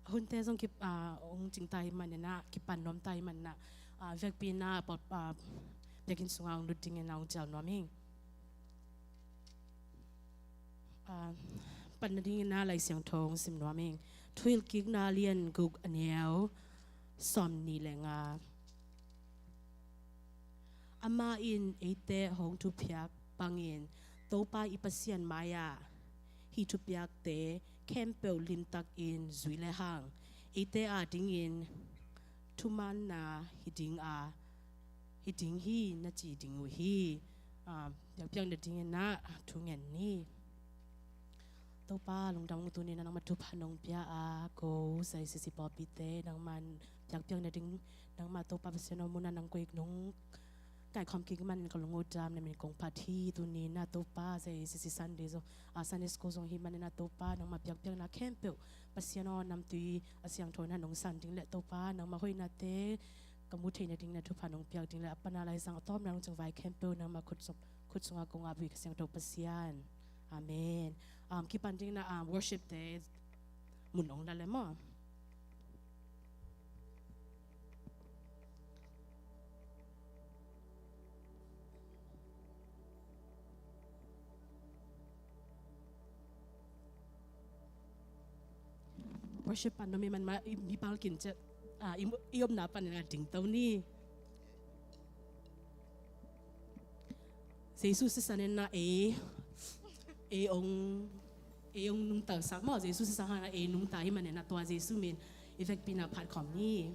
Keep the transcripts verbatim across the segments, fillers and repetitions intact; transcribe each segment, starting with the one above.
Hunte zong ki, ah, hong cingta hi maninah, kipan nuamta hi maninah, ah, vekpi inah, ah, biakinn sungah hong lut dingin ah hong cial nuam ing. Ah, panna dingin ah Lai Siangtho hong sim nuam ing. Thuhilhkikna lian guk, a neu sawmnih le nga. Amah in eite hong thupiak bangin Topa i Pasian mai-ah hih thupiakte khempeuh limtakin zui lehang eite adingin thumanna hi ding a, hi ding hi na ci ding uh hi. Ah, biakpiakna dingin ah thu ngen ni. Topa lungdam ung, tuni-in ah nangmah thupha nong pia a, ko J C C pawlpite nangmah biakpiakna ding, nangmah Topa Pasian aw, munah nang koih nong kaikhawm kik manin ka lung uh dam, na min kong phat hi. Tuni-in ah Topa J C C Sunday zong, ah, Sunday school zong hi manin ah Topa nangmah biakpiakna khempeuh Pasian aw, namtui a siangtho inah nong san ding le Topa nangmah hoihnate ka mu theihna dingin ah thupha nong piak ding le a pan a Lai Siangtho a tawpna nong cingvai khempeuh nangmah khut sung, khut sungah kong ap hi ka siangtho Pasian. Amen. Um, kipan dingin ah, um, worship te mun ong la le maw. Worship pan nuam i hih man mah, i, i palkin ciat, ah, i, i omna panin ah dingto ni. Jesu sisan in ah ei, ei ong, ei ong nungta sak maw, Jesu sisan hang ah ei nungta hi manin ah tua Jesu min i vekpi inah phat khawm ni.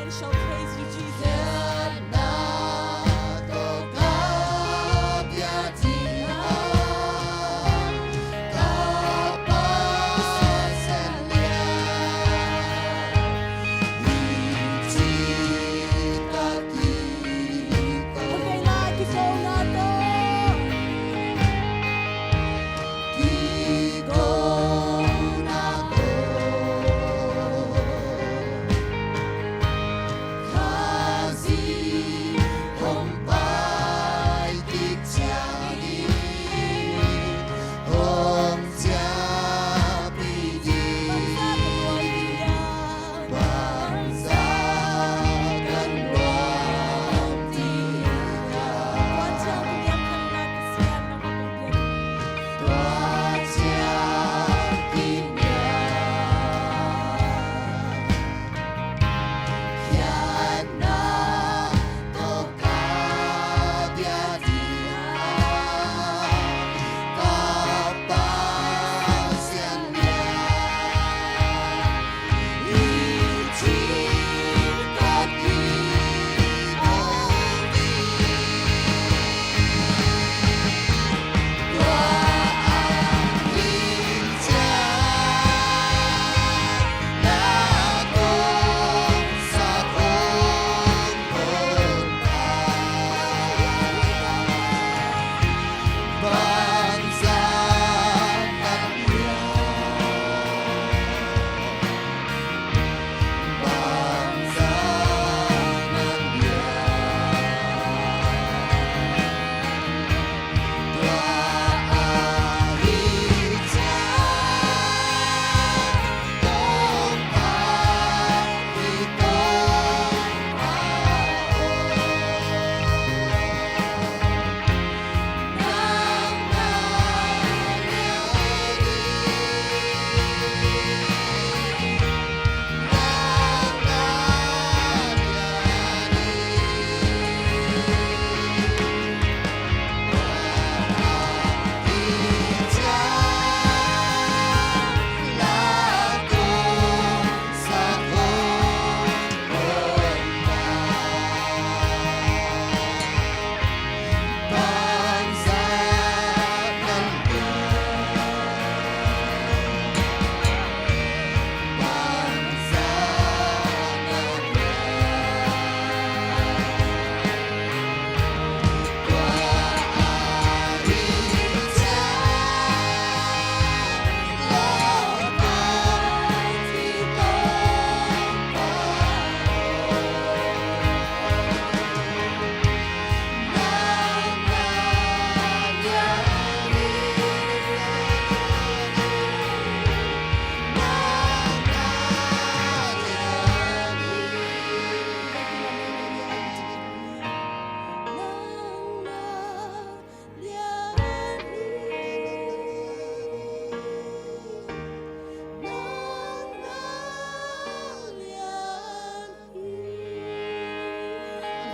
Showcase you, Jesus.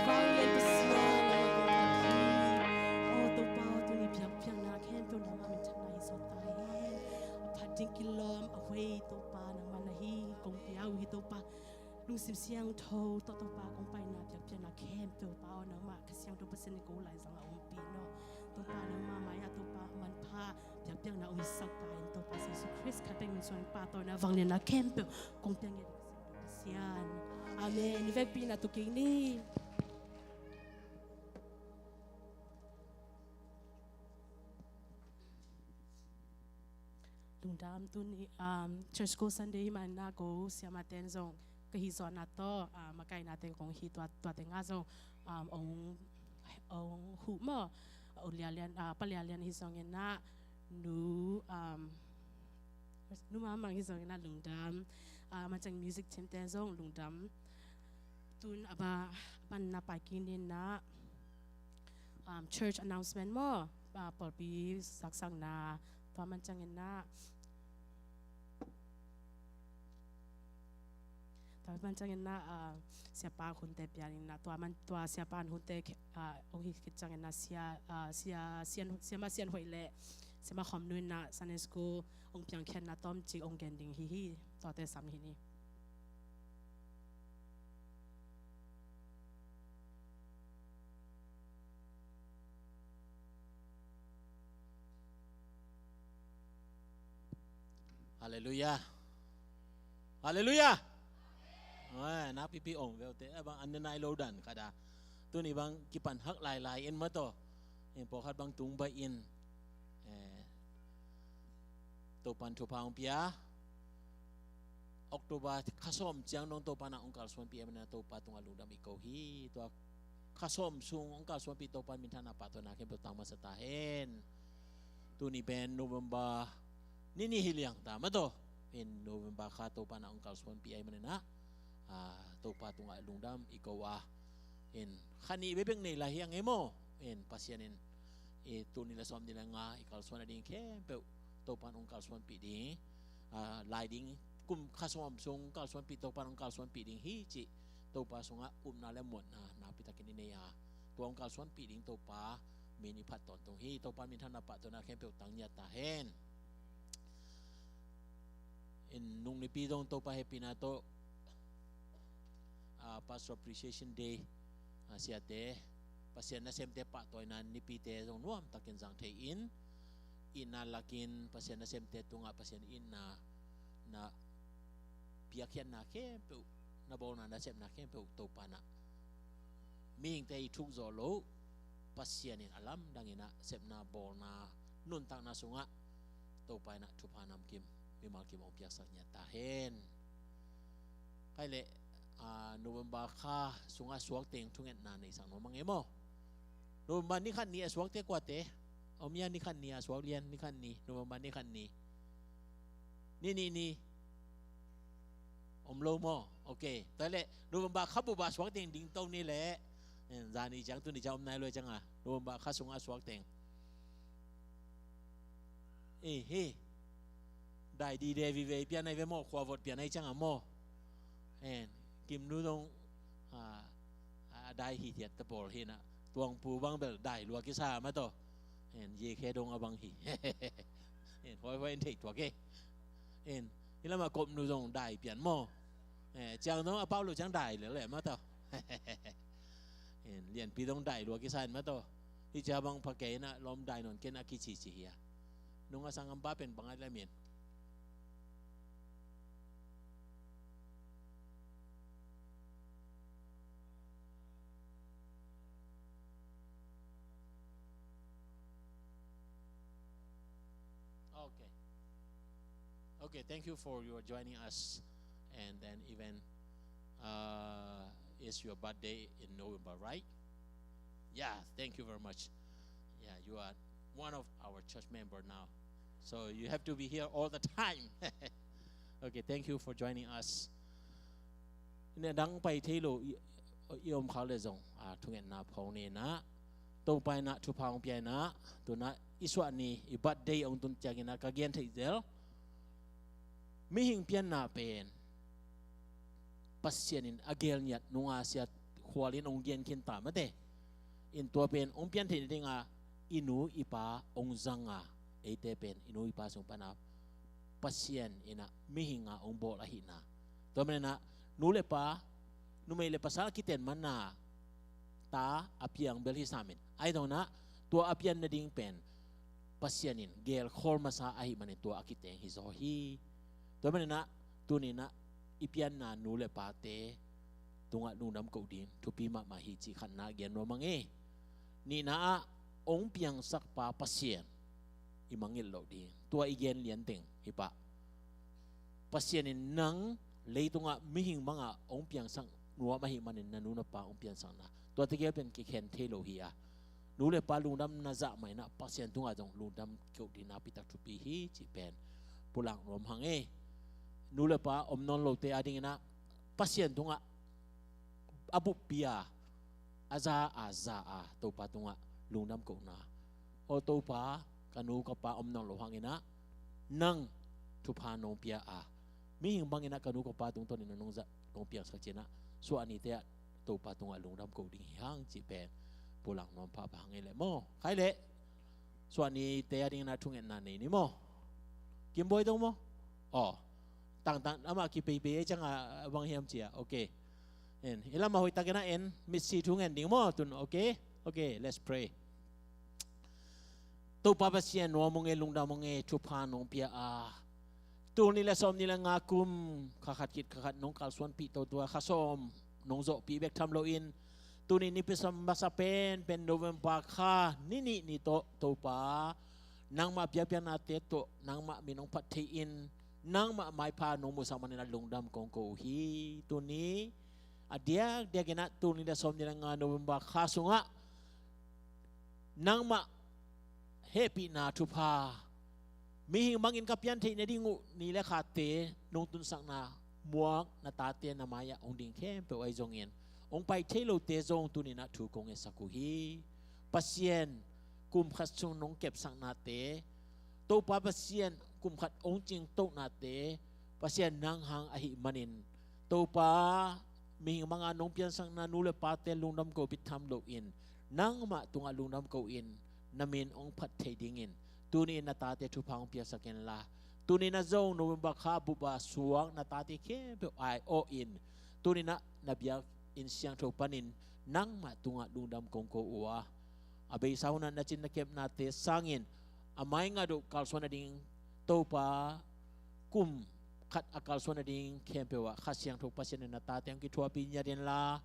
Vanglian Pasian, nangmah kong phat hi. Aw Topa, tuni biakpiakna khempeuh nangmah minthanna hi zaw ta hen. A phat ding kilawm a hoih Topa nangmah na hi, kong pia uh hi Topa. Lungsim siangtho tawh Topa kong paina biakpiakna khempeuh Pa aw, nangmah Kha Siangtho Pasian in ko laizang a ompih in aw. Topa nangmah mai-ah Topa manpha biakpiakna ong hisak ta in Topa Jesu Khrist khat peuh min suang in Pa tawh na vanglianna khempeuh kong piak ngiat in Kha Siangtho Pasian. Amen. I vekpi na tu kik ni. Lungdam. Tuni, um, Church School Sunday hi manin ah ko siamah ten zong ka hih zawhna tawh, um, makaihna te kong hih tua, tua teng ah zong, um, ong, ong huh maw. U Lia Lian, uh, Pa Lia Lian hi zongin ah, nu, um, nu Mamang hi zongin ah lungdam. Uh, mancang music team te zong lungdam. Tun a ba, a ban na pai kik ni in ah, um, church announcement maw, uh, pawlpi zaksakna, tua mancangin ah, tua mancangin ah, uh, siapa hunte pian in ah, tua man, tua siapa hunte, uh, ong hi khit ciangin ah sia, uh, sia, sian, siamah Sian Hoih le siamah Khawm Nu in ah Sunday school ong piangkhiatna tawmcik ong gen ding hi hi, tuate sam hi ni. Halleluiah. Halleluiah. Nakpipi ong veu te, a bang an ne nai lo dan khat a, tuni bang kipan hak lailai in maw taw. In pawlkhat bang tung baih in, Topa'n thupha hong pia. October kha sawm ciang dong Topa'n hong kalsuanpih ahih manin Topa tungah lungdam i ko hi. Tua kha sawm sung hong kalsuanpih Topa'n minthanna, pahtawina khempeuh tang masa ta hen. Tuni pen November ni nih hi liang ta maw taw. In November kha Topa'n hong kalsuanpih ahih manin, Topa tungah lungdam i ko a. In kha nih bekbek nei lai hi a ngei maw. In Pasian in i tul nih le sawm nih le nga i kalsuan a ding khempeuh Topa'n hong kalsuanpih ding, lai ding, kum kha sawm sung kalsuanpih, Topa'n hong kalsuanpih ding hi cih Topa sungah upna le muanna nakpi takin i nei a, tua hong kalsuanpih ding Topa min i phat tawntung hi. Topa minthanna, pahtawina khempeuh tang ngiat ta hen. In nung nipi dong Topa hehpihna tawh, Pastor Appreciation Day, siate, Pasian nasemte pahtawina nipite zong nuamtakin zang thei in, itna lakin Pasian nasemte tungah Pasian itna, na piakkhiatna khempeuh, na bawlna, na sepna khempeuh Topa'n mihingte i thuk zawh loh, Pasian in a lamdangin sepna, bawlna, nuntakna sungah Topa in thupha namkim mimal kim hong piaksak ngiat ta hen. Khaile, November kha sungah suak teng thungetna neisak nuam a ngei maw. November ni khat ni a suakte kuate om ia? Ni khat ni a suak lian, ni khat ni, November ni khat ni. Ni nih ni. Om lo maw? Ok. Tua leh November kha bup a suak teng ding to ni leh, zani ciang, tuni ciang om nai lo ciang a, November kha sungah suak teng. Hi, dai dide vive i pian nai ve maw, khua vot pian nai ciang a maw. Kimnu dong a dai hithiat ta pawl hi na, Tuangpu bang bel dai lua kisa maw taw. Ye khe dong a bang hi. Huaihuai in thei tuak e. Hi lamah Kopnu zong dai pian maw. Ciang dong a pau lo ciang dai lele maw taw. Lianpi dong dai lua kisa in maw taw. Hi cia bang pha kei na lawm dai nawn ken a kicici hi a. Nung a sanggampa pen bang a lem in. Okay. Okay, thank you for your joining us. And then even, uh, it's your birthday in November, right? Yeah, thank you very much. Yeah, you are one of our church member now. So you have to be here all the time. Okay, thank you for joining us. Ina dang pai thei lo i, i om khak le zong, a, thungetna phawng ni na, Topa in thupha hong pia in, tuna i suah ni, i birthday hong tun ciangin ka gen theih zel. Mihing pianna pen Pasian in a gel ngiat nunga siat khual in hong gen khin ta mate. In tua pen hong pian theih nadinga i nu i pa hong zanga, eite pen i nu i pa sung pana Pasian in mihinga hong bawl ahihna. Tua manina nu le pa, numei le pasal a kiten manna ta a piang bel hi samin. Ahi zongina tua a pian nading pen Pasian in gelkhawl masa ahih manin tua a kiteng hi zaw hi. Tua manina tunina i pianna nu le pate tungah lungdam koh ding thupi mahmah hi cih khatna gen nuam a ngei. Nihna ah hong piangsak pa Pasian i mangngilh loh ding, tua i gen lianteng hi pah. Pasian in nang leitungah mihing bangah hong piangsak nuam ahih manin na nu na pa hong piansakna tua tegel pen kikhen thei lo hi a, nu le pa lungdam na zah maina Pasian tungah zong lungdam koh ding nakpi tak thupi hi cih pen pulak nuam hang ei. Nu le pa om nawn lote adingina Pasian tungah a buppi a, a za a za a Topa tungah lungdam kohna. Aw Topa, ka nu ka pa om nawn lo hangina nang thupha nong pia a, mihing bangina ka nu ka pa tungtawnin nong zah nong piangsak cina suah nite ah Topa tungah lungdam koh ding hi hang cih pen pulak nuam phapha hang ei leh maw. Khai leh suah nite adingina thungetna nei ni maw. Kimbawi dong maw? Aw, tangtang amah kipeipei ei cianga bang hiam cia. Ok. En, i lamah hoihtakina en mitsi thungen ding maw tun. Ok. Ok, let's pray. Topa Pasian, nuam ung ei, lungdam ung ei, thupha nong pia a, Tul nih le sawm nih le nga kum, kha khat khit kha khat nong kalsuanpih toto a, kha sawm nong zawhpih bek tham loin, tuni nipi sa masa pen, pen November kha ni nih ni tawh Topa, nangmah biakpiaknate tawh nangmah min hong phat thei in, nangmah maipha nong musak manin a lungdam kong ko uh hi. Tuni a diakdiakin ah, tul nih le sawm nih le nga November kha sungah nangmah hehpihna thupha, mihing bangin ka pian theih nading uh ni le khate nong tunsakna muak na tate na mai-ah hong ding khempeuh ahi zongin, hong pai thei lote zong tuni-in ah thu kong ngetsak uh hi. Pasian kum khat sung nong kepsaknate, Topa Pasian kum khat hong cingtohnate, Pasian nang hang ahih manin, Topa, mihing banga nong piansakna nu le pate lungdam ko bek tham loin, nangmah tungah lungdam ko-in, na min hong phat thei dingin tuni-in na tate thupha hong piaksak inla, tuni-in a zong November kha bup a suak na tate khempeuh ai-awhin, tuni-in ah na biakinn siangtho panin nangmah tungah lungdam kong ko uh a, a beisa hunah na cin na kepnate sangin a mai ngat uh kalsuan nading, Topa, kum khat a kalsuan nading khempeuh ah Kha Siangtho Pasian in na tate hong kithuahpih ngiat inla,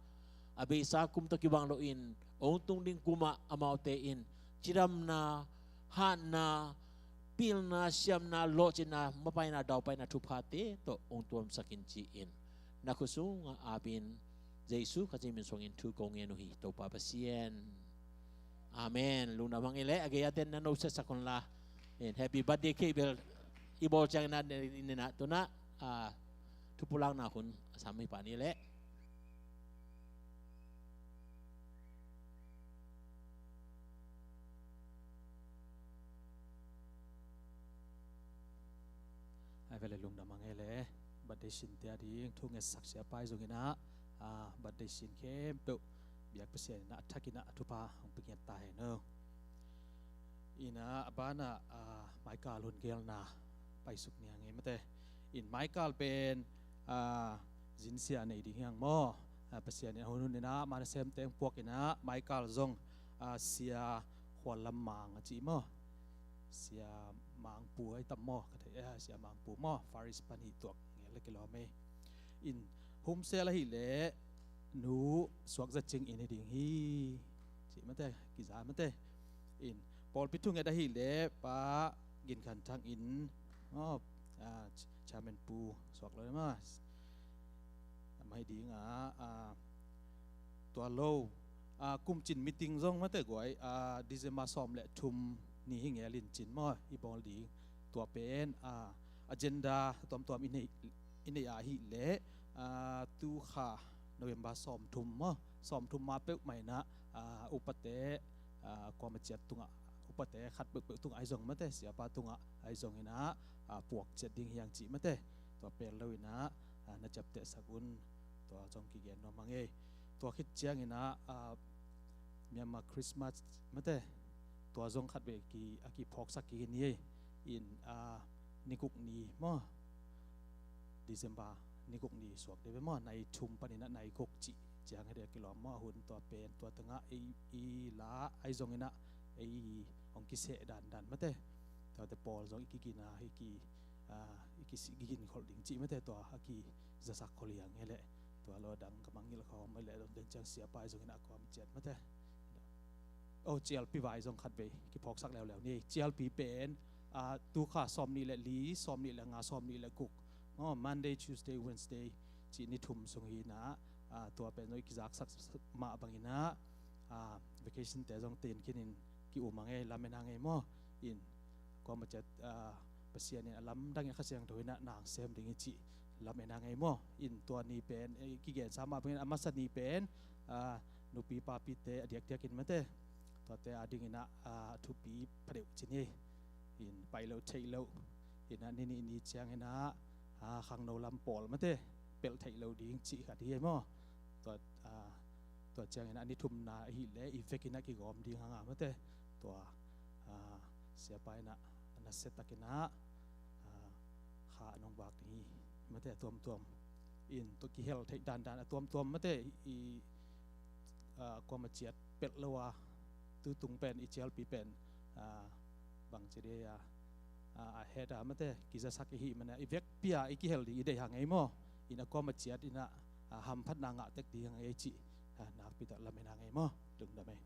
a beisa kum tawh kibang loin hong tung ding kum ah amaute in cidamna, hatna, pilna, siamna, lawhcinna, mapaina, daupaina thuphate tawh hong tuamsak in ci-in, na khut sungah ap-in, Jesu Khazih min suangin thu kong ngen uh hi, Topa Pasian. Amen. Lungdam hang ei leh, a gei-a ten na no setsak un la. Happy birthday cake bel i bawl ciangin ah, tu-in ah, ah, thupulakna hun a sam hi pah ni leh. Ai vele lungdam hang ei leh, birthday sinte a ding thu ngetsak siapa ahi zongin ah, ah, birthday sin khempeuh biak Pasian in ah a thakin ah a thupha hong pia ngiat ta hen aw. In ah a banah, ah, Michael hun gelna paisuk ni hang ei mate. In Michael pen, ah, zinsia nei ding hi hang maw. Ah, Pasian in a hun hun in ah ma nasemte hong puak in ah Michael zong, ah, Sia Khual Lam Mang a ci maw. Sia Mangpu ahi tam maw, ka thei, eh, Sia Mangpu maw, Far East pan hi tuak ngel le kilawm ei. In home cell ahih leh nu Suak Za Cing in hi ding hi. Ci mate, kiza mate. In pawlpi thunget ahih leh Pa Gin Khan Thang in, oh, ah, Ch-, Chairman Pu Suak Lo maw. Amah hi ding a, ah, tua lo, ah, kum cin meeting zong mate guai, ah, December sawm le thum ni hi ngel in cin maw, i bawl ding. Tua pen, ah, agenda tuamtuam i nei, i nei ahih leh, ah, tu kha November sawm thum maw, sawm thum ma peuhmah in ah, ah, upate, ah, kuama ciat tungah, upate khat peuhpeuh tungah ahi zong mate, siapa tungah ahi zongin ah, ah, puak ciat ding hi hang ci mate. Tua pen lo in ah, ah, na ciaptehsak un. Tua zong kigen nuam hang ei. Tua khit ciangin ah, ah, Myanmar Christmas mate, tua zong khat vei ki, a kiphawksak kik hi ni ei. In, ah, ni guk ni maw, December ni guk ni suak ding ve maw, nai thum panin ah nai guk cih ciang hi ding a kilawm maw, a hun tua pen, tua tengah ei, i la ahi zongin ah ei hong kiseh dandan mate. Tuate pawl zong i kigina, i ki, ah, i ki, kigin kholh ding cih mate, tua a kizasak khol hi hang ei leh. Tua lo dang ka mangngilh khawm mai leh, dong den ciang siapa ahi zongin ah kuama ciat mate. Oh, cialpi vai zong khat vei kiphawksak leuleu ni. Cialpi pen, ah, tu kha sawm nih le li, sawm nih le nga, sawm nih le guk, oh, Monday, Tuesday, Wednesday cih ni thum sung hi in ah, ah, tua pen zong i kizaksak mah bangin ah, ah, vacation te zong ten khin in ki-um hang ei, lamen hang ei maw. In kuama ciat, ah, Pasian in a lamdang in Kha Siangtho in ah na sem ding hi cih lamen hang ei maw. In tua ni pen, eh, kigensa mah bangin a masa ni pen, ah, nupi papite a diakdiakin mate, tuate a dingin ah, ah, thupi phadeuh ci ni. In pai loh theih loh in ah ni nih ni ciangin ah, ah, khangno lam pawl mate, pelh theih loh ding cih khat hi ei maw. Tua, ah, tua ciangin ah ni thumna ahih leh i vekin ah kigawm ding hang a mate. Tua, ah, siapa in ah a nasia takin ah, ah, kha a nong vak ding hi mate, a tuamtuam. In tua kihel theih dandan a tuamtuam mate, i, ah, kuama ciat pelh lo a, tu tung pen i cialpi pen, ah, bangci dei a, a, a het a mate kizasak i hih manin a i vekpi a i kihel ding i deih hang ei maw. In a kuama ciat in a, a, hamphatna ngah tek ding hang ei cih, a, nakpi tak lamen hang ei maw. Lungdam ei.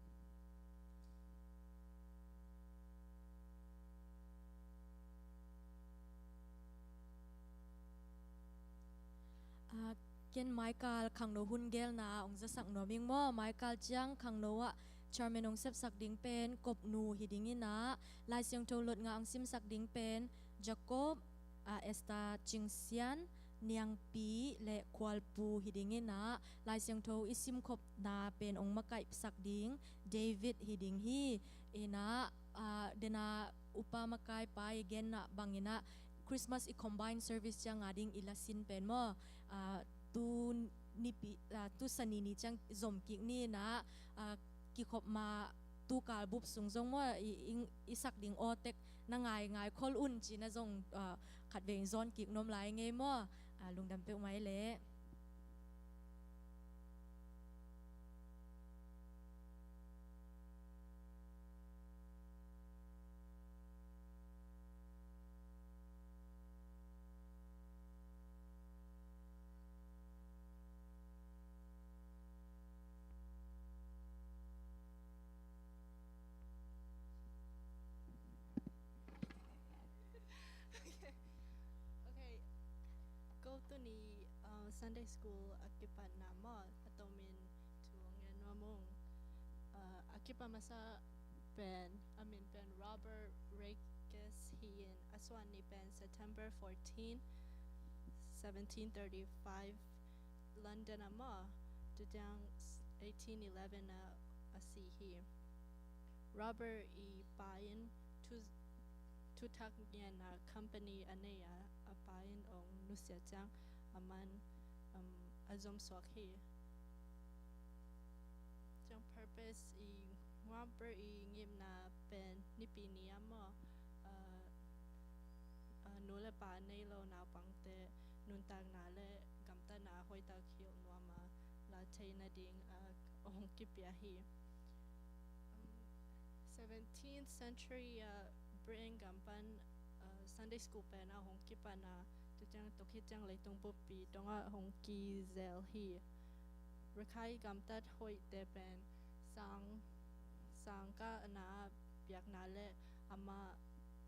A, ken maikal khangno hun gelna ah hong zasak nuam ing maw. Maikal ciang khangno ah chairman hong sepsak ding pen Kopnu hi ding in a, Lai Siangtho lotngah hong simsak ding pen Jacob, a, Esther Cingsian, Niangpi le Khualpu hi ding in a, Lai Siangtho i simkhopna pen hong makaihsak ding David hi ding hi. In a, a, den a upa makaipa i genna bangin a Christmas i combine service ciang a ding i lasin pen maw, a, tu nipi, a, tu Sani ni ciang zom kik ni in a, a, kikhop ma tu kal bup sung zong maw i, i, i sak ding aw tek na ngaingai khol un ci-in a zong, a, khatvei in zawn kik nuam lai ing ei maw. A, lungdam peuhmah ei leh. Okay. Okay. Ko tuni, uh, Sunday school a kipatna maw, a tomin thu hong ngen nuam ung. Uh, a kipat masa pen, a min pen Robert Raikes hi in, a suan ni pen September fourteen, seventeen thirty-five, London ah maw, tu ciang eighteen eleven ah a si hi. Robert i pa in thu, thuthak ngiatna company a nei a, a pa in hong nusia ciang a man, um, a zomsuak hi. Ciang purpose i, Robert i ngimna pen Nipi ni ah maw, uh, uh, nu le pa nei lo naupangte nuntakna le gamtatna hoihtak hilh nuam a la thei nading, uh, hong kipia hi. Um, seventeenth century, uh, Britain gam pan, uh, Sunday school pen a hong kipan a, tu ciang, tu khit ciang leitung buppi dong ah hong kizel hi. Rakhine gamtat hoihte pen sang, sangkahna biakna le amah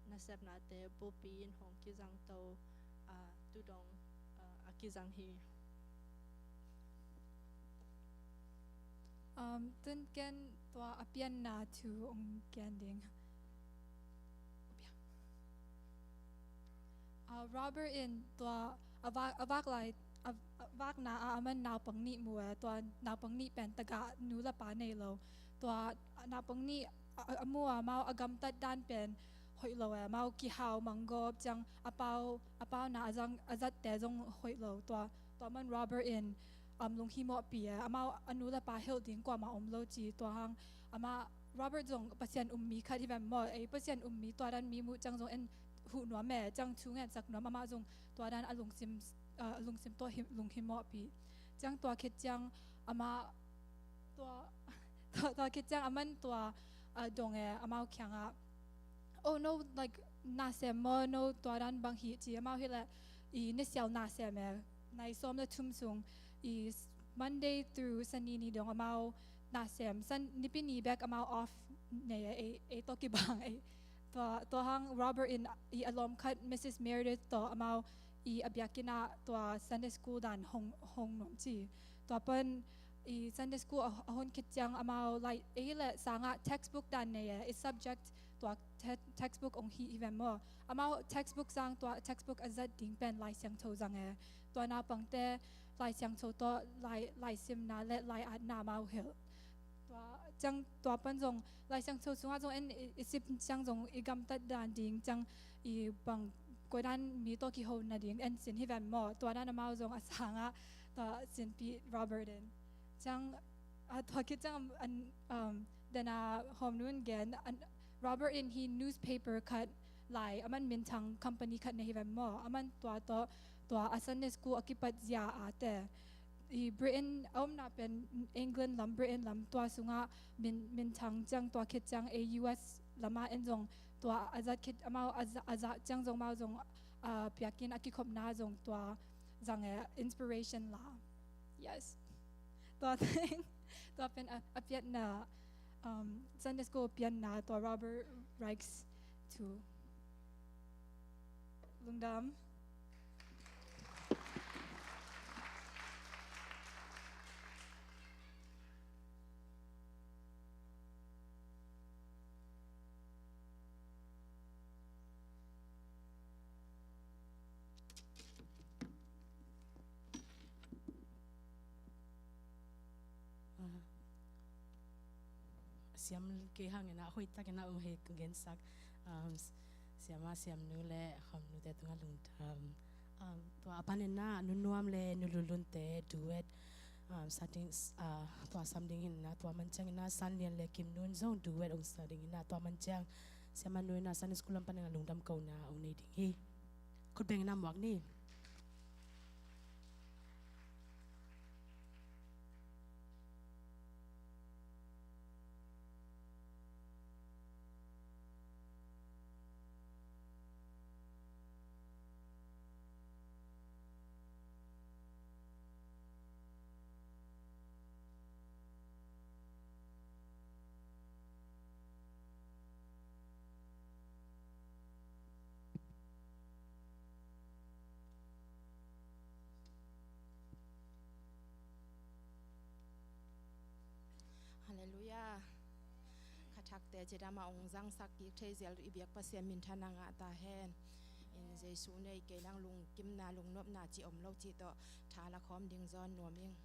nasepnate buppi in hong kizangto, ah, tu dong, ah, a kizang hi. Um, tun ken tua a pianna thu hong gen ding. Ah, Robert in tua a vak, a vak lai, a, a vakna ah a man naupang nih mu e, tua naupang nih pen tagah nu le pa nei lo. Tua naupang nih a, a, a mu a amau a gamtat dan pen hoih lo e, amau kihau manggawp ciang a pau, a pauna a zang, a zatte zong hoih lo. Tua, tua man Robert in, um, lunghimawhpih e, amau a nu le pa hilh ding kuamah om lo ci. Tua hang amah Robert zong Pasian um mi khat hi ven maw, ei Pasian um mi tua dan mi muh ciang zong en huh nuam e, ciang thu ngensak nuam, amah zong tua dan a lungsim, uh, a lungsim tawh hi, lunghimawhpih. Ciang tua khit ciang amah tua, tua, tua khit ciang a man tua, uh, dong e, amau kiangah, "Oh no, like, na sem maw, no tua dan bang hi," ci. Amau hi leh i nisial na sem e, nai sawm le thum sung i Monday through Sani ni dong amau na sem. Sun, Nipi ni bek amau off nei e, ei, ei tawh kibang ei. Tua, tua hang Robert in i a lawm khat Missus Meredith tawh amau i a biakinn ah tua Sunday school dan hong, hong nuam ci. Tua pan i Sunday school a, a hon khit ciang amau lai, ei le sangah textbook dan nei e, i subject tua te-, textbook hong hi hi ven maw. Amau textbook sang tua textbook a zat ding pen Lai Siangtho zang e. Tua naupangte Lai Siangtho tawh lai, lai simna le lai atna amau hilh. Tua ciang tua pan zong Lai Siangtho sungah zong en i, i sim ciang zong i gamtat dan ding ciang i bang koi dan mi tawh kiho nading en sin hi ven maw. Tua dan amau zong a sangah tua sinpih Robert in. Ciang, ah, tua khit ciang an, um, dena hawm nun gen, an, Robert in hi newspaper khat lai, a man minthang company khat nei hi ven maw. A man tua tawh, tua a Sunday school a kipat zia a te. I Britain, a omna pen England lam, Britain lam, tua sungah min, minthang ciang tua khit ciang ei U S lamah en zong Tua a zat khit amau a za-, a zat ciang zong amau zong, ah, piakin a kikhopna zong tua zang e, inspiration la. Yes. Tua teng, tua pen a, a piatna, um, Sunday school pianna tua Robert Raikes tu. Lungdam. Ah, siam kei hangin ah hoihtakin ah ong hei gensak, um, siama siamnu le khomnute tungah lungdam. Um, tua a panin ah Nu Nuam le Nu Lulunte duet, um, sa ding, ah, tua sam ding hi-in ah, tua man ciangin ah San Lian le Kim Nun zong duet ong sa ding hi-in ah, tua man ciang siamanu in ah Sunday school lam panin ah lungdam kohna ong nei ding hi. Khut bengin ah muak ni. Halleluiah. Kha thakte cidam a ong zangsak kik thei zel i biak Pasian minthanna ngah ta hen. In Jesu nei kei lang lungkimna lungnopna ci om lo ci tawh tha la khawm ding zawn nuam ing.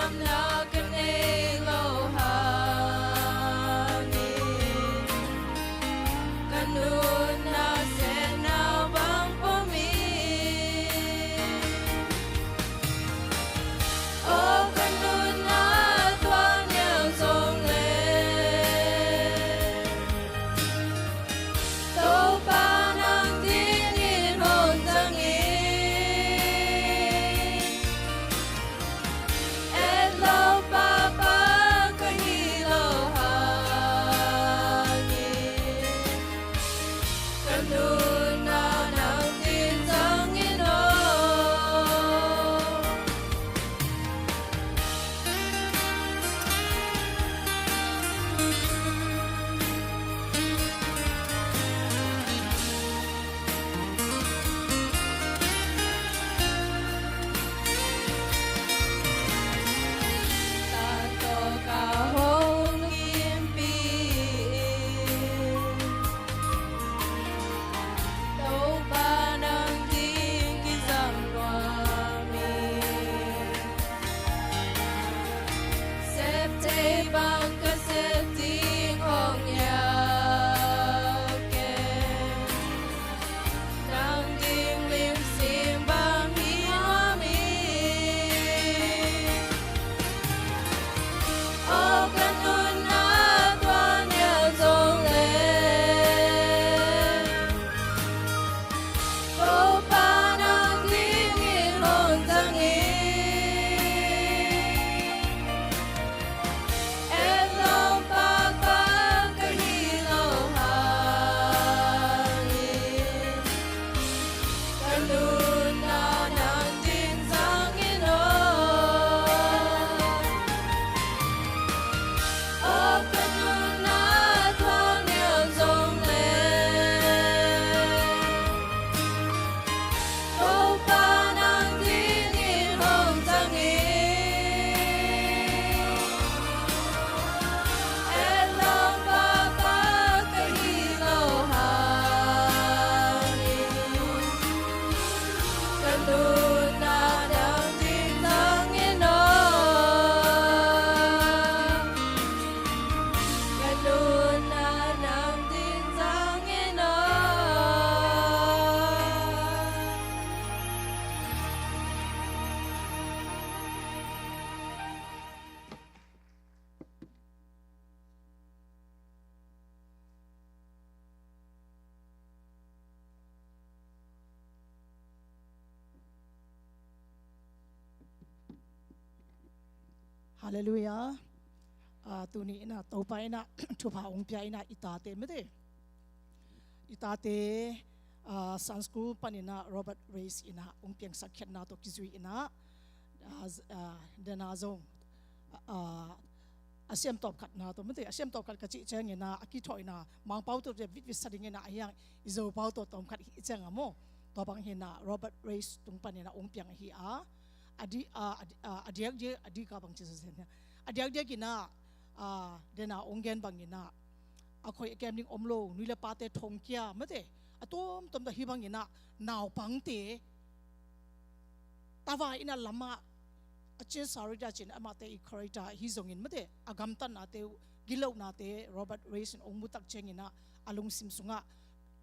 Na ka nei lo hangin ka nunna setna bang pom hi. Aw ka nunna tuan nial zong le Topa nang dingin hong zangin et lo papa ka hi lo hangin ka nunna nang ding zangin aw. Topa nang ding kizang nuam hi. Sep thei bang ka sep ding hong hiau kei. Nang ding lim sim bang hi nuam hi. Aw ka nunna tuan nial zong le Topa nang dingin hong zangin et lo papa ka hi lo hangin ka nunna nang ding zangin aw. Aw ka nunna tuan nial zong le Topa nang dingin hong zangin et lo papa ka hi lo hangin ka nunna nang ding zangin aw. Ka nunna nang ding zangin aw. Halleluiah. Ah, tuni in ah Topa in ah thupha hong pia in ah i tate mate, i tate, ah, Sunday school panin ah Robert Race in ah hong piangsak khiatna tawh kizui in ah, ah, z-, ah, dena zong, ah, a siamtawp khatna tawh mate, a siamtawp khat ka cih ciangin ah a kithawhna Mangpau tawh vitvit sa ding in ah, a hiang i Zopau tawh tawm khat hi ciang a maw. Tua bang hi in ah Robert Race tung panin ah hong piang hi a, a di, a, a di, a, a diakdiak, a dik a bang ci zen a, a diakdiak in ah, a, dena hong gen bang in ah a khoih a kem ding om lo, nu le pate thongkia mate, a tuamtuam tawh hih bang in ah naupangte tava in ah lamah a cin Sarita cin amate i Kharita hi zongin mate, a gamtatnate, gitlohnate Robert Race in hong mu tak ciangin ah a lungsim sungah,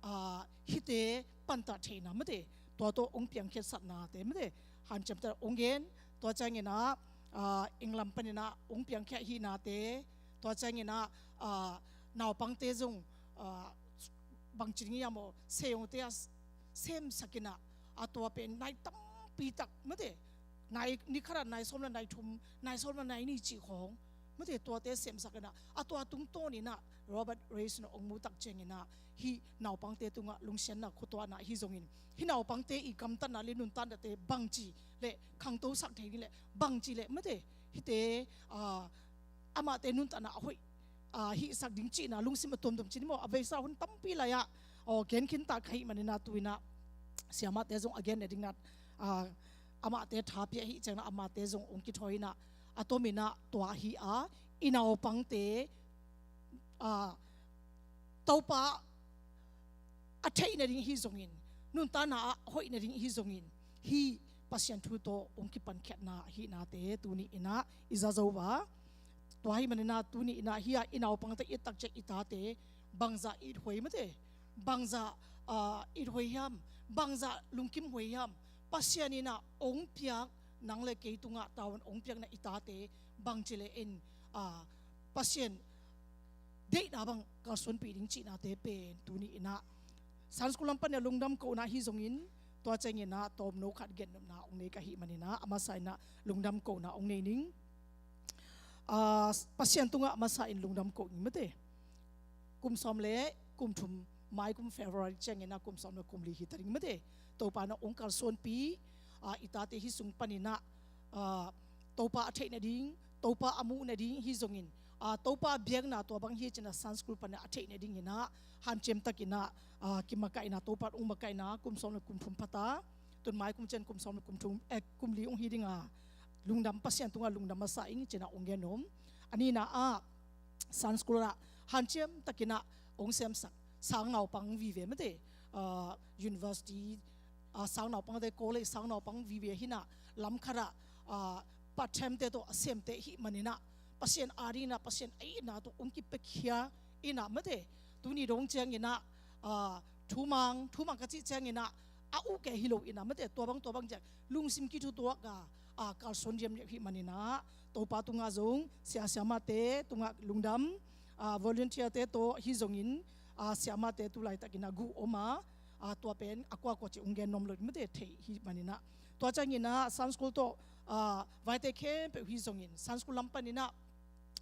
ah, hihte pantah theihna mate, tua tawh hong piangkhiatsaknate mate, hanciamte hong gen. Tua ciangin ah, ah, England panin ah hong piangkhia hihnate, tua ciangin ah, ah, naupangte zong, ah, bangci ding hiam aw, seiyongte a semsak in ah, a tua pen nai tampi tak mate, nai ni khat ah nai sawm le nai thum, nai sawm le nai nih cih khawng mate, tuate semsak in ah, a tua tungtawn in ah Robert Race in ah hong mu tak ciangin ah hih naupangte tungah lungsiatna khuatuahna hi zongin, hih naupangte i gamtatna le nuntaknate bangci le khangtosak thei ding le bangci le mate, hihte, ah, amate nuntakna a hoih, ah, hihsak ding cihna lungsim a tuamtuam cih ni maw, a veisa hun tampi lai-ah, aw, gen khinta ka hih manin ah tu-in ah siamahte zong a gen nading ah, ah, amate tha pia hi ciangin ah amate zong hong kithawi in ah, a tomin ah tua hi a, i naupangte, ah, Topa a theih nading hi zongin, nuntakna ah hoih nading hi zongin, hih Pasian thu tawh hong kipankhiatna ahihnate tuni in ah i za zo a. Tua ahih manin ah tuni in ah hih a i naupangte i et tak ciang i tate bangzah ithuai mate, bangzah, ah, ithuai hiam, bangzah lungkimhuai hiam, Pasian in ah hong piak, nang le kei tungah tavuan hong piakna i tate bangci le in, ah, Pasian deihna bang kalsuanpih ding cihnate pen tuni in ah Sunday school lam pan a lungdam kohna hi zongin, tua ciangin ah tawmno khat gennopna hong nei ka hih manin ah a masa in ah lungdam kohna hong nei ning. Ah, Pasian tungah a masa in lungdam koh ning mate. Kum sawm le kum thum, mai kum February ciangin ah kum sawm le kum li hi ta ding mate. Topa in ah hong kalsuanpih, ah, i tate hih sung panin ah, ah, Topa a theih nading, Topa a muh nading hi zongin, ah, Topa biakna tua bang hi ci-in ah Sunday school pan ah a theih nadingin ah hanciam takin ah, ah, kimakaihna, Topa hong makaihna kum sawm le kum thum pha ta, tun mai kum ciang kum sawm le kum thum, eh, kum li hong hi ding a, lungdam, Pasian tungah lungdam masa ing ci-in ah hong gen nuam. A nihna ah Sunday school ah hanciam takin ah hong semsak sang naupang vive mate, ah, university, ah, sang naupangte, college sang naupang vive hi in ah, lam khat ah, ah, part time te tawh a semte hih manin ah Pasian adingin ah Pasian a itna tawh hong kipiakhia in ah mate. Tuni dong ciangin ah, ah, thumang, thumang ka cih ciangin ah a uh kei hi lo in ah mate, tua bang, tua bang ciang lungsim kithutuak a, ah, kalsuan diamdiam hih manin ah Topa tungah zong, sia siamate tungah lungdam, ah, volunteer te tawh hi zongin, ah, siamate tu laitakin ah guh om a, ah, tua pen a kuakua ci hong gen nuam lo ding mate, thei hih manin ah. Tua ciangin ah Sunday school tawh, ah, vaite khempeuh hi zongin Sunday school lam panin ah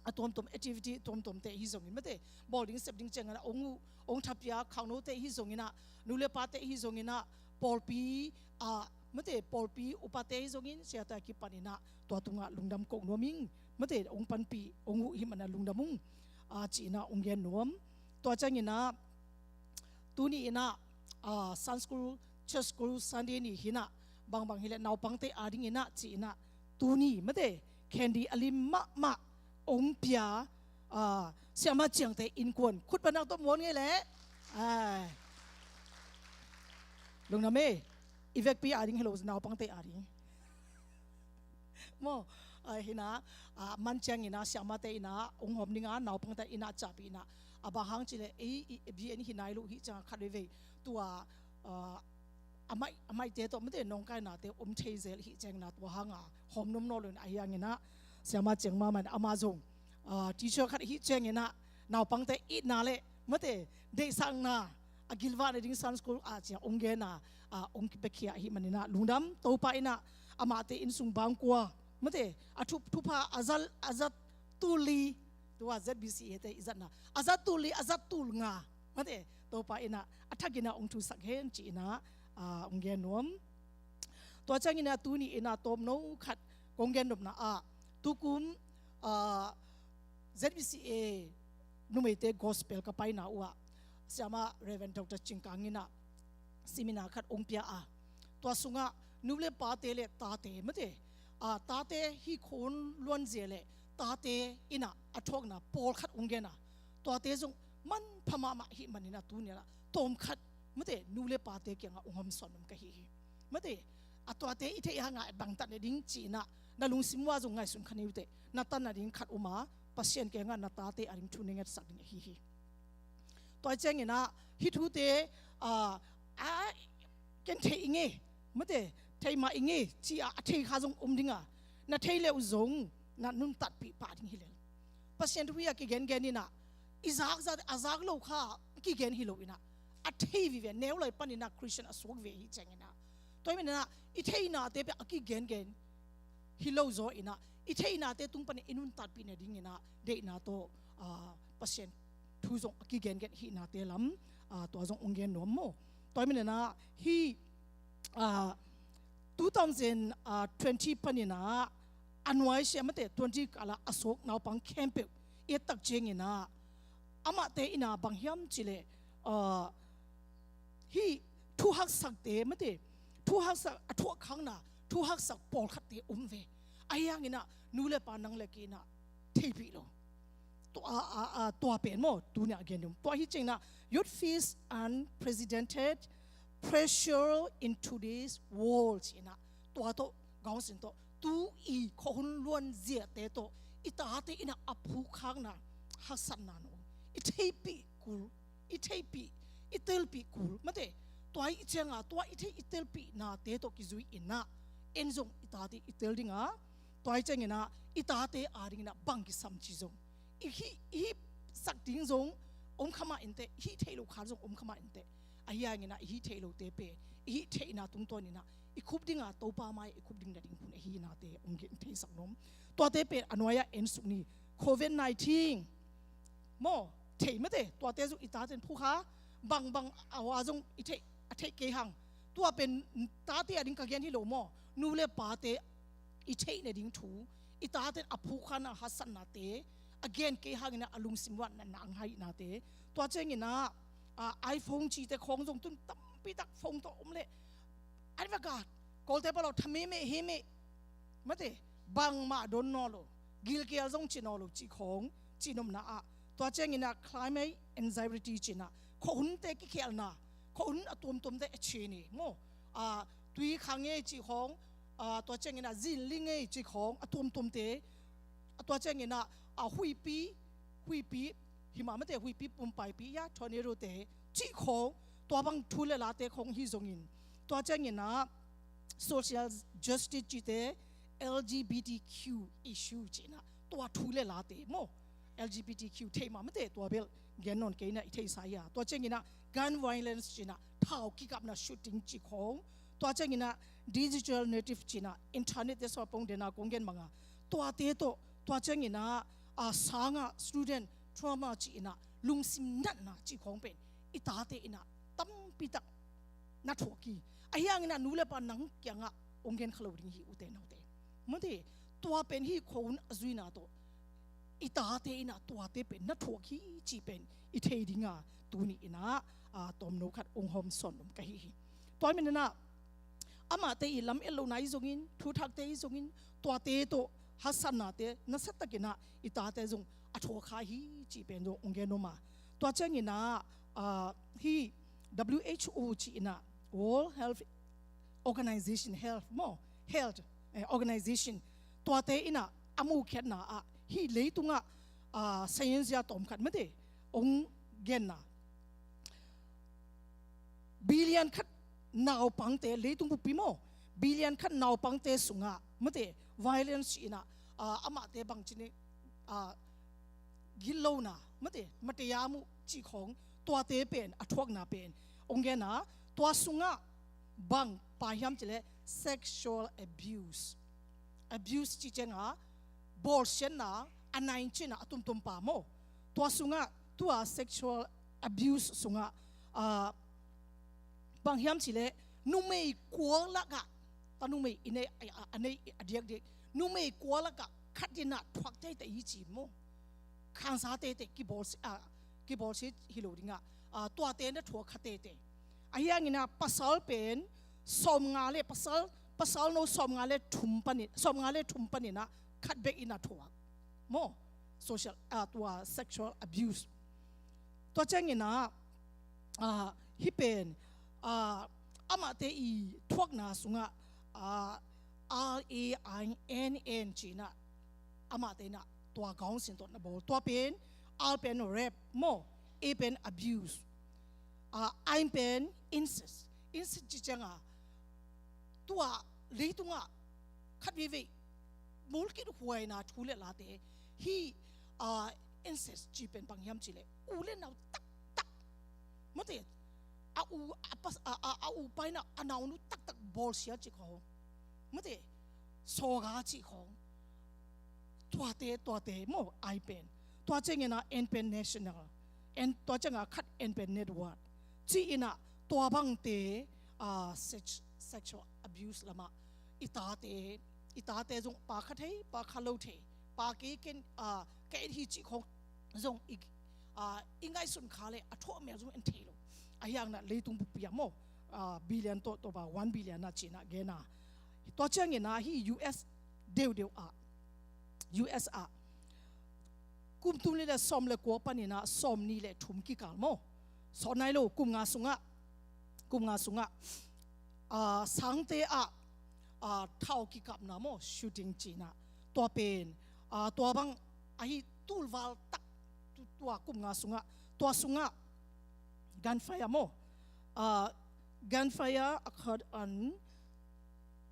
a tuamtuam activity tuamtuamte hi zongin mate, bawl ding sep ding ciangin ah hong uh, hong thapiak khangnote hi zongin ah, nu le pate hi zongin ah, pawlpi, ah, mate, pawlpi upate hi zongin siate a kipanin ah tua tungah lungdam koh nuam ing mate, hong panpih, hong uh hih manin ah lungdam ung, ah, ci-in ah hong gen nuam. Tua ciangin ah tuni in ah, ah, Sunday school, church school Sunday ni hi in ah, bangbang hi leh naupangte adingin ah ci-in ah tuni mate, candy a lim mahmah hong pia, ah, Siama Ciangte innkuan khut panin ah tawh muan ngei leh. Ai. Lungdam e, i vekpi ading hi lo, naupangte ading. Maw, ah, hi in ah, ah, man ciangin ah siamate in ah hong hawm ding a, naupangte in ah ciahpih in ah, a bang hang cih leh ei, i, i B N hi nai lo hi ciang a khat veivei tua, ah, a maih, a maihte tawh mate nawngkainate om thei zel hi ciangin ah tua hang a hawm nuam nawn lo in ah, ahi hangin ah Siama Ciang mahmah in ah amah zong, ah, teacher khat hi ciangin ah naupangte itna le mate deihsakna a gilvah nading Sunday school ah ciang hong gen a, ah, hong kipiakhia ahih manin ah lungdam. Topa in ah amahte inn sung bangkua mate a thu, thupha a zat, a zat tul li, tua Z B C A te i zatna a zat tul li, a zat tul nga mate, Topa in ah a thakin ah hong thusak hen ci-in ah, ah, hong gen nuam. Tua ciangin ah tuni in ah tawmno khat kong gennopna ah, tukum, ah, Z B C A numeite gospel ka paina uh ah, Siama Reverend Doctor Cing Kang in ah seminar khat hong pia a, tua sungah nu le pate le tate mate, ah, tate hih khon luanzia le tate in ah a thuakna pawlkhat hong gen a, tuate zong manpha mahmah hih manin ah tuni in ah tawmkhat mate nu le pate kiangah hong hawmsawn nuam ka hi hi. Mate, a tuate i theih hang a bangtat nading ci-in ah na lungsim uah zong ngaihsun kha ni uh teh, na tan nading khat om a, Pasian kiangah na tate ading thu na ngetsak ding ahi hi. Tua ciangin ah hih thute, ah, ah, ken thei ing e mate, thei mah ing e ci-a a thei kha zong om ding a, na thei le uh zong na nuntatpih pah ding hi lel. Pasian thu hi a kigengen in ah, i zak zat a zak lo kha kigen hi lo in ah, a thei vive, neu lai panin ah Christian a suak ve hi ciangin ah, tua hi manin ah i theihnate pia a kigengen hi lo zaw in ah, i theihnate tung panin i nuntatpih nadingin ah deihna tawh, ah, Pasian thu zong a kigengen hihnate lam, ah, tua zong hong gen nuam maw. Tua hi manin ah hih, ah, two thousand twenty panin ah a nuaisiah mate twenty kal a a suak naupang khempeuh i et tak ciangin ah amahte in ah bang hiam cih leh, ah, hih thu haksakte mate, thu haksak a thuak khakna thu haksak pawlkhatte om ve. Ahi hangin ah nu le pa nang le kei in ah theipih lo. Tua, a, a, tua pen maw tuni a gen ding. Tua hi ciangin ah youth feels unprecedented pressure in today's world ci-in ah tua tawh gaungsin tawh tu i khuahun luanziate tawh i tate in ah a phukkhakna, haksatna no i theihpih kul, i theihpih, i telpih kul mate. Tua i cianga tua i theih i telpihnate tawh kizui in ah en zong i tate i tel dinga, tua i ciangin ah i tate adingin ah bang kisam ci zong i hih, i hih sak ding zong om kha mah inteh, i hih theih loh khat zong om kha mah inteh. Ahi hangin ah i hih theih lohte pen i hih theihna tungtawn in ah i khup dinga Topa mai-ah i khup ding nading hun ahi nate hong gen theisak nuam. Tuate pen a nuai-ah en suk ni. Covid nineteen maw, thei mate, tuate zong i taten phukha, bangbang a wa zong i theih, a theih kei hang. Tua pen tate ading ka gen hi lo maw, nu le pate i theih nading thu, i taten a phukkhakna, haksatnate a gen kei hangin ah a lungsim luatna nang haihnate. Tua ciangin ah, a, iPhone cite khawng zong tun tampi tak phone tawh om leh, advocate, Kawlte pa lo tha mehmeh himeh mate, bangmah don nawn lo, gilkial zong ci nawn lo cih khawng, cih nopna ah. Tua ciangin ah climate anxiety ci-in ah khuahunte kikhelhna, khuahun a tuamtuamte a chin hi maw, a, tui khang ei cih khawng, a, tua ciangin ah zinling ei cih khawng a tuamtuamte, a, tua ciangin ah, a, huihpi, huihpi, himah mate, huihpi pumpaipi, ya, tornado te cih khawng, tua bang thu le late khawng hi zongin, tua ciangin ah social justice cite, L G B T Q issue ci-in ah tua thu le late maw, L G B T Q thei mah mate, tua bel gen nawn kei in ah i theihsa hi a. Tua ciangin ah gun violence ci-in ah thau kikapna, shooting cih khawng, tua ciangin ah digital native ci-in ah internet te sawpong dena kong gen banga, tuate tawh, tua ciangin ah, a, sangah student trauma ci-in ah lungsim natna cih khawng pen i tate in ah tampi tak na thuak hi. Ahi hangin ah nu le pa nang kiangah hong gen kha lo ding hi, ute naute mate. Tua pen hih khuahun a zuina tawh i tate in ah tuate pen na thuak hi cih pen i thei dinga tuni in ah, a, tomno khat hong hawmsawn nuam ka hi hi. Tua manin ah amahte i lam-et lohna hi zongin, thuthakte hi zongin, tuate tawh haksatnate nasatak in ah i tate zong a thuak kha hi cih pen zong hong gen nuam a. Tua ciangin ah, a, hih W H O ci-in ah, World Health Organization, health maw, health, eh, organization, tuate in ah a mukhiatna ah hih leitungah, a, science a tawm khat mate hong genna, billion khat naupangte, leitung buppi maw, billion khat naupangte sungah mate violence ci-in ah, a, amahte bangci ni, a, gitlona mate, mateyam uh cih khawng, tuate pen a thuakna pen hong gen a. Tua sungah bang pai hiam cih leh sexual abuse. Abuse cih ciangah bawlsiatna, a nai cihna a tuamtuam pa maw. Tua sungah, tua sexual abuse sungah, a, bang hiam cih leh numei kua lakah, ta numei i nei, a, a nei a diakdiak, numei kua lakah khat in ah thuak teitei hi ci maw. Khansa teitei, kibawlsia, a, kibawlsia hi lo dingah, a, tuate na thuak kha teitei. Ahi hangin ah pasal pen sawmnga le pasal, pasal no sawmnga le thum panin, sawmnga le thum panin ah khat bek in a thuak maw. Social, a, tua sexual abuse. Tua ciangin ah, a, hih pen, a, amahte i thuakna sungah, a, R A I N N ci-in ah amahte in ah tua gaungsin tawh na bawl. Tua pen, R pen rape maw, A pen abuse, a, I pen incest. Incest cih ciangah tua leitungah khat veivei mulkit huaina thu le late, hih, a, incest cih pen bang hiam cih leh u le nau taktak mate, a u, a pas, a, a, a u pa in ah a naunu taktak bawlsia cih khawng mate, sawga cih khawng, tuate, tuate maw, I pen. Tua ciangin ah N pen national, N, tua ciangah khat N pen network ci-in ah tua bangte, a, sex-, sexual abuse lamah i tate, i tate zong pa kha thei, pa kha lo thei, pa kei ken, a, ka et hi cih khawng zong i, a, i ngaihsun kha leh a thuak mel zong en thei lo. Ahi hangin ah leitung buppi ah maw, a, billion tawh, tawh ba one billion ah ci-in ah gen a. Tua ciangin ah hih U S deuhdeuh ah, U S ah kum tul nih le sawm le kua panin ah sawmnih le thum kikal maw, sawt nai lo, kum nga sungah, kum nga sungah, a, sangte ah ah, thau kikapna maw, shooting cihna, tua pen, ah, tua bang ahi tulval tak, tu-, tua kum nga sungah, tua sungah gunfire maw, ah, gunfire occurred on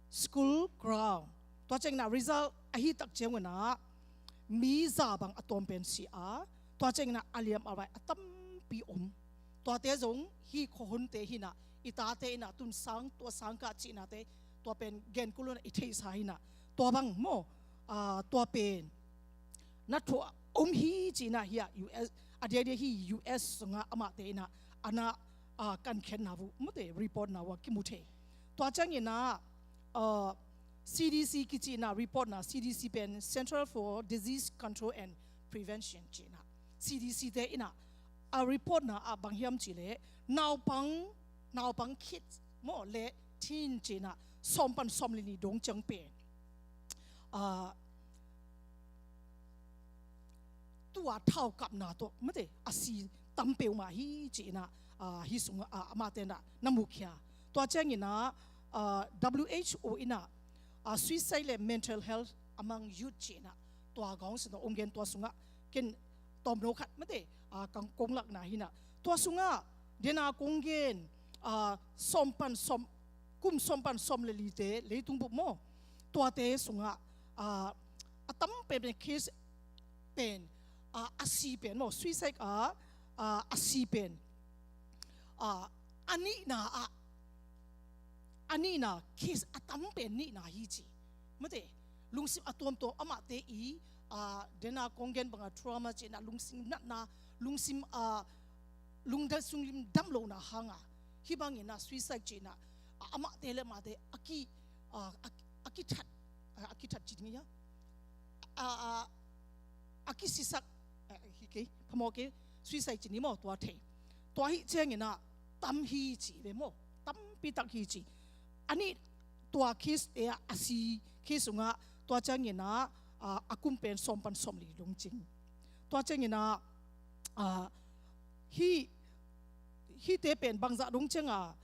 school ground. Tua ciangin ah result ahi tak ciangun ah mi za bang a tawm pen si a, tua ciangin ah a liam a rai a tampi om. Tuate zong hih khuahunte hi-in ah, i tate in ah tun sang, tua sang kah cihnate, tua pen gen kul lo-in ah i theihsa hi-in ah, tua bang maw, ah, tua pen na thuah om hi cihna hi-a, U S, a diakdiak hih U S sungah amahte in ah a na, ah, kankhiatna uh, mate, reportna uh a kimu thei. Tua ciangin ah, ah, C D C kicihna reportna, C D C pen Center for Disease Control and Prevention cihna, C D C te in ah a reportna ah bang hiam cih leh, naupang, naupang kids maw le teen cihna, sawm pan sawm le nih dong ciang pen, ah, tua thau kapna tawh, mate, a si tam peuhmah hi cihna, ah, hih sungah, ah, amahte in ah na mukhia. Tua ciangin ah, ah, W H O in ah, ah, suicide le mental health among youth cihna, tua gawng sin tawh ong gen, tua sungah ken tawmno khat, mate, ah, kang kong lakna hi-in ah, tua sungah dena kong gen, ah, sawm pan sawm, kum sawm pan sawm le lite leitung bup maw, tuate sungah, ah, a tam pen pen case pen, ah, a si pen maw, suicide ah, ah, a si pen, ah, a nihna ah, a nihna case a tam pen nihna hi ci. Mate, lungsim a tuamtuam, amahte i, ah, dena kong gen banga trauma cihna, lungsim natna, lungsim, ah, lungdam, lungsim dam lohna hanga, hih bangin ah suicide cihna, ah, amahte le amahte a ki, ah, a, a kithat, ah, a kithat ci ding hi-a, ah, ah, a kisisak, ah, hi kei, phamawh kei, suicide ci ni maw, tua thei. Tua hih ciangin ah tam hi ci ve maw, tampi tak hi ci. A nih, tua case te ah, a si case sungah, tua ciangin ah, ah, a kum pen sawm pan sawm le li dong cing. Tua ciangin ah, ah, hih, hihte pen bangzah dong cianga,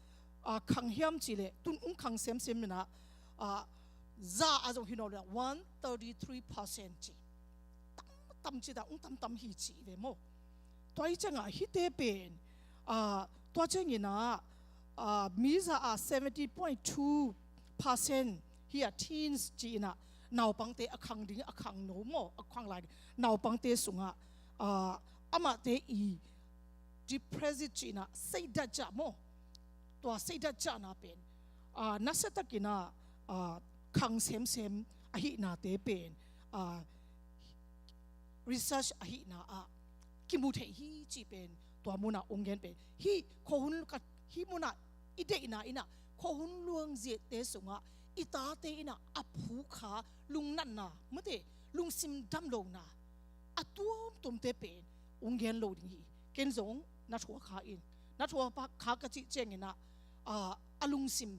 ah, khang hiam cih leh, tun ong khang semsem in ah, ah, za a zong hi nawn lo, one thirty three percent ci. Tam, tam ci ta, ong tam tam hi ci ve maw. Tua hi ciangah hihte pen, ah, tua ciangin ah, ah, mi za ah seventy point two percent hi-a, teens ci-in ah, naupangte, a khang ding, a khangno maw, a khang lai ding naupangte sungah, ah, amahte i depressed cihna, seidat ciah maw, tua seidat ciahna pen, ah, nasiatakin ah, ah, khang semsem ahihnate pen, ah, research ahihna ah kimu thei hi cih pen, tua munah ong gen pen, hih khuahun ka, hih munah i deihna in ah, khuahun luangziate sungah i tate in ah a phukha lungnatna, mate, lungsim dam lohna a tuamtuamte pen ong gen lo ding hi. Ken zong na thuak kha in, na thuak kha ka cih ciangin ah, ah, a lungsim,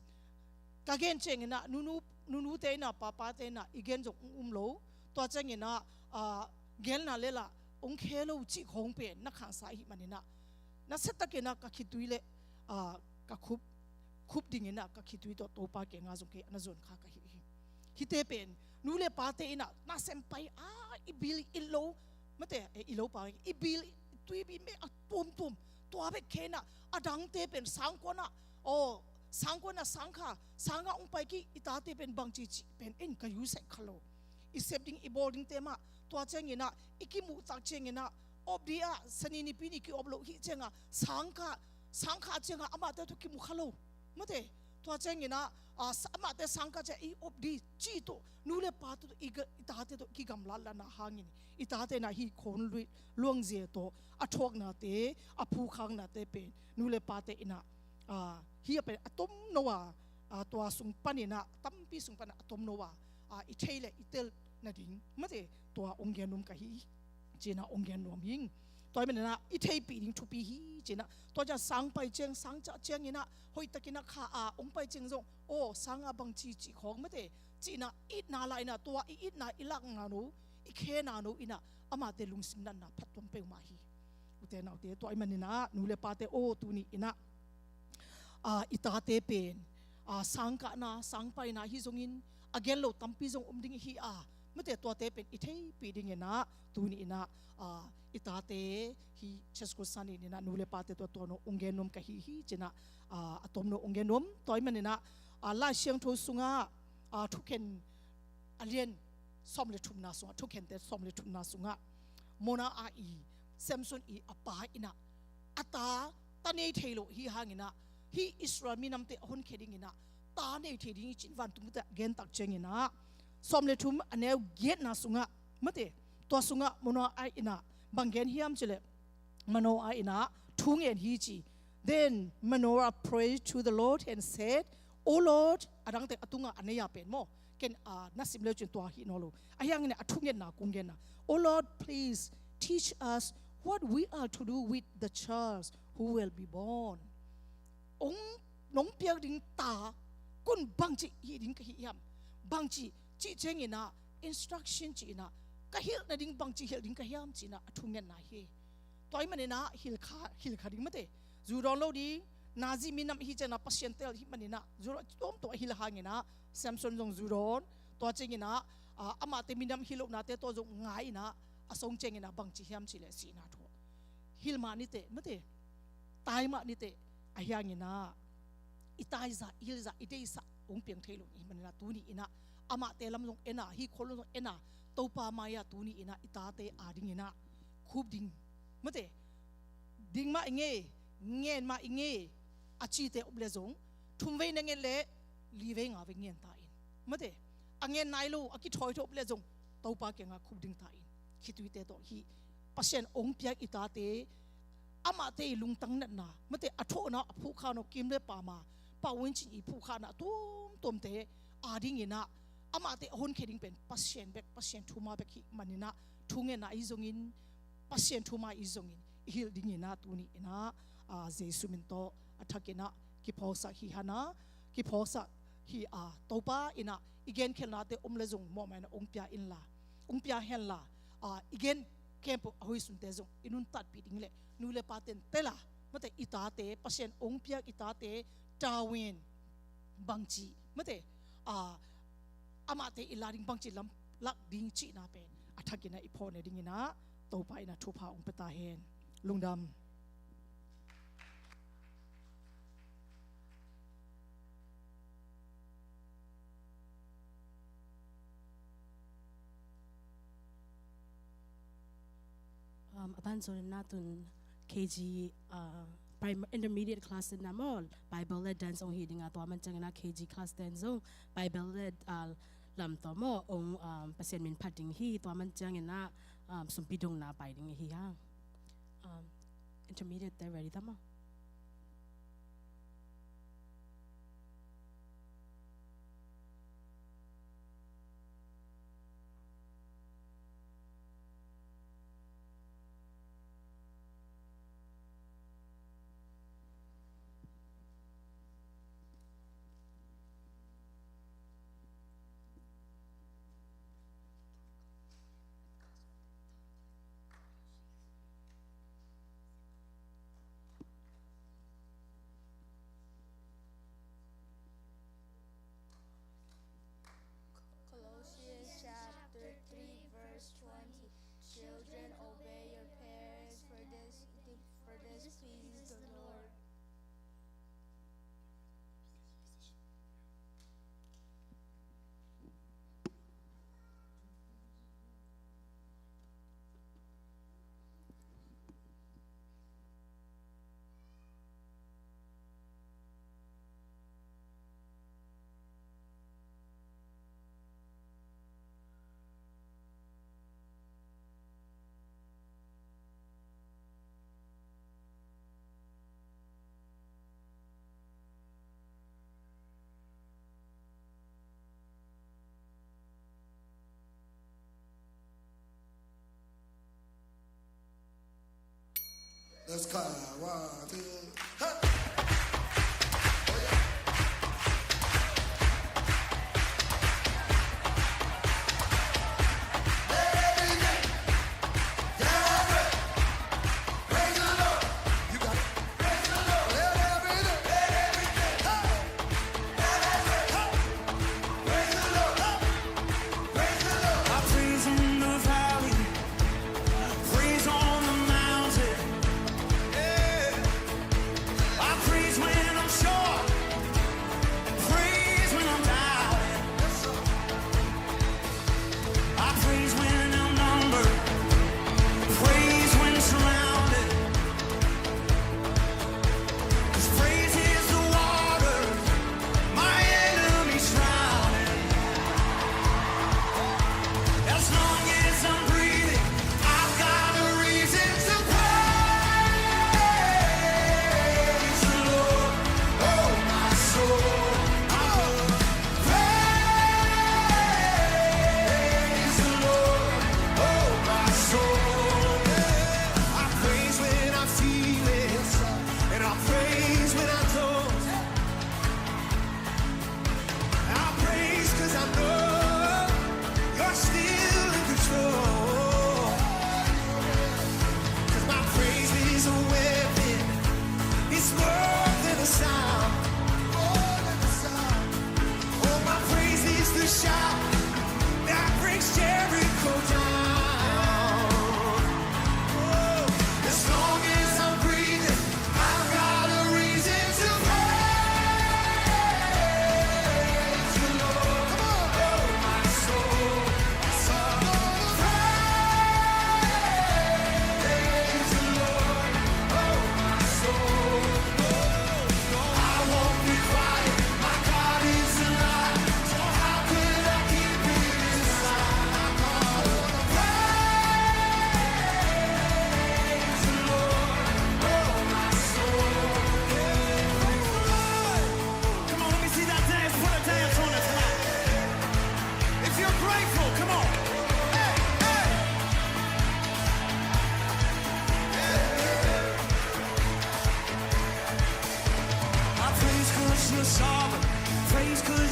ka gen ciangin ah, nunu, nunute in ah, papate in ah i gen zong ong um lo. Tua ciangin ah, ah, gelna lel ah ong khe lo cih khawng pen na khangsa ahih manin ah, nasiatakin ah ka khitui le, ah, ka khup, khup dingin ah ka khitui tawh Topa kiangah zong kei a na zuan kha ka hi hi. Hihte pen nu le pate in ah nasem pai a, i bil i it lo, mate, eh, i lo pa, i bil, i tui bil me a tuamtuam, tua bek kei in ah, a dangte pen sangkuan ah, aw, sangkuan ah sangkha, sangkha ong pai kik i tate pen bangci ci pen en ka yu sek kha lo. I sep ding, i bawl dingte mah, tua ciangin ah i kimuh tak ciangin ah, op dih ah, Sani nipi ni ki-op loh hi ciangah, sangkha, sangkha ciangah amahte tawh kimu kha lo. Mate, tua ciangin ah, ah, sa-, amahte sangkha ciah i op dih ci tawh, nu le pa tawh, i ga-, i tate tawh kigamlatna hangin, i tate in ah hih khuahun luangzia tawh a thuaknate, a phukhaknate pen nu le pate in ah, ah, hih a pen a tomno a, ah, tua sung panin ah, tampi sung panin ah a tomno a, ah, i thei le i tel nading, mate, tua ong gen nuam ka hi, ci-in ah ong gen nuam hing. Tua ahih manin ah i theihpih ding thupi hi, ci-in ah. Tua ciang sang pai ciang, sang ciah ciangin ah, hoihtakin ah kha a ong pai ciang zong, aw, sang ah bangci ci khawng, mate, ci-in ah, itna la in ah, tua i itna, i lakna no, i khena no in ah, amahte lungsim natna phattuam peuhmah hi. Ute naute, tua ahih manin ah, nu le pate aw, tuni in ah, ah, i tate pen, a, sangkahna, sangpaina hi zongin a gen lo tampi zong om ding hi a, mate, tuate pen i theihpih dingin ah tuni in ah, a, i tate hi Church School Sunday ni in ah nu le pate tua tuan uh ong gen nuam ka hi hi ci in ah, a, a tuam nuam ong gen nuam. Tua ahih manin ah, a, Lai Siangtho sungah, a, thukhen a lian sawm le thumna sungah, thukhente sawm le thumna sungah Manoah i, Samson i a pa in ah a ta, ta nei thei lo hi hangin ah, hih Israel minamte a honkhia dingin ah ta nei thei ding hi ci-in vantungte a gen tak ciangin ah, sawm le thum a neu giatna sungah, mate, tua sungah Manoah in ah bang gen hiam cih leh, Manoah in ah thu ngen hi ci. Then Manoah prayed to the Lord and said, "O Lord," a dangte a tungah a nei a pen maw, ken, a, na sim leu cin tua hi nawn lo. Ahi hangin a thungetna kong genna, "O Lord, please teach us what we are to do with the child who will be born." Ong, nong piak ding ta, kun bangci hih ding ka hi hiam? Bangci, cih ciangin ah, instruction ci-in ah, ka hilh nading bangci hilh ding ka hiam ci-in ah a thungetna hi. Tua ahih manin ah hilh kha, hilh kha ding, mate. Zu dawn lo ding, nazi minam hi ciangin ah Pasian tel ahih manin ah zu dawn tuamtuam a hilh hangin ah, Samson zong zu dawn, tua ciangin ah, a, amahte minam hi lohnate tua zong ngai in ah, a song ciangin ah bangci hiam cih leh sihna thu. Hilh mah ni teh, mate. Tai mah ni teh. Ahi hangin ah i taizah, i hilhzah, i deihzah ong piang thei lo ahih manin ah tuni in ah amahte lam zong en a, hih khua lam zong en a, Topa mai-ah tuni in ah i tate adingin ah khup ding, mate, ding mah i ngei, ngen mah i ngei, a cite om leh zong thum vei na nget leh li vei nga vei ngen ta in, mate, a ngen nai lo, a kithawi thei om leh zong Topa kiangah khup ding ta in. Khituite tawh hih Pasian ong piak i tate, amahte i lungtang natna, mate, a thawhna, a phuhkhakna, kim le pam a, Pau Win Cin i phuhkhakna tuamtuamte adingin ah amahte a honkhia ding pen Pasian bek, Pasian thu ma bek ahih manin ah thungetna i zongin, Pasian thu ma i zongin i hilh dingin ah tuni in ah, a, Jesu min tawh a thakin ah kiphawksak hi hang a, kiphawksak hi a, Topa in ah i genkhelhnate om leh zong mawhmaina ong pia inla, ong pia henla, a, i gen khempeuh a hoihsunte zong i nuntakpih ding leh nu le pate'n tel a, mate, i tate, Pasian ong piak i tate, Darwin bangci, mate, a, amahte i la ding bangci lam lak ding cihna pen a thakin ah i phawk nadingin ah Topa in ah thupha ong pia ta hen. Lungdam. Um, a ban zong na tun K G, uh, prim-, intermediate class in ah maw, Bible le dance ong hi ding a, tua man ciangin ah K G class ten zong Bible le, uh, lam tawh maw ong, um, Pasian min phat ding hi, tua man ciangin ah, um, sumpi dongna pai ding hi hang. Um, intermediate te ready ta maw? Colossians chapter three, verse twenty. Children, obey your parents, for this, for this pleases the Lord. Let's go. One, two, hey.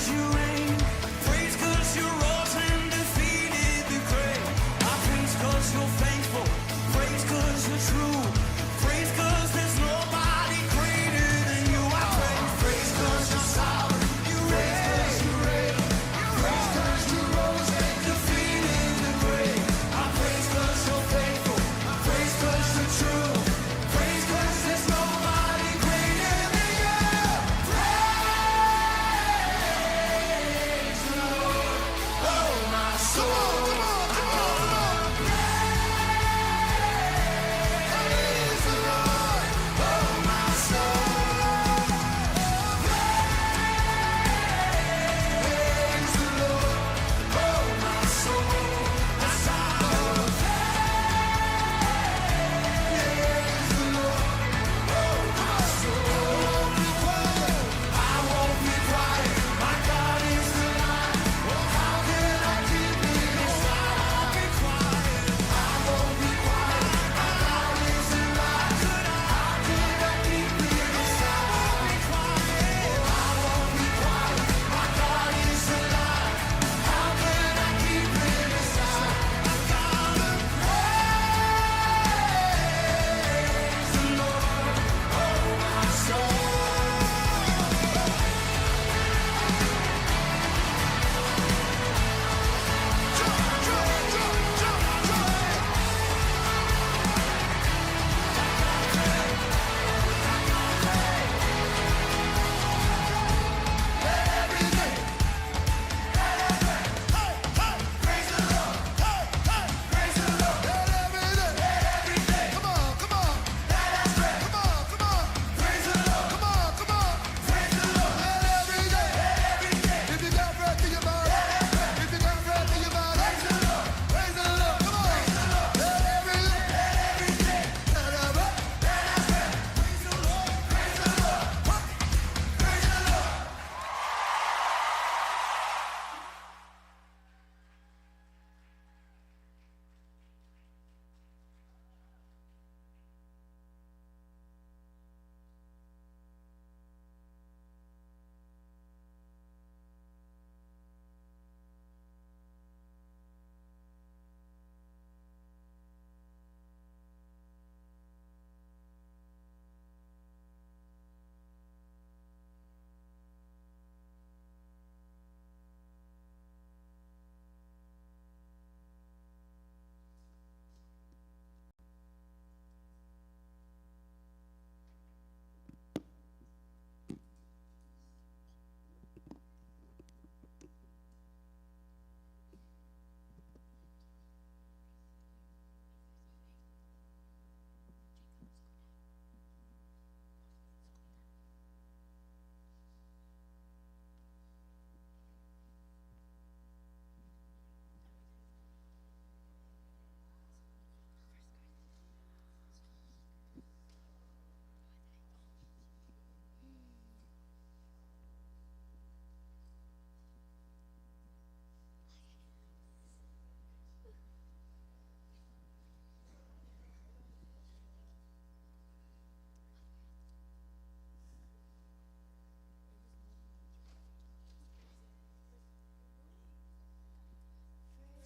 You reign. Praise 'cause you rose and defeated the grave. I praise 'cause you're faithful. Praise 'cause you're true. Praise 'cause there's nobody greater than you. I praise, praise 'cause you're sovereign. You reign. Praise 'cause you reign. Praise 'cause you rose and defeated the grave. I praise 'cause you're faithful. Praise 'cause you're true. Praise 'cause there's nobody greater than you. Praise the Lord, oh my soul. Come on, come on, come on, come on. Praise the Lord, oh my soul. Praise the Lord.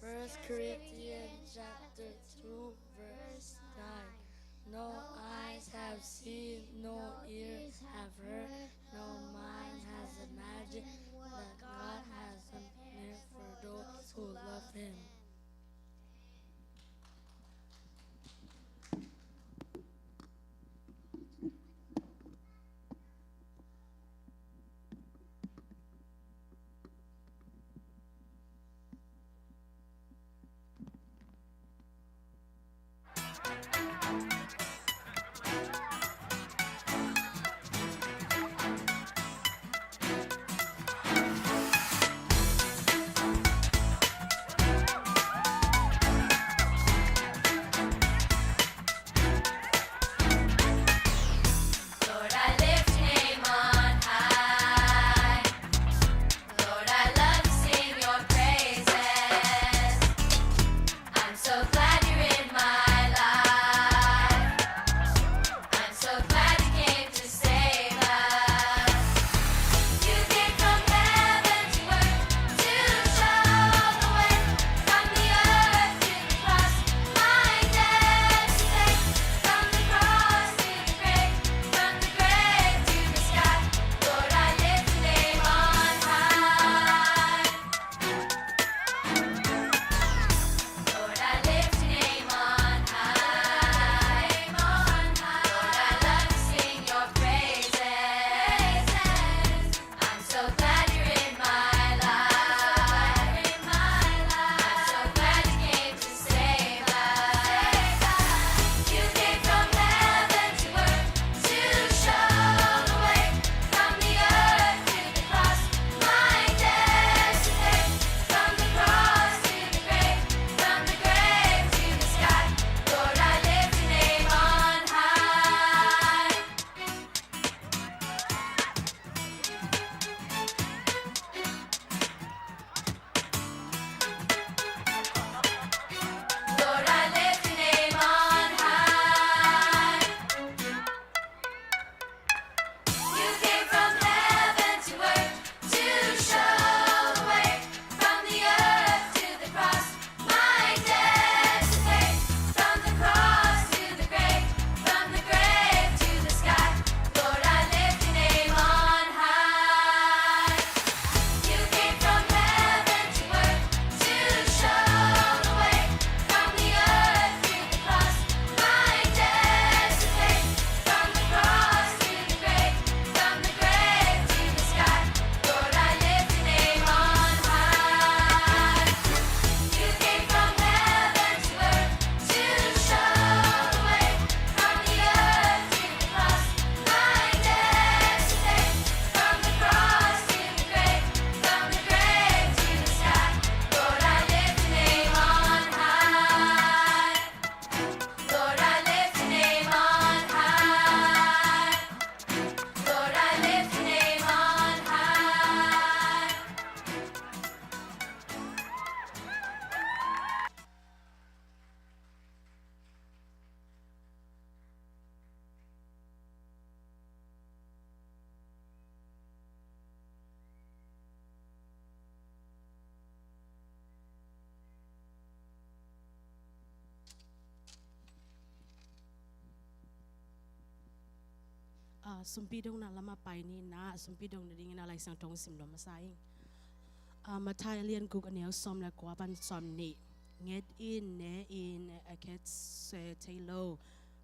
First Corinthians chapter two, verse nine. No eyes have seen, no ears have heard, no mind has imagined what God has prepared for those who love Him. Ah, sumpi dongna lamah pai ni in ah, sumpi dong nadingin ah Lai Siangtho sim nuam masa ing. Ah, Matthai a lian guk, a neu sawm le kua pan sawm nih. Nget in, ne in, a khek se thei lo.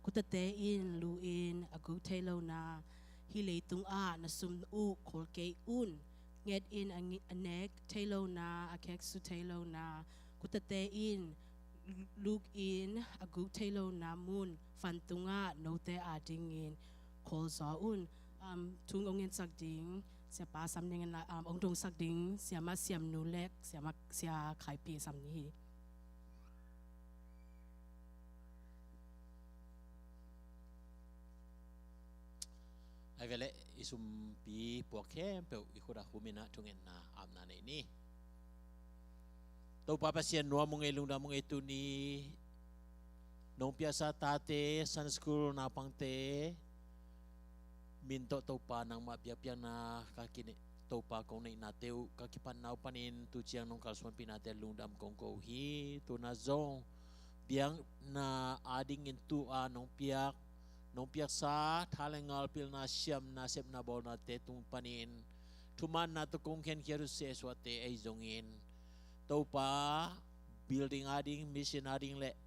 Kutate in, lu in, a guk thei lo na. Hih leitung ah na sum uh khol kei un. Nget in, a ngi-, a nek thei lo na, a khek su thei lo na. Kutate in, luk in, a guk thei lo na mun, van tungah note adingin khol zaw un. Um, thu hong ngetsak ding, Siapa Sam Ning in ah, um, hong dongsak ding, Siamah Siamnu leh, Siamah Sia Khai Pi Sam Ning hi. Ai ve leh, i sumpi puak khempeuh i khut ah hum in ah thungetna apna nei ni. Topa Pasian, nuam ung ei, lungdam ung ei, tuni nong piaksa tate, Sunday school naupangte min tawh Topa nangmah biakpiakna ka kineih, Topa kong neihnate uh ka kipatna uh panin tu ciang nong kalsuanpihnate lungdam kong ko uh hi. Tuna zong biakna adingin tu-a nong piak, nong piaksa tha le ngal, pilna, siamna, sepna, bawlnate tung panin thumanna tawh kong khenkhiat uh Jesuh-ate ahi zongin, Topa, building ading, mission ading leh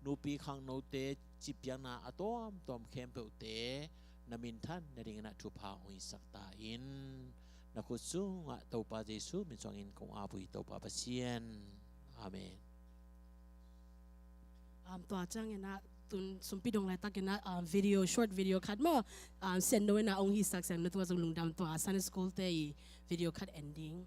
nupi khangnote cihpiakna a tuamtuam khempeuhte na minthan nadingin ah thupha hong hisak ta in. Na khut sungah Topa Jesuh min suangin kong ap uh hi, Topa Pasian. Amen. Um, tua ciangin ah tun sumpi dong laitakin ah, um, video, short video khat maw, um, Sian No in ah hong hisak, Sian No tungah zong lungdam, tua Sunday school te i video khat en ding.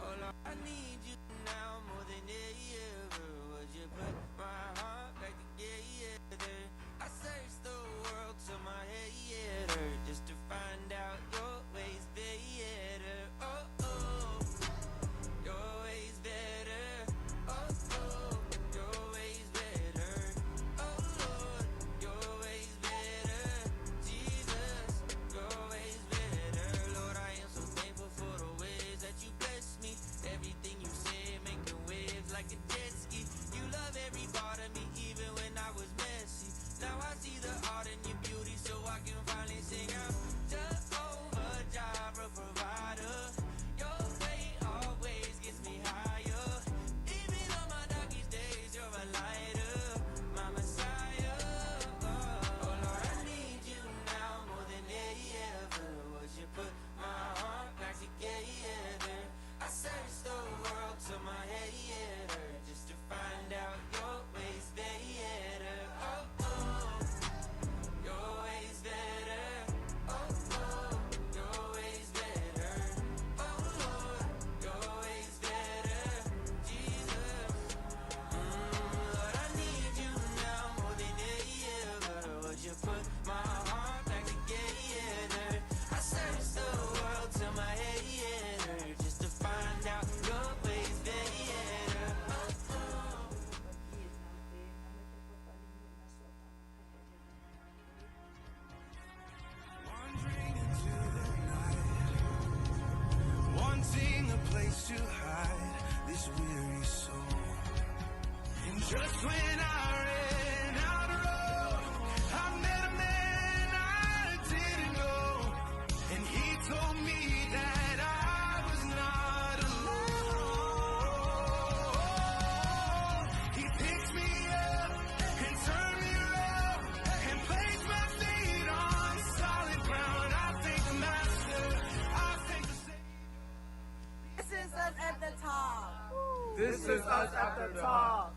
All I need you now more than ever. Would you put my heart back together? I search the world till my head hurt just to find out your ways better. Oh, oh, your ways better. Oh, oh, your ways better. Oh, Lord, your ways better. Jesus, your ways better. Lord, I am so thankful for the ways that you bless me. Everything you say making waves like a jet ski. You love every part of me, even when I was messy. Now I see the art in your beauty, so I can finally sing. I'm Jehovah Jireh, provider. Your way always gets me higher. Even on my darkest days, you're a lighter, my Messiah. Oh, Lord, I need you now more than ever. Would you put my heart back together? I search the world till my head hurt just to find out your ways better. Oh, oh, your ways better. Oh, oh, your ways better. Oh, Lord, your ways better. Jesus. Mm, Lord, I need you now more than ever. Would you put my heart back together? I search the world till my head hurt just to find out your ways better. Oh, oh. Wandering into the night, wanting a place to hide this weary soul. And just when I ran out of road, I met a man I didn't know. And he told me that I was not alone. He picked me up and turned me around and placed my feet on solid ground. I thank the Master, I thank the Savior. This is us at the top. This is us at the top.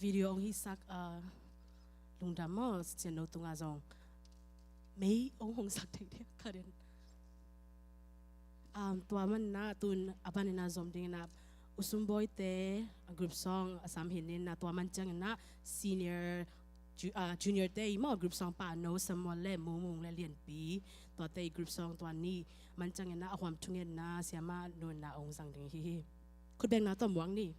Video hong hisak, ah, lungdam maw, Sianno tungah zong mei hong hongsak dingding kha den. Um, tua manin ah tun a panin ah zom dingin ah U Sum Bawi te group song a sam hi in ah, tua man ciangin ah senior ju-, ah, junior te i maw group song pa No Samuel le Mumung le Lianpi, tuate i group song tua ni man ciangin ah a huam thungetna siamah nu in ah hong zang ding hi hi. Khutbetna tawh muak ni.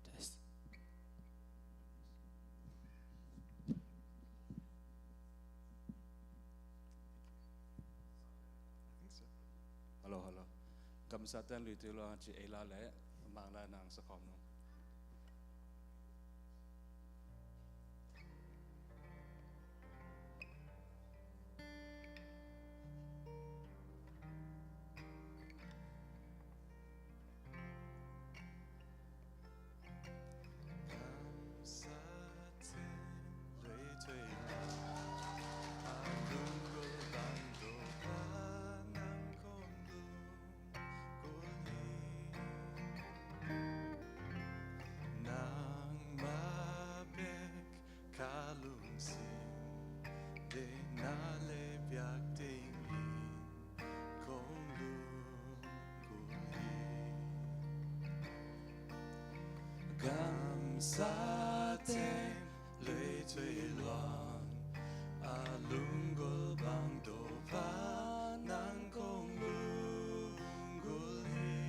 Test. Hello, hello. Gamsa ten lui tui lo ci ei la le mang la nang sa khom nung. Nangmah bek ka lungsim deihna le biakinn in kong lunggulh hi. Gamsa teng leitui luang a lunggulh bang Topa nang kong lunggulh hi.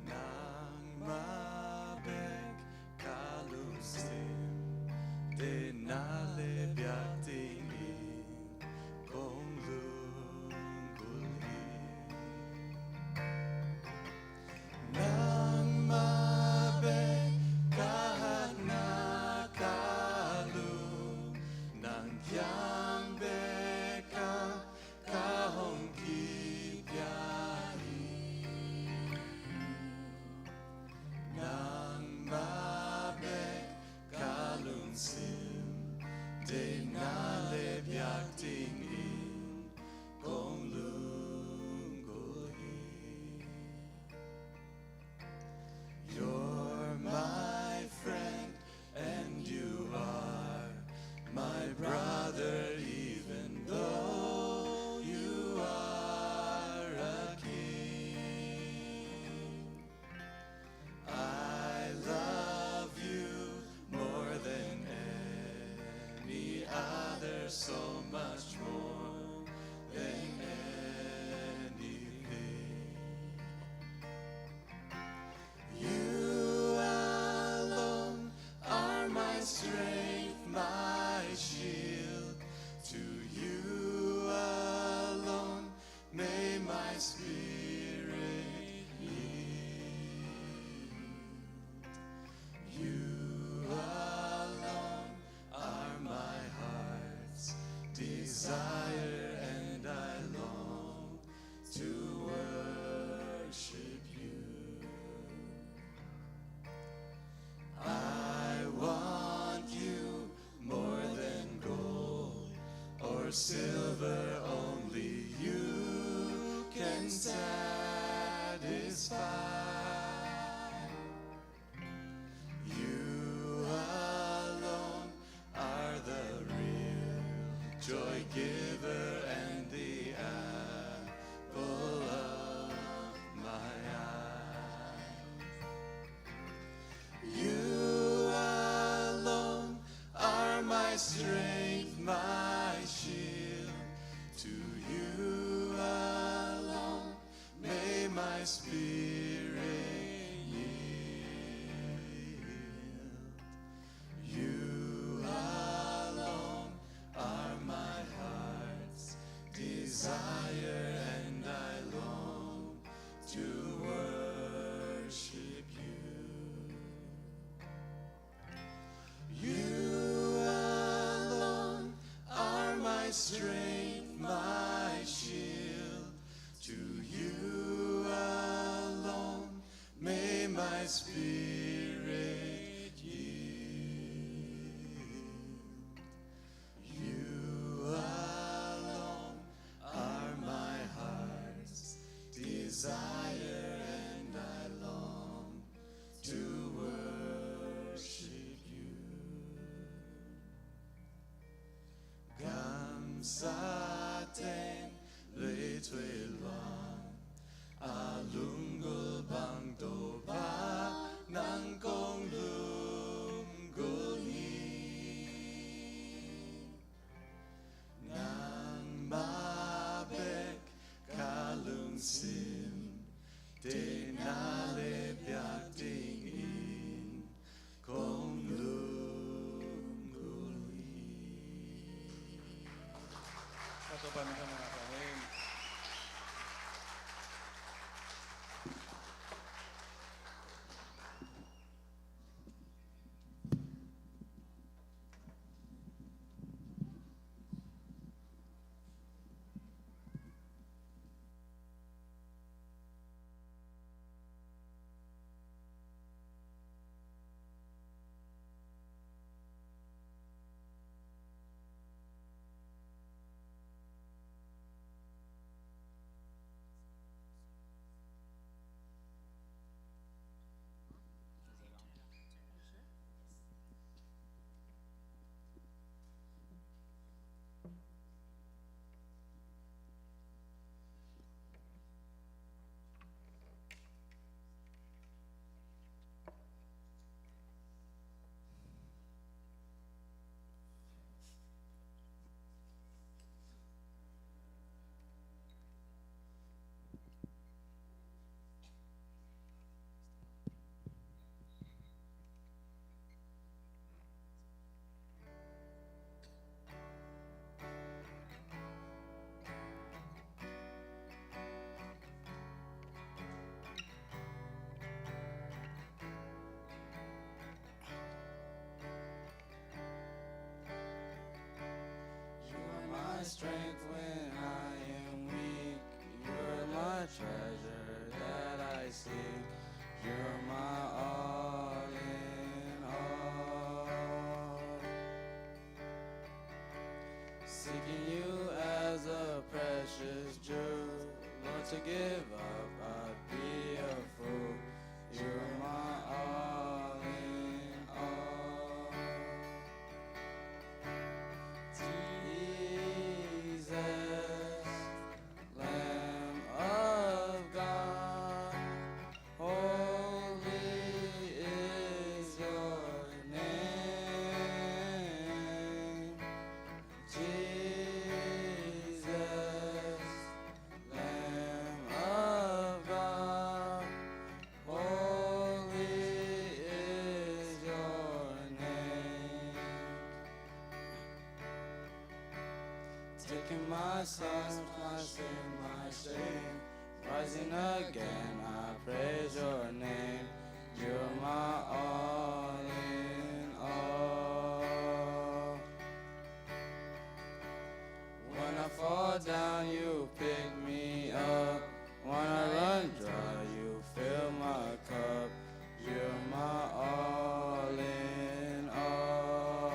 Nangmah bek ka lungsim deihna le biakinn in kong lunggulh hi. Nang silver, only you can satisfy. You alone are the real joy giver and the apple of my eye. You alone are my strength, my shield. To you alone may my spirit yield. You alone are my heart's desire, and I long to worship you. You alone are my strength, my shield. To you alone may my spirit yield. You alone are my heart's desire, and I long to worship you. Gamsa teng lei thuai luang, a lunggulh bang Topa nang kong lunggulh hi. Nangmah bek ka lungsim teekna leh biakinn in kong lunggulh hi. Ka Topa min thang, amen. You are my strength when I am weak. You are my treasure that I seek. You are my all in all. Seeking you as a precious jewel, Lord, to give up I'd be a fool. You're my all in all. Jesus, Lamb of God, holy is your name. Jesus, Lamb of God, holy is your name. Taking my sins, my sin, my shame, rising again, I praise your name. You're my all in all. When I fall down, you pick me up. When I run dry, you fill my cup. You're my all in all.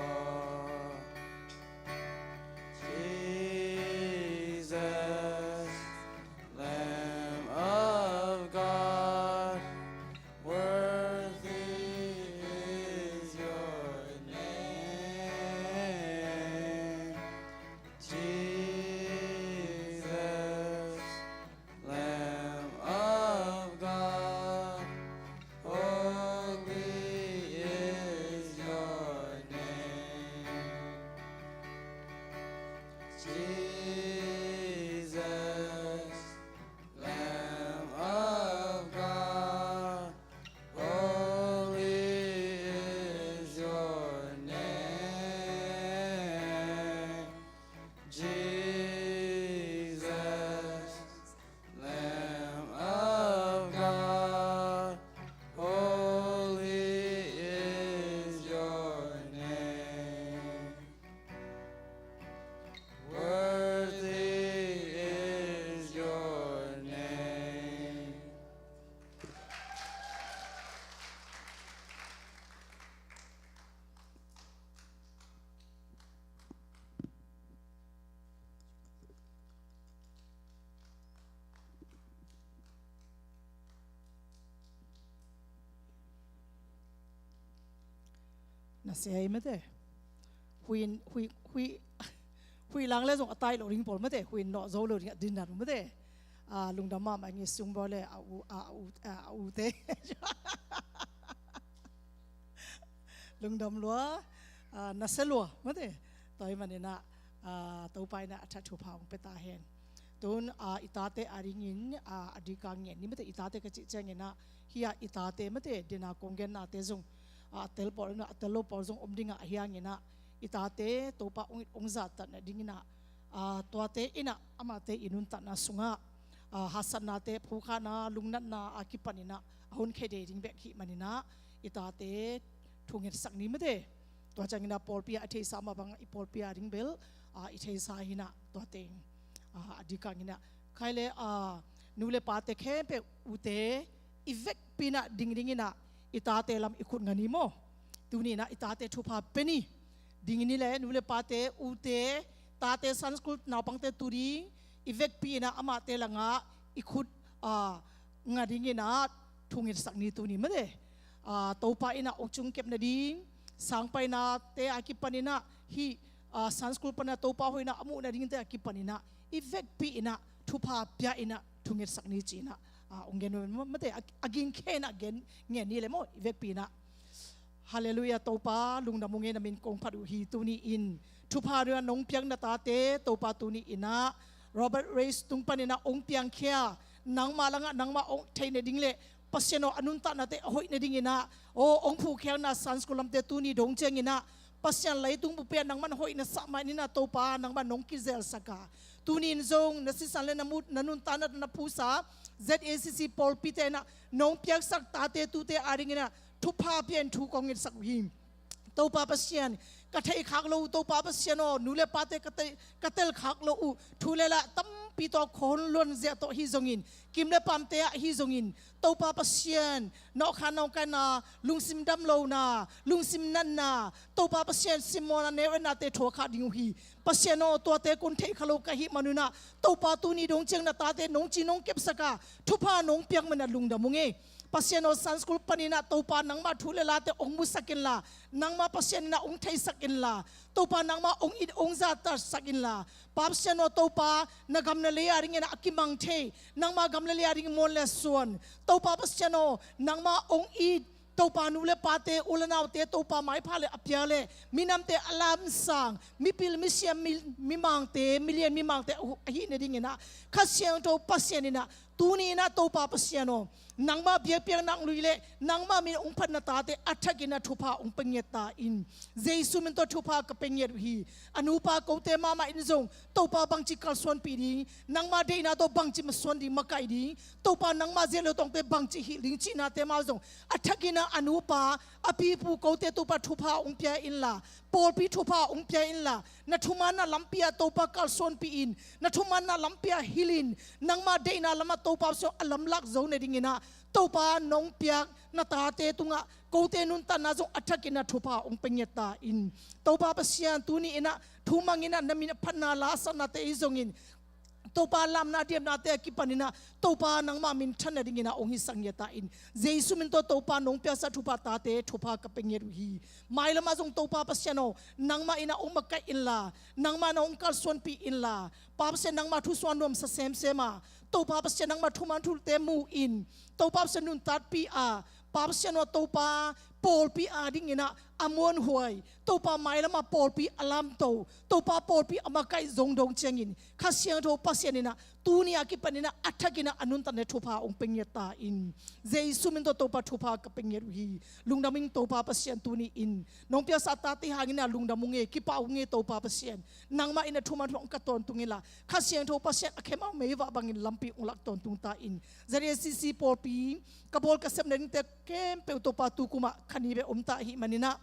Sia hi mate. Huih, huih, huih, huih lang le zong a tai lo ding pawl mate. Huih nawh zo lo ding a dindan mate. A, lungdam mahmah ing e, sung bawl le a u, a u, a u te. Lungdam lua, a, nasia lua mate. Tua hi maninah, a, Topa inah a that thupha hong pia ta hen. Tun, a, i tate a dingin, a, a dika ngen ni mate, i tate ka cih cianginah, hi a i tate mate, dena kong gennate zong, a, a tel pawl inah, a tel lo pawl zong om dingah, a hianginah, i tate, Topa hong it hong zahtatna dinginah, a, tuate inah, amate i nuntatna sungah, a, haksatnate, phukhana, lungnatna, a kipaninah, a hun khedei ding bek hi maninah, i tate, thungetsak ni mate. Tua cianginah pawlpi ah a theisa mah bangah i pawlpi a ding bel, a, i theisa hinah tua teng. A, a dikang hinah. Khai le, a, nu le pate khempeuh ute i vekpi inah dingding inah i tate lam i khut nga ni maw. Tuni inah i tate thupha pia ni. Ding ni le nu le pate ute tate Sunday school naupangte tu ding i vekpi inah amate langah i khut, a, nga ding inah thungetsak ni tuni mate. A, Topa inah ong cung kep nading, sangpainate a kipan inah hih, a, Sunday school panah Topa hoihna a muh nadingte a kipan inah i vekpi inah thupha pia inah thungetsak ni ci inah, a, ong gen mate, a, a ging khe inah gen ngen ni le maw, i vekpi inah. Halleluiah, Topa lungdam ung e, na min kong phat uh hi tuni in. Thupha dua nong piak na tate Topa tuni inah Robert Race tung pan inah ong piangkhia, nangmah langah nangmah ong theih nading le Pasian aw a nuntatnate a hoih nading inah, aw ong phukhia na Sunday school lamte tuni dong ciang inah Pasian leitung bup ah nangman hoih na sah man inah Topa nangman nong kizelsak a, tuni in zong na sisan le na mut na nuntatna na phusa Z A C C pawlpite inah nong piaksak tate tute a ding inah thupha pia in thu kong ngetsak uh hi. Topa Pasian, ka theih khak lo uh, Topa Pasian aw, nu le pate ka te-, ka tel khak lo uh, thu le la tampi tawh khon luan ziah tawh hi zongin, kim le pamte ah hi zongin, Topa Pasian, nawhkhan nawngkaina, lungsim dam lona, lungsim natna, Topa Pasian, simmawhna neu-etnate thuak kha ding uh hi. Pasian aw, tuate kong theih kha lo ka hih man un ah, Topa tuni dong ciang na tate nong ci nong kepsak a, thupha nong piak man a lungdam ung e. Pasian aw, Sunday school pan inah Topa nangmah thu le late ong musak inla, nangmah Pasian inah ong theisak inla, Topa nangmah ong it ong zahtaksak inla, Pa Pasian aw Topa, na gam na lei a ding inah a kimang thei, nangmah gam le lei a ding muan le suan, Topa Pasian aw, nangmah ong it, Topa nu le pate, u le naute, Topa maipha le a pia le, minamte a lamsang, mipil misiam, mi, mimangte, milian mimangte a hih nading inah, Kha Siangtho Pasian inah, tuni inah Topa Pasian aw, nangmah biakpiakna ong lui le, nangmah min ong phat na tate, a thak inah thupha ong pia ngiat ta in. Jesu min tawh thupha ka pia ngiat uh hi. A nupa kote mahmah in zong, Topa bangci kalsuanpih ding, nangmah deihna tawh bangci masuan ding, makaih ding, Topa nangmah zia lo tawngte bangci hilh ding cihnate mah zong, a thak inah a nupa, a pipu kote Topa thupha ong pia inla, pawlpi thupha ong pia inla, na thumaanna lampi ah Topa kalsuanpih in, na thumaanna lampi ah hilh in, nangmah deihna lamah Topa Pasian aw a lamlak zo nading inah, Topa nong piak na tate tungah, kote nuntatna zong a thak inah thupha ong pia ngiat ta in. Topa Pasian tuni inah, thu mang inah na min a phatna la a saknate hi zongin, Topa lamna diamnate a kipan inah, Topa nangmah minthan nading inah ong hisak ngiat ta in. Jesu min tawh Topa nong piaksa thupha tate, thupha ka pia ngiat uh hi. Mailamah zong Topa Pasian aw, nangmah inah ong makaih inla, nangmah inah ong kalsuanpih inla, Pa Pasian nangmah thusuah nuamsa semsem a, Topa Pasian nangmah thumaan thute mu in, Topa Pasian nuntakpih a, Pa Pasian aw Topa, pawlpi a ding inah a muanhuai, Topa mailamah pawlpi a lamto, Topa pawlpi a makaih zong dong ciangin, Kha Siangtho Pasian inah, tuni a kipan inah, a thak inah a nuntatna thupha ong pia ngiat ta in. Jesu min tawh Topa thupha ka pia ngiat uh hi. Lungdam ing Topa Pasian tuni in. Nong piaksa tate hang inah lungdam ung e, kipah ung e Topa Pasian. Nangmah inah thumaan thu ong ka tawntung inla, Kha Siangtho Pasian a khem a meivah bangin lampi ong lak tawntung ta in. Z A C C pawlpi, ka bawl ka sep nadingte khempeuh Topa tu kumah kha ni bek om ta ahih man inah,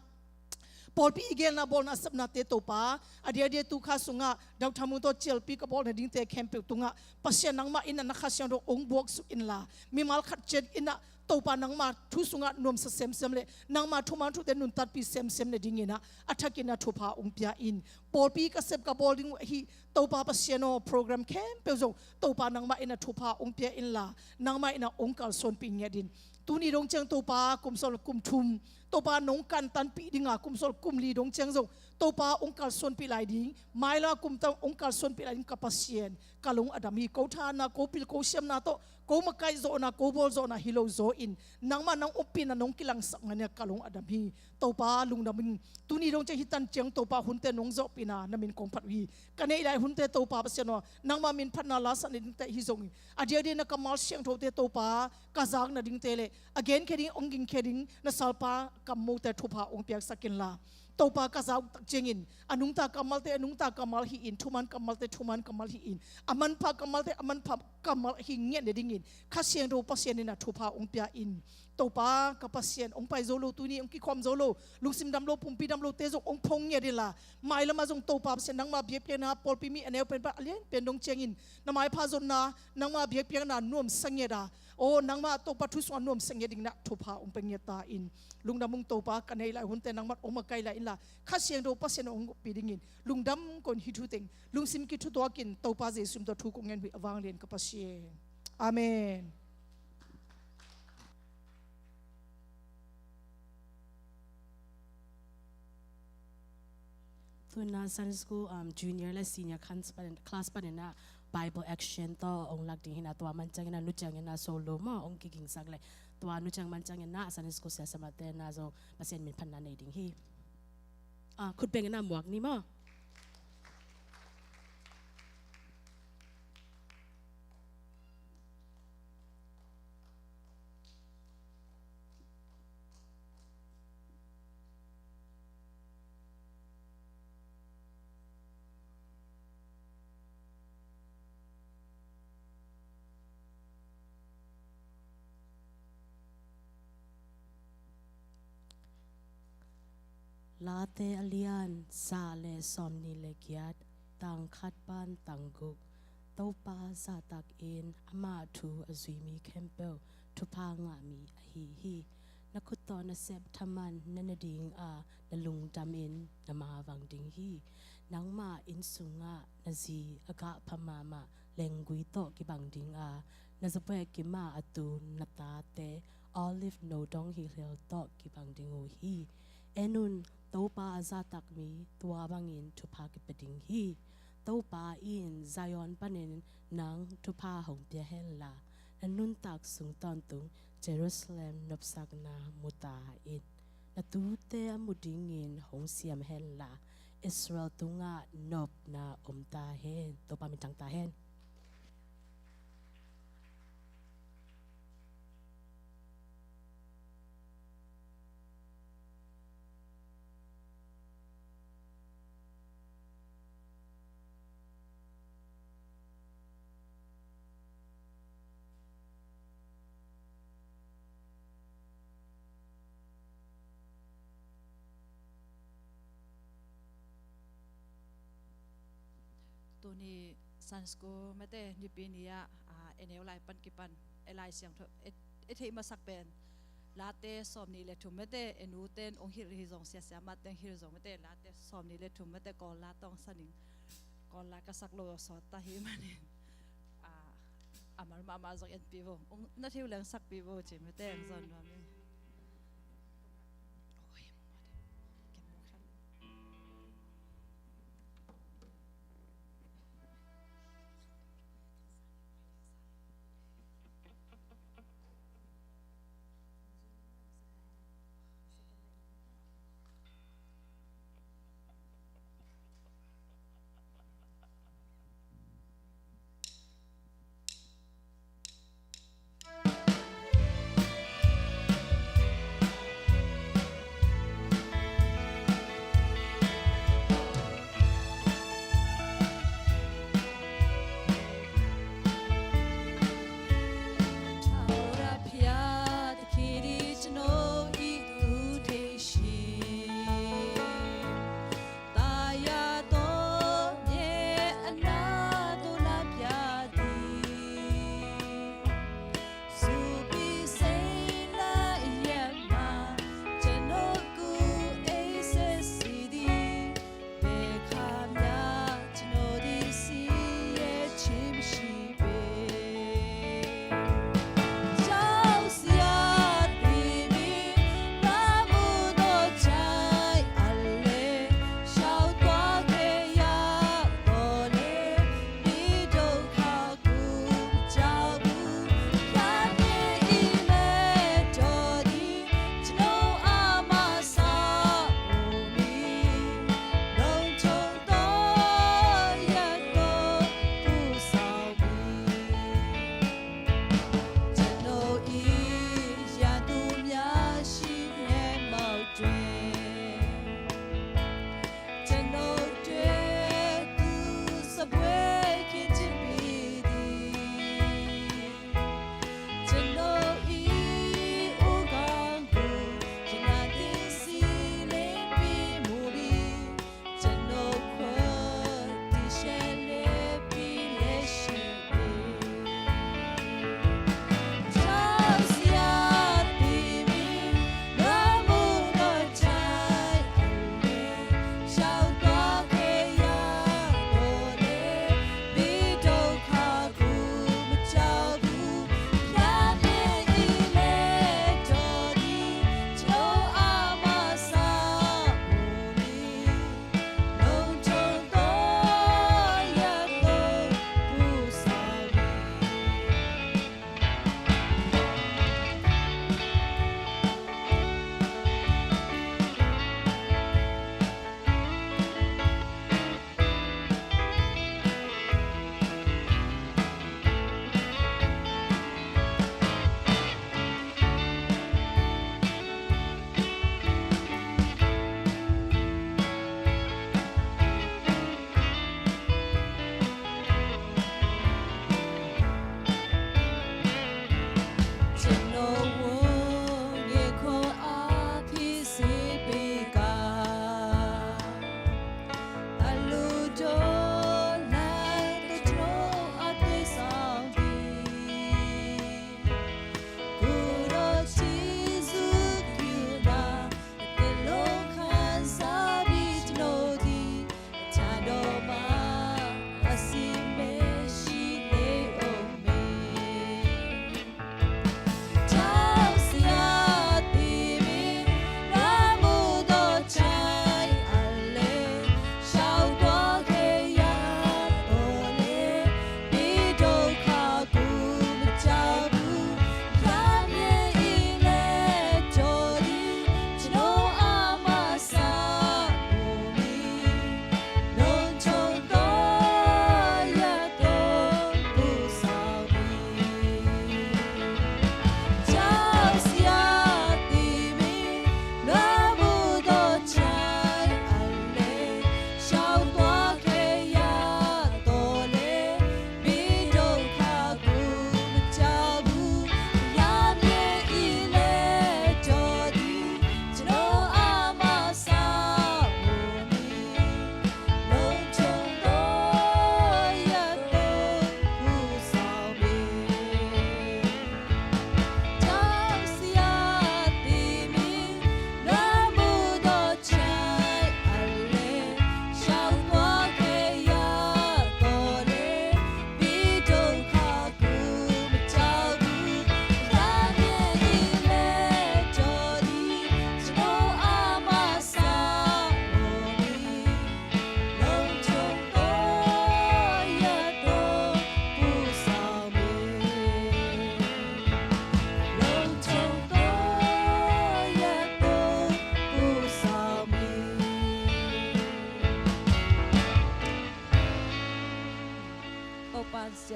pawlpi i gelna bawlna a sepnate Topa, a diakdiak tu kha sungah, Doctor Mung tawh cialpi ka bawl nadingte khempeuh tungah, Pasian nangmah inah na Kha Siangtho ong buaksuk inla, mimal khat ciat inah, Topa nangmah thu sungah nuamsa semsem le, nangmah thumaan thute nuntakpih semsem nading inah, a thak inah thupha ong pia in. Pawlpi ka sep ka bawl ding uh ahi, Topa Pasian aw, program khempeuh zong, Topa nangmah inah thupha ong pia inla, nangmah inah ong kalsuanpih ngiat in. Tuni dong ciang Topa kum sawm kum thum Topa nong kantanpih dinga, kum sawm kum li dong ciang zong Topa hong kalsuanpih lai ding, mailama kum tang hong kalsuanpih lai ding ka Pasian, ka lung a dam hi. Ko thahatna, ko pil, ko siamna tawh, ko makaih zawhna, ko bawl zawhna hi lo zaw in, nangmah nang ompihna nong kilangsak ngan nia, ka lung a dam hi. Topa lungdam ing. Tuni dong ciang hih tan ciang Topa hunte nong zawhpihna na min kong phat uh hi. Ka neih lai hunte Topa Pasian aw, nangmah min phatna la sak nadingte hi zongin, a diakdiak na kammal siangthote Topa ka zak nadingte le a genkhia ding, hong gingkhia ding na salpa kammote thupha hong piaksak inla, Topa ka zak uh tak ciangin a nungta kammalte a nungta kammal hi-in, thuman kammalte thuman kammal hi-in, a manpha kammalte a manpha kammal hi ngiat nadingin Kha Siangtho Pasian in a thupha hong pia in. Topa ka Pasian, hong pai zo lo, tuni hong kikhawm zo lo, lungsim dam lo, pumpi dam lote zong hong phong ngiat inla, mailamah zong Topa Pasian, nangmah biakpiakna, pawlpi mi a neu pen pan a lian pen dong ciangin na maipha zonna, nangmah biakpiakna nuamsa ngiat a, aw, nangmah Topa thu sungah nuamsa ngiat dingin a thupha hong pia ngiat ta in. Lungdam ung Topa, ka neih lai hunte nangmah hong makaih lai inla, Kha Siangtho Pasian hong ompih dingin lungdam kong hi thu teng, lungsim kithutuakin Topa Jesu min tawh thu kong ngen uh hi, a vanglian ka Pasian. Amen. Tuna Sunday School, um, junior le senior class panin, class panin ah Bible action tawh hong lak ding hi na, tua man ciangin ah nu ciangin ah solo maw hong kigingsak le, tua nu ciang man ciangin ah Sunday School siasamate na zong Pasian min phatna nei ding hi. Ah, khut bengin ah muak ni maw. Late a lian za le sawmnih le giat, tang khat pan tang guk. Topa zahtak in ama thu a zui mi khempeuh thupha ngah mi ahi hi. Na khut tawh na sep thaman na ne ding a, na lungdam in na mavang ding hi. Nangmah inn sungah na zi a gah pha mahmah lenggui tawh kibang ding a, na zabuai kim a a tu na tate olive no dong hi hlel tawh kibang ding uh hi. En un, Topa a zahtak mi tua bangin thupha kipia ding hi. Topa in Zion panin nang thupha hong pia henla, na nuntak sung tawntung Jerusalem nopsakna mu ta in. Na tute a mu dingin hong siam henla, Israel tungah nopna om ta hen. Topa min thang ta hen. Tuni Sunday School mete nipi ni ah, ah, e neu lai pan kipan, e Lai Siangtho, e, e theih masak pen Late sawmnih le thum mete, e nuten ong hilh hi zong, siasia mate ong hilh zong mete, Late sawmnih le thum mete Kawl la tawng saning, Kawl la ka sak lo sawt ta hi manin, ah, a mal mahmah zong enpih vo, ong na thei uh leng sakpih vo ci mete ong zon nuam hi.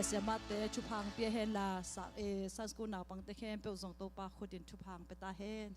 Siamahte thupha hong pia hen la, sa-, eh, Sunday school naupangte khempeuh zong Topa khut in thupha hong pia ta hen.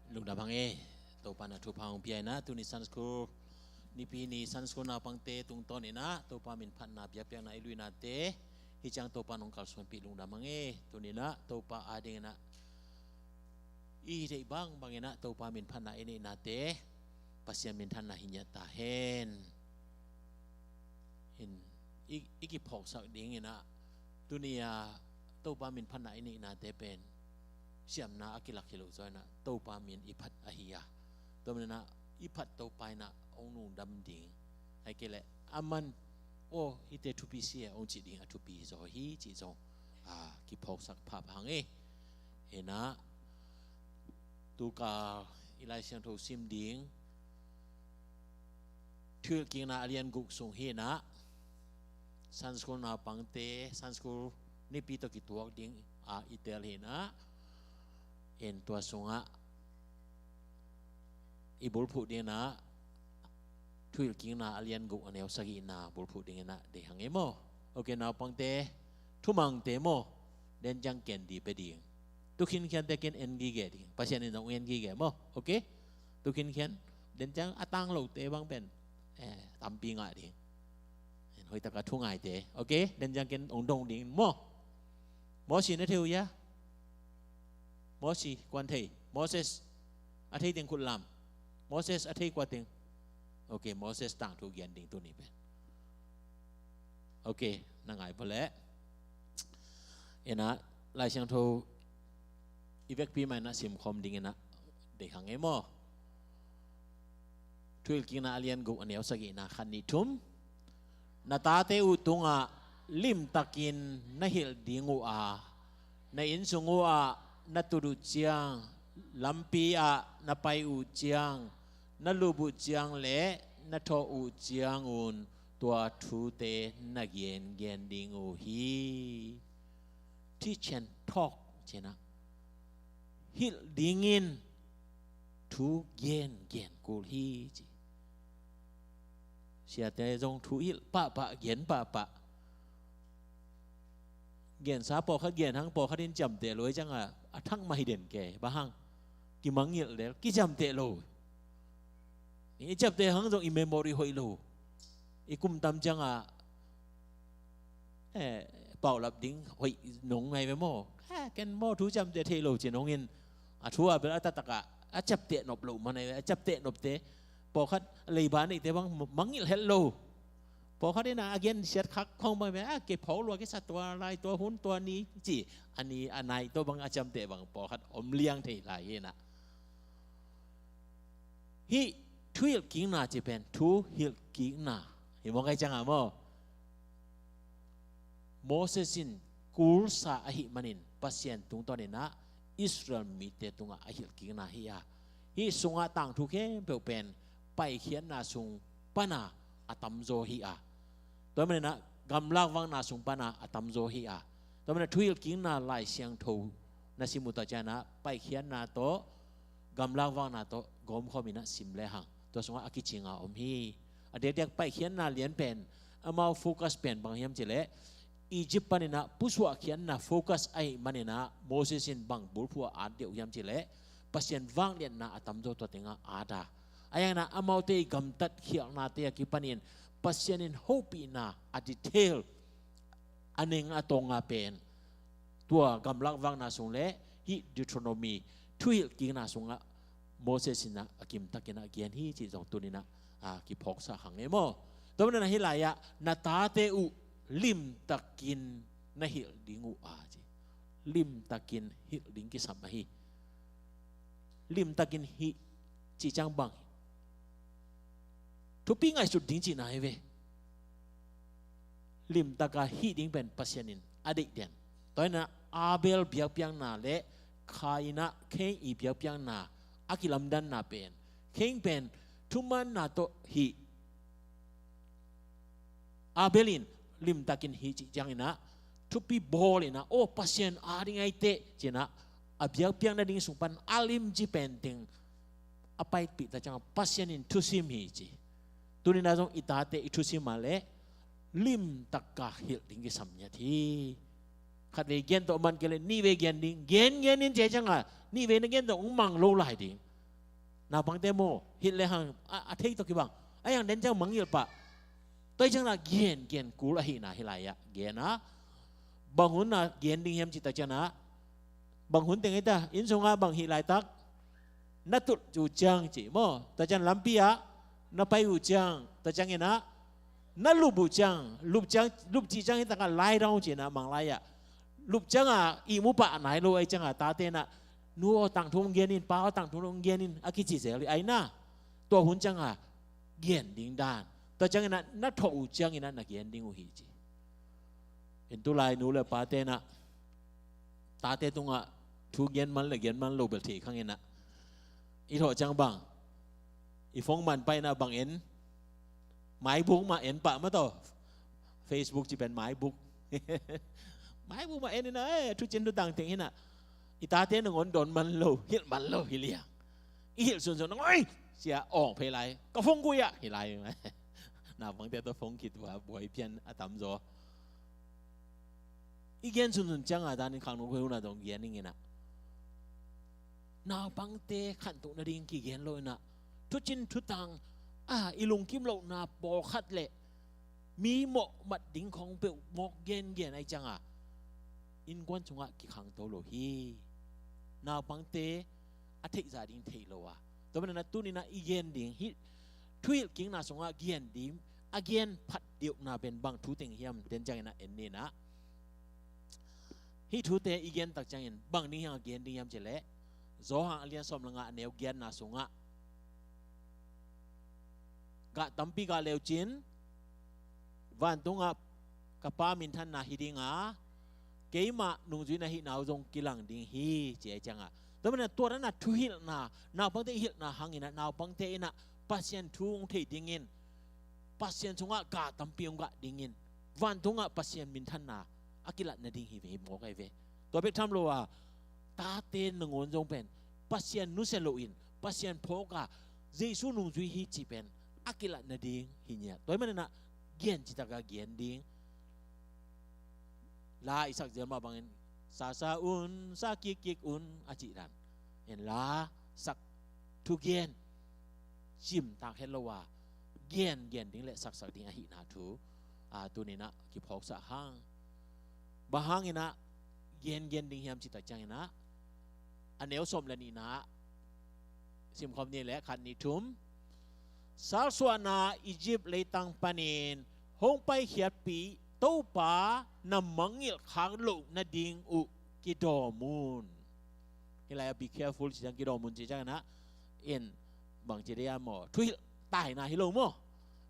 Lungdam hang e. Topa in ah thupha hong pia in ah, tuni Sunday School, Nipi ni Sunday School naupangte tungtawn in ah Topa minphatna biakpiakna i luinate, hih ciang Topa in hong kalsuanpih lungdam hang e. Tuni in ah Topa ading in ah i deih bangbang in ah Topa minphatna i neihnate Pasian minthanna hi ngiat ta hen. In, i, i kiphawksak ding in ah, tuni a Topa minphatna i neihnate pen siamna a kilak hi lo zaw in ah Topa min i phat ahi a, tua manin ah i phat Topa in ah hong lungdam ding, ahih kei leh aman, aw, hihte thupi si e, hong cih ding a thupi zaw hi cih zong a kiphawksak phapha hang e. In ah, tukal i Lai Siangtho sim ding Thuhilhkikna a lian guk sung hi in ah, Sunday School naupangte, Sunday School Nipi tawh kituak ding a i tel hi in ah, in tua sungah i bulphuh ding in ah, Thuhilhkikna a lian guk a neu sagihna bulphuh ding in ah deih hang e maw. Ok, naupangte, thumangte maw, den ciang ken di pia ding. Tu khinkhiante ken en gige ding, Pasian in zong en gige maw. Ok, tu khinkhian, den ciang a tang lote bang pen, eh, tampi ngah ding. Hoih taka thu ngaite. Ok, den ciang ken hong dong ding maw. Mosi na thei uh hia? Mosi, kuan thei? Moses a thei teng khut lam. Moses a thei kua teng? Ok, Moses tangthu gen ding tuni pen. Ok, na ngai pah leh. In ah, Lai Siangtho i vekpi mah in ah simkhawm ding in ah deih hang e maw. Thuhilhkikna a lian guk a neu sagihna, khat, nih, thum. Na tate uh tungah limtakin na hilh ding uh a, na inn sung uh ah na tut uh ciang, lampi ah na pai uh ciang, na lup uh ciang le na thawh uh ciangun tua thute na gengen ding uh hi. Teach and talk ci-in ah, hilh dingin thu gengen kul hi ci. Siate zong thu hilh pahpah, gen pahpah. Gensa pawlkhat gen hang, pawlkhat in ciamteh lo hi ciangah a thak mah hi den kei. Bang hang? Kimangngilh lel, kiciamteh lo. I ciamteh hang zong i memory hoih lo. I kum tam ciangah, eh, paulap ding hoih nong ngai ve maw. Eh, ken maw thu ciamteh thei lo ci nong in, a thu a bel a taktak ah a ciamteh nop loh man ahi ve. A ciamteh nopte, pawlkhat leiba neihte bang mangngilh het lo. Pawlkhat in ah a gensiat khak khong bang ve, a kei phawk lua kisa tua lai, tua hun, tua ni ci, a ni a nai tawh bang a ciamteh bang pawlkhat om liang thei lai hi in ah. Hih thuhilhkikna ci pen, thuhilhkikna hi mawk ahih ciangah maw, Moses in kulsa ahih manin Pasian tungtawn in ah Israel mite tungah a hilhkikna hi a, hih sungah tangthu khempeuh pen Paikhiatna sung pana a tamzaw hi a, tua manin ah gamlak vakna sung pana a tamzaw hi a, tua manin ah thuhilhkikna Lai Siangtho na sim uh tak ciangin ah Paikhiatna tawh gamlak vakna tawh gawmkhawm in ah sim lehang tua sungah a kicinga om hi. A diakdiak Paikhiatna lian pen amau focus pen bang hiam cih leh, Egypt panin ah pusuahkhiatna focus ahih manin ah Moses in bang bulphuh a at deuh hiam cih leh, Pasian vangliatna a tamzaw tua tengah a at a, a hang in ah amaute i gamtat khialhnate a kipanin Pasian in hopihna a detail a neng a tawng a pen tua gamlak vakna sung le hih Deuteronomy, thuhilhkikna sungah Moses in ah a kimtakin ah gen hi cih zong tuni in ah, a, kiphawksak hang e maw. Tua manin ah hih lai-ah na tate uh limtakin na hilh ding uh a ci. Limtakin hilh ding kisam ahi. Limtakin hih cih ciang bang, thupi ngaihsut ding cihna hi ve. Limtaka hih ding pen Pasian in a deih den. Tua hi in ah Abel biakpiakna le Kain a, Kain i biakpiakna a kilamdanna pen, Kain pen thumanna tawh hih. Abel in limtakin hih cih ciangin ah thupi bawl in ah, aw, Pasian a ding ahi teh ci-in ah a biakpiak nading sung pan a limci pen teng a paipih tak ciangah Pasian in thusim hi ci. Tuni in ah zong i tate i thusim a leh limtaka hilh ding kisam ngiat hi. Khatvei gen tawh man kei leh nihvei gen ding, gen gen in ci ciangah nihvei na gen tawh hong mang lo lai ding. Naupangte maw, hilh le hang a, a thei tawh kibang. Ahi hang den ciang mangngilh pah. Tua hi ciang na gen gen kul ahihna hih lai-ah gen a. Bang hun na gen ding hiam cih tak ciang na, bang hun teng hi ta, inn sungah bang hih laitak na tulh uh ciang cih maw, tua ciang lampi ah na pai uh ciang, tua ciangin ah na lup uh ciang, lup ciang, lup cih ciang hi tak ah lie down cih na, mang lai-ah lup ciang a ihmu pah nai lo ahih ciang a tate na, nu aw tangthu hong gen in, pa aw tangthu hong gen in a kici zel hi ai na. Tua hun ciang a gen ding dan, tua ciangin ah na thawh uh ciangin ah na gen ding uh hi ci. In tulai nu le pate na tate tungah thu gen man le gen man lo bel thei khang in ah, i thawh ciang bang, i phone man pai na bang en, my book mah en pah mah tawh. Facebook ci pen my book. My book mah en in ah, eh, thucin thutang teng hi na, i tate nangawn dawn man lo, hilh man lo hi liang. I hilh sunsun, oi, sia awng phei lai, ka phone koi ah hi lai. Naupangte tawh phone khit uh a buai pian a tamzaw. I gen sunsun ciang a danin khangno khuai hun a dong gen ning in ah, naupangte khantoh nading kigen lo in ah, thucin thutang a i lungkim lohna pawlkhat le mi mawh mat ding khong peuh mawk gengen ahih ciang a, innkuan sungah kikhangto lo hi. Naupangte a theih zah ding thei lo a. Tua manin ah tuni in ah i gen ding hih thuhilh kikna sungah gen ding, a gen phat deuhna pen bang thu teng hiam, den ciangin ah en ni in ah. Hih thute i gen tak ciangin bang ding hiam a gen ding hiam cih leh, Johan a lian sawm le nga a neu giatna sungah, gah tampi gah le uh cin, vantungah ka Pa minthanna hi ding a, keimah nungzuina hihna uh zong kilang ding hi, ci ahih ciang a. Tua manin ah tua dan a thuhilhna, naupangte i hilhna hangin ah naupangte in ah Pasian thu hong thei dingin, Pasian sungah gah tampi hong gah dingin, vantungah Pasian minthanna a kilat nading hi ve, hi mawk ahi ve. Tua bek tham lo a, tate nangawn zong pen Pasian nusia loin, Pasian phawk a, Jesu nungzui hi cih pen a kilat nading hi ngiat. Tua ahih manin ah gen cih tak a gen ding. La i sak zel mah bangin, sa sa un, sa kik kik un, a cih dan. En la sak, thugen cimtak het lo a, gen gen ding le saksak ding ahihna thu a, tuni in ah kiphawksak hang. Bang hangin ah gen gen ding hiam cih tak ciangin ah, a neu sawm le nihna ah simkhawm ni le, khat, nih, thum. Salsuahna Egypt leitang panin hong paikhiatpih Topa na mangngilh khak loh nading uh kidawm un. Hih lai-ah be careful cih ciang, kidawm un cih ciangin ah, in bang ci dia maw, thuhilh taina hi lo maw.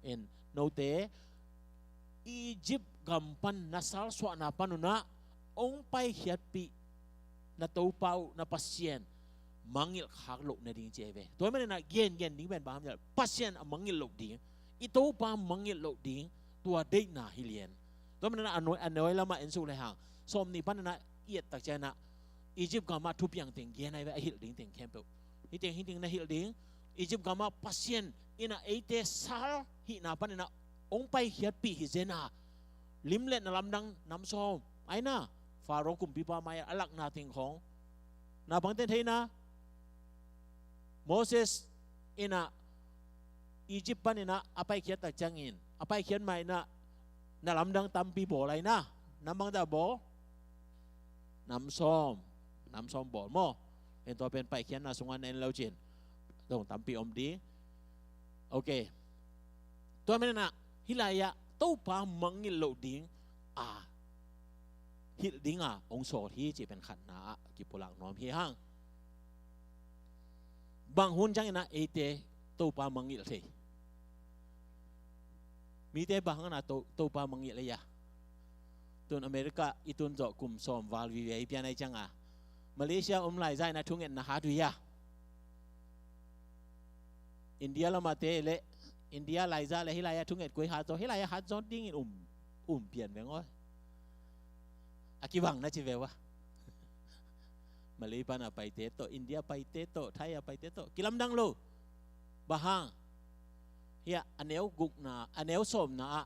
In note Egypt gam pan na salsuahna pan un ah hong paikhiatpih na Topa uh, na Pasian mangngilh khak loh nading ci ahi ve. Tua ahih manin ah gen gen ding pen bang hiam cih leh, Pasian a mangngilh loh ding, i Topa mangngilh loh ding, tua deihna hi lian. Tua ahih manin ah a nuai, a nuai lamah en suk le hang, sawm nih panin ah i et tak ciangin ah Egypt gam ah thupiang teng gen ahi ve, a hilh ding teng khempeuh. Hih teng, hih teng na hilh ding, Egypt gam ah Pasian in ah eite sal hihna panin ah hong paikhiatpih hi zen a, lim le na lamdang nam sawm, ai na, Pharaoh kumpipa mai-ah a lakna teng khawng. Naupangte thei na, Moses in ah Egypt panin ah a paikhiat tak ciangin, a paikhiat ma-in ah na lamdang tampi bawl ai na. Nam bangzah bawl? Nam sawm. Nam sawm bawl maw. En tua pen paikhiatna sungah na en le uh cin, dong tampi om ding. Ok. Tua manin ah hih lai-ah Topa mangngilh loh ding a hilh ding a hong sawl hi cih pen khatna ah kipulak nuam hi hang. Bang hun ciangin ah eite Topa mangngilh thei? Mite bang hang na To-, Topa mangngilh ei a? Tun America i tun zawh kum sawm val vive i pian ahih ciang a, Malaysia om laizah in ah thungetna hat uh hi a. India lamah te le, India laizah le hih lai-ah thunget koi hat zaw, hih lai-ah hat zaw dingin um, um pian veng aw. A kibang na ci ve ua. Malay pan a paite tawh, India paite tawh, Thai a paite tawh kilamdang lo. Bang hang? Hiah a neu gukna, a neu sawmna ah,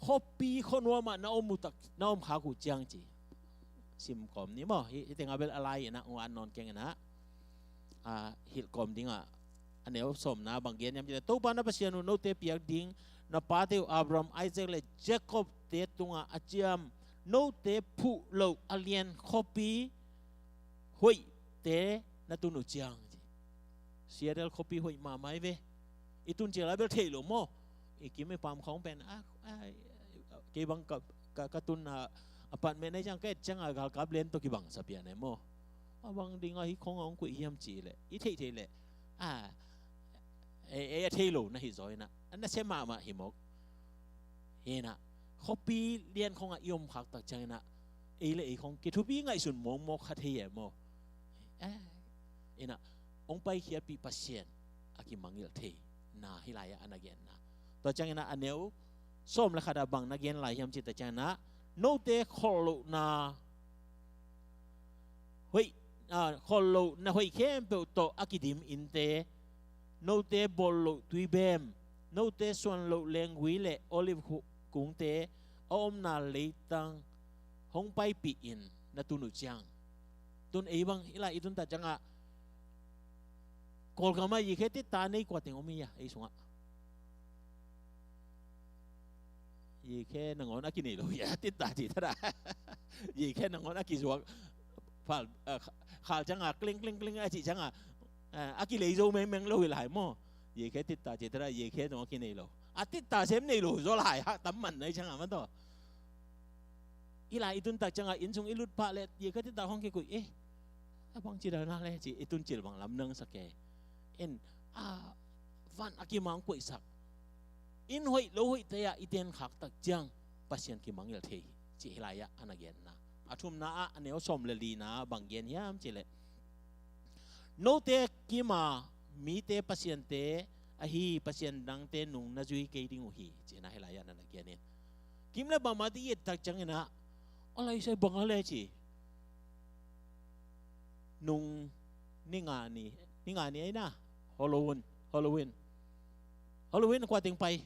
khuapi khuanuam ah na om uh tak, na om khak uh ciang ci. Sim kawm ni maw, hih, hih tengah bel a lai in ah, nguan nawn keng in ah. a hilh kawm dingah a neu sawmna bang gen hiam cih leh, Topa na Pasian uh note piak ding na pate uh Abraham, Isaac le Jacob te tungah a ciam note phuh loh a lian khuapi hoihte na tun uh ciang, ci. Seattle khuapi hoih mahmah hi ve. I tun ciang la bel thei lo maw? I kim i pam khawng pen a, a, kei bang ka, ka, ka tun a apartment ahi ciang ka et ciang a galkap lian tawh kibang sa pian e maw? A bang ding a hih khawng a hong koih hiam cih leh i theih theih leh a, e, e, a thei lo na hi zaw inah a nasia mahmah hi mawk. Inah khuapi lian khawngah i om khak tak ciang inah ei le ei khawng kithupi ngaihsun mawkmawk kha thei e maw? Eh, inah hong paikhiatpih Pasian a kimangngilh thei na hih lai-ah a na genna. Tua ciang inah a neu sawm le khat ah bang na gen lai hiam cih tak ciang inah note kholh lohna hoih, a, kholh lohna hoih khempeuh tawh a kidim innte, note bawl loh tuibem, note suan loh lenggui le olive hu-, kungte a omna leitang hong paipih in na tun uh ciang. Tun ei bang hih lai i tun tak ciangah Kawlgam ah yikhe titta nei kua teng om hi a, ei sungah. Yikhe nangawn a kinei lo hi a, titta cih thadah. Yikhe nangawn a kizuak. Khal, a, kha-, khal ciangah kling, kling, kling a cih ciangah, a, a kilei zo mengmeng lo hi lai maw? Yikhe titta cih thadah, yikhe nangawn a kinei lo. A titta sem nei lo zaw lai ha, tam man na hi ciangah man tawh. Hih lai i tun tak ciangah inn sung i lut pah leh yikhe titta khawng kikoih, eh, a bang ci dana le ci, i tun cil bang lamdang sa ke. In, a, van a kimang koihsak inn hoih lo hoihte ah i ten khak tak ciang Pasian kimangngilh thei cih hih lai-ah a na genna. A thumna ah a neu sawm le lina bang gen hiam cih leh, note kim a mite pasiante ahi pasian dangte nung na zui kei ding uh hi, cihna hih lai-ah na na gen in. Kim le pamate i et tak ciang inah a laisai bang a le ci. Nung ni nga ni, ni nga ni ahi na, Halloween, Halloween. Halloween kua teng pai?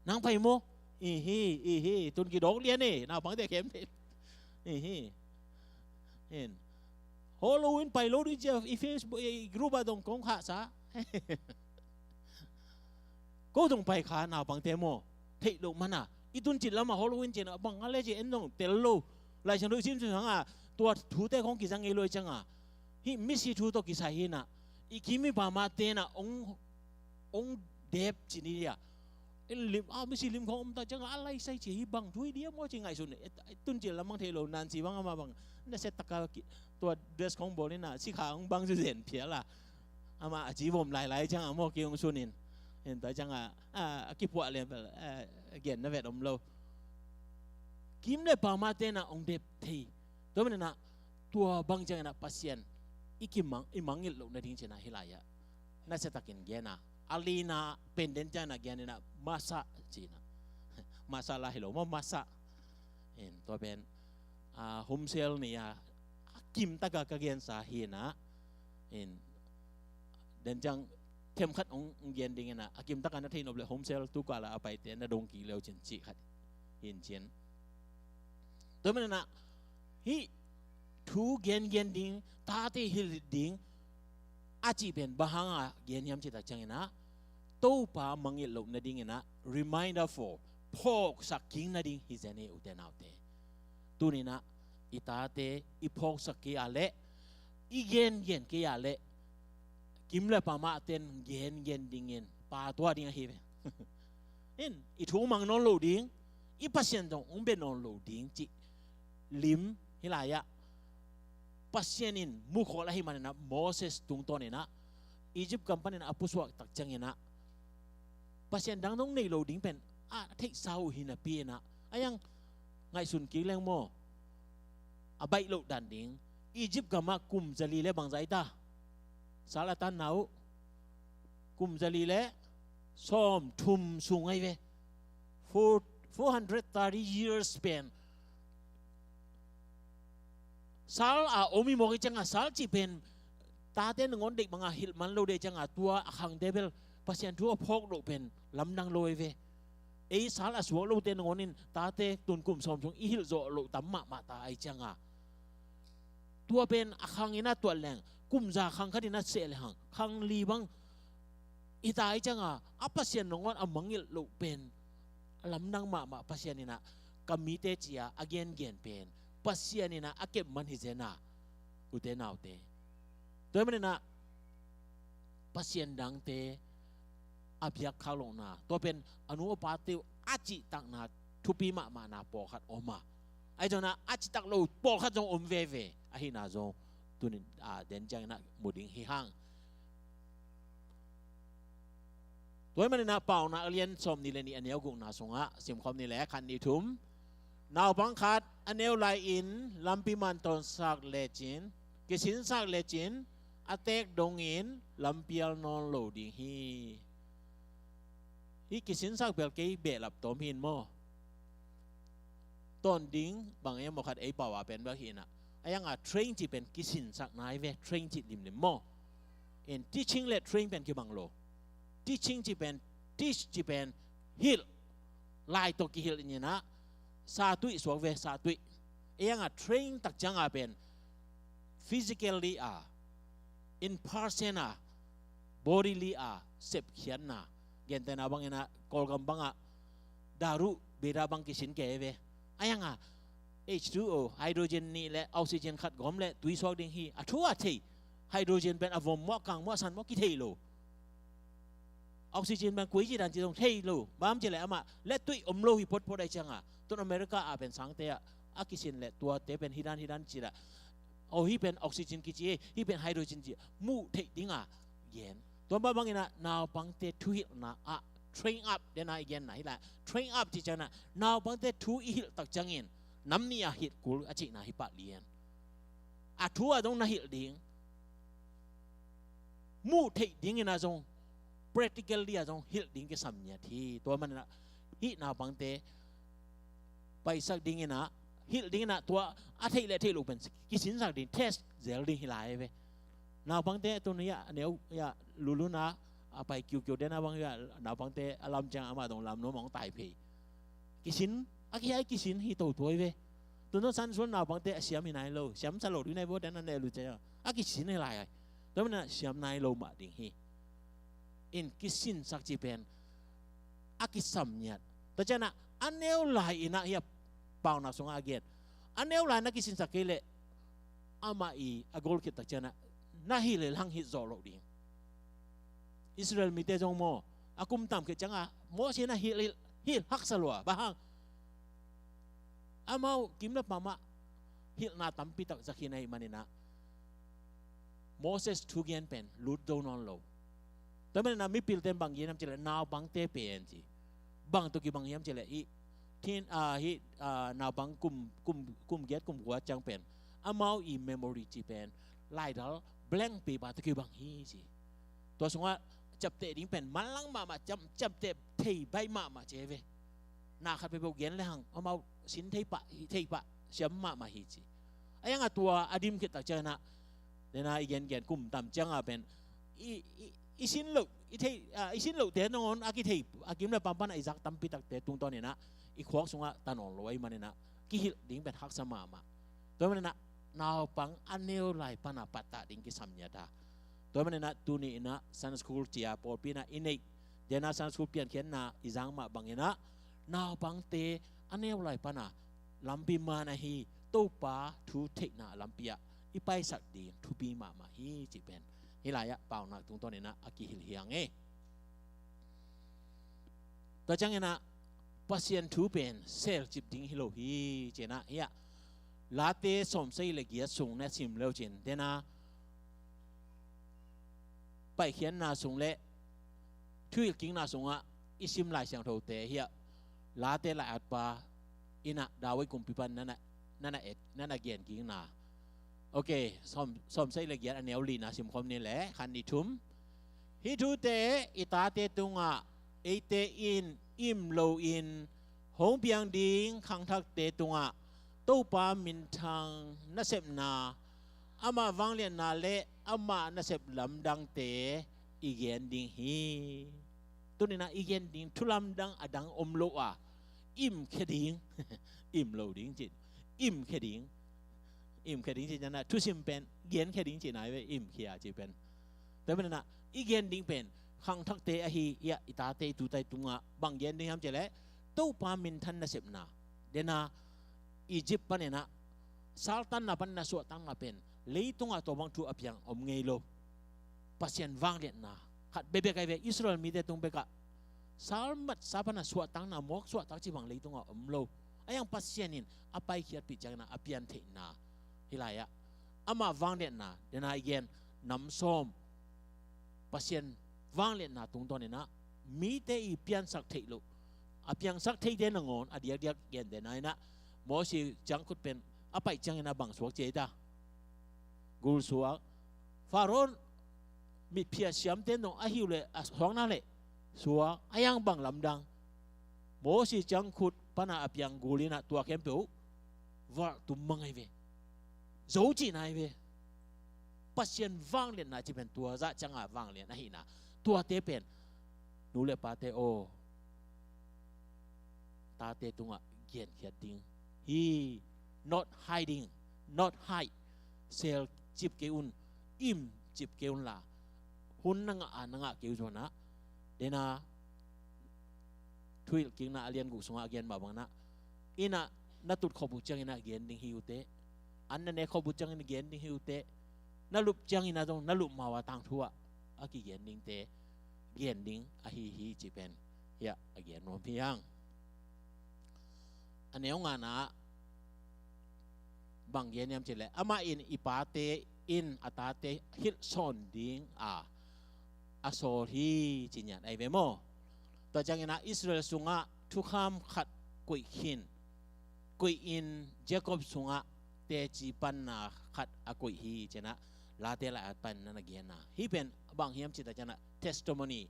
Nang pai maw? Ihi, ihi, tun kidawk lian e, naupangte khempeuh. Ihi. In. Halloween pai lo ding ci a i Facebook, i group ah dong kong khahsa. Ko dong pai kha naupangte maw? Theih loh mana i tun cil lamah Halloween cihna bang a le ci en dong tel lo. Lai Siangtho i simsim hangah tua thute khawng kizang ei lo i ciangah hih misi thu tawh kisai hinah i kim i pamate inah hong, hong dep ci ni a. Lim, a, misi lim khawng om tak ciangah a laisai ci hi bang thu hi diam aw ci ngaihsun. E, tun cil lam bang thei lo, Nancy bang amah bang nasia taka ki, tua dress khawng bawl inah sikha hong bang zu zen phial a. Amah a ci vom lailai ciangah maw ki hong sun in. Hen tua ciangah a, a kipuah lian bel, a, a gen na vet om lo. Kim le pamate inah hong dep thei. Tua man inah tua bang ciang inah Pasian i kimang, i mangngilh loh nading cihna hih lai-ah nasiatakin gen a. A lina pen den ciang inah gen inah masa cihna. Masa la hi lo maw, masa. In, tua pen, a, homsel ni a, a kimtaka ka gensa hinah. In, den ciang themkhat hong gen ding inah a kimtaka na thei nop le homsel tu kala a paite na dong kik leu cin cih khat hin cin. Tua man inah hih thu gengen ding, tate hilh ding a cih pen bang hanga gen hiam cih tak ciang inah Topa mangngilh loh nading inah reminder for, phawksak kik nading hi zen hi ute naute. Tuni inah i tate i phawksak kei a leh, i gengen kei a leh, kim le pamate in gengen dingin pa tuah ding ahi ve. In, i thu mang nawn lo ding, i Pasian zong hong bia nawn lo ding cih lim hih lai-ah Pasian in mukhawl ahih man inah Moses tungtawn inah Egypt gam pan inah a pusuak tak ciang inah Pasian dang dong nei lo ding pen a theihsa uh hi napi inah a iang ngaihsun kik leng maw? A baih loh dan ding Egypt gamah kum zali le bangzah hi ta? Sal a tanna uh kum zali le sawmthum sung ahi ve. Four, four hundred thirty years pen sal a om hi mawk hi cianga, sal cih pen tate nangawn deih banga hilh man lo dei cianga, tua a khangte bel Pasian thu a phawk loh pen lamdang lo ahi ve. Ei sal a suak lote nangawn in tate tun kum sawm sung i hilh zawh loh tam mahmah ta ahi cianga, tua pen a khang inah tuat leng kum za khang khat in a seh le hang, khang li bang i tai cianga a Pasian nangawn a mangngilh loh pen a lamdang mahmah. Pasian in ah ka mite ci-a a gengen pen Pasian in ah a kep man hi zen a, ute naute. Tua ahih manin ah Pasian dangte a biak khak lohna, tua pen a nu a pate uh a cihtakna thupi mahmahna pawlkhat om a, ahi zongin ah a cihtak lo pawlkhat zong om veve ahihna zong tunin, a, den ciangin ah mu ding hi hang. Tua ahih manin ah Paunak a lian sawmnih le nih a neu gukna sungah simkhawm ni le, khat, nih, thum. Naupang khat a neu lai-in lampi man tawnsak lecin, kisinsak lecin a teek dongin lampial nawn lo ding hi. Hih kisinsak bel kei behlap tawm hi in maw. Tawn ding bang e maw, khat ei pau a pen bel hi in ah. A ianga train cih pen kisinsak nai ve, train cih limlim maw. In teaching le train pen kibang lo. Teaching cih pen, teach cih pen hilh, lai tawh kihilh in ah, satuih suak ve, satuih. A ianga train tak cianga pen physically a, in person a, bodily a sepkhiatna. Gentehna bangin ah Kawlgam bangah daru, bira bang kisin kei ve. A ianga H two O, hydrogen nih le oxygen khat gawm le tui suak ding hi. A thu a thei. Hydrogen pen a vom maw, a kang maw, a san maw kithei lo. Oxygen pen koi ci dan ci zong thei lo. Bang hang hiam cih leh amah le tuih om lo hi photphot ahih cianga. Tun America a pen sangte ah a kisin le tuate pen hi dan hi dan ci leh, oh, hih pen oxygen kici e, hih pen hydrogen ci, muh theih dinga gen. Tua mah bangin ah naupangte thuhilhna ah train up, den a i genna hi lai. Train up cih ciangin ah naupangte thu i hilh tak ciangin nam nih a hilh kul a cihna hi pah lian. A thu a zong na hilh ding, muh theih dingin ah zong, practically ah zong hilh ding kisam ngiat hi. Tua manin ah hih naupangte paisak dingin ah, hilh dingin ah, tua a theih le theih loh pen kisinsak ding, test zel ding hi lai ve. Naupangte tun hiah a neu hiah luluna a pai kiukiu den a bang hiah naupangte a lam ciang amah dong lam nuam hong tai phei. Kisin, a kihai kisin hi to tuai ve. Tun tun Sunday school naupangte a siam hi nai lo, siam sa lo ding nai bo den a neh lu ciang a kisin hi lai ai. Tua manin ah siam nai lo mah ding hi. In kisinsak cih pen a kisam ngiat. Tua ciangin ah a neu lai-in ah hiah Paunak sungah a gen, a neu lai-in ah kisinsak kei leh amah i a gol khit tak ciangin ah na hilh le hang hilh zawh loh ding. Israel mite zong maw, a kum tam khit ciangah Moses in ah hilh, hilh, hilh haksa lua. Bang hang? Amau kim le pam ah hilhna tampi tak za khin ahih manin ah Moses thugen pen lut zo nawn lo. Tua manin ah mipilte in bang gen hiam cih leh naupangte pen ci. Bang tawh kibang hiam cih leh hih, thin, ah, hih, ah, naupang kum, kum, kum giat kum kua ciang pen amau i memory cih pen laidal blank paper tawh kibang hi ci. Tua sungah ciapteh ding pen manlang mahmah, ciam, ciapteh thei baih mahmah ci ve. Na khat peuhpeuh gen le hang amau sin thei pah, thei pah, siam mahmah hi ci. A ianga tua a dim khit tak ciangin ah, den a i gengen kum tam ciangah pen i, i, i sin loh, i thei, ah, i sin lohte nangawn a kithei, a kim le pam pan a i zak tampi takte tungtawnin ah i khuak sungah ta nawn lo ahih manin ah kihilh ding pen haksa mahmah. Tua manin ah naupang a neu lai pan a pattah ding kisam ngiat a. Tua manin ah tuni in ah Sunday school ci-a pawlpi in ah i neih, den a Sunday school piankhiatna i zang mah bangin ah naupangte a neu lai pan a lampi man ahi Topa thu theihna lampi ah i paisak ding thupi mahmah hi cih pen hih lai-ah Paunak tungtawnin ah a kihilh hi hang e. Tua ciangin ah Pasian thu pen selcip ding hi lo hi, ci-in ah hiah Late sawmsagih le giat sung na sim le uh cin, den a Paikhiatna sung le Thuhilhkikna sungah i sim Lai Siangthote hiah Late lai-atpa in ah David kumpipa in na na, na na et, na na genkikna. Ok, sawm, sawmsagih le giat a neu lina simkhawm ni le, khat, nih, thum. Hih thute i tate tungah eite in im loin hong piang ding khangthakte tungah Topa minthang nasepna, ama vangliatna le ama nasep lamdangte i gen ding hi. Tuni-in ah i gen ding thu lamdang a dang om lo a, im khia ding, im lo ding cin, im khia ding. imkhia ding ci ciangin ah thusim pen genkhia ding cihna hi ve, imkhia ci pen. Tua manin ah i gen ding pen khangthakte ahi, i tate i tute tungah bang gen ding hiam cih leh, Topa minthan nasepna, den a Egypt panin ah saltanna panin ah suahtakna pen leitungah tua bang thu a piang om ngei lo. Pasian vangliatna khat bekbek ahi ve, Israel mite tung bekah salmat sa panin ah suahtakna, mawk suahtak cih bang leitungah om lo. A iang Pasian in a paikhiatpih ciangin ah a piantheihna hi lai-ah, amah vangliatna, den a i gen nam sawm Pasian vangliatna tungtawnin ah mite i piansak theih loh, a piangsak theite nangawn a diakdiak gentehna in ah Mosi ciangkhut pen a paih ciangin ah bang suak ci ei ta? Gul suak. Faro mitphiat siamte nong a hi uh leh a suakna leh suak, a iang bang lamdang? Mosi ciangkhut panin ah a piang gul in ah tua khempeuh valh tum mang ahi ve. Zo cihna ahi ve. Pasian vangliatna cih pen tua zah ciangah vanglian ahihna, tuate pen nu le pate aw, tate tungah genkhiat ding hi. Not hiding, not hide. Sel cip kei un, im cip kei un la, hun na ngah a na ngah kei uh zaw in ah, den a Thuhilhkikna a lian guk sungah a gen mah bangin ah, inn ah na tut khop uh ciangin ah gen ding hi uh teh, an na ne khop uh ciangin gen ding hi uh teh, na lup ciangin ah zong na lup ma-a tangthu ah a kigen dingte gen ding ahi hi cih pen hiah a gen nuam hi hang. A neu ngana ah bang gen hiam cih leh, amah in i pate in a tate hilhsawn ding a a sawl hi ci-in ahi ve maw. Tua ciangin ah Israel sungah thukham khat koih khin, koih in Jacob sungah teci panna khat a koih hi ci-in ah Late lai-at panin ah na genna. Hih pen bang hiam cih tak ciangin ah testimony,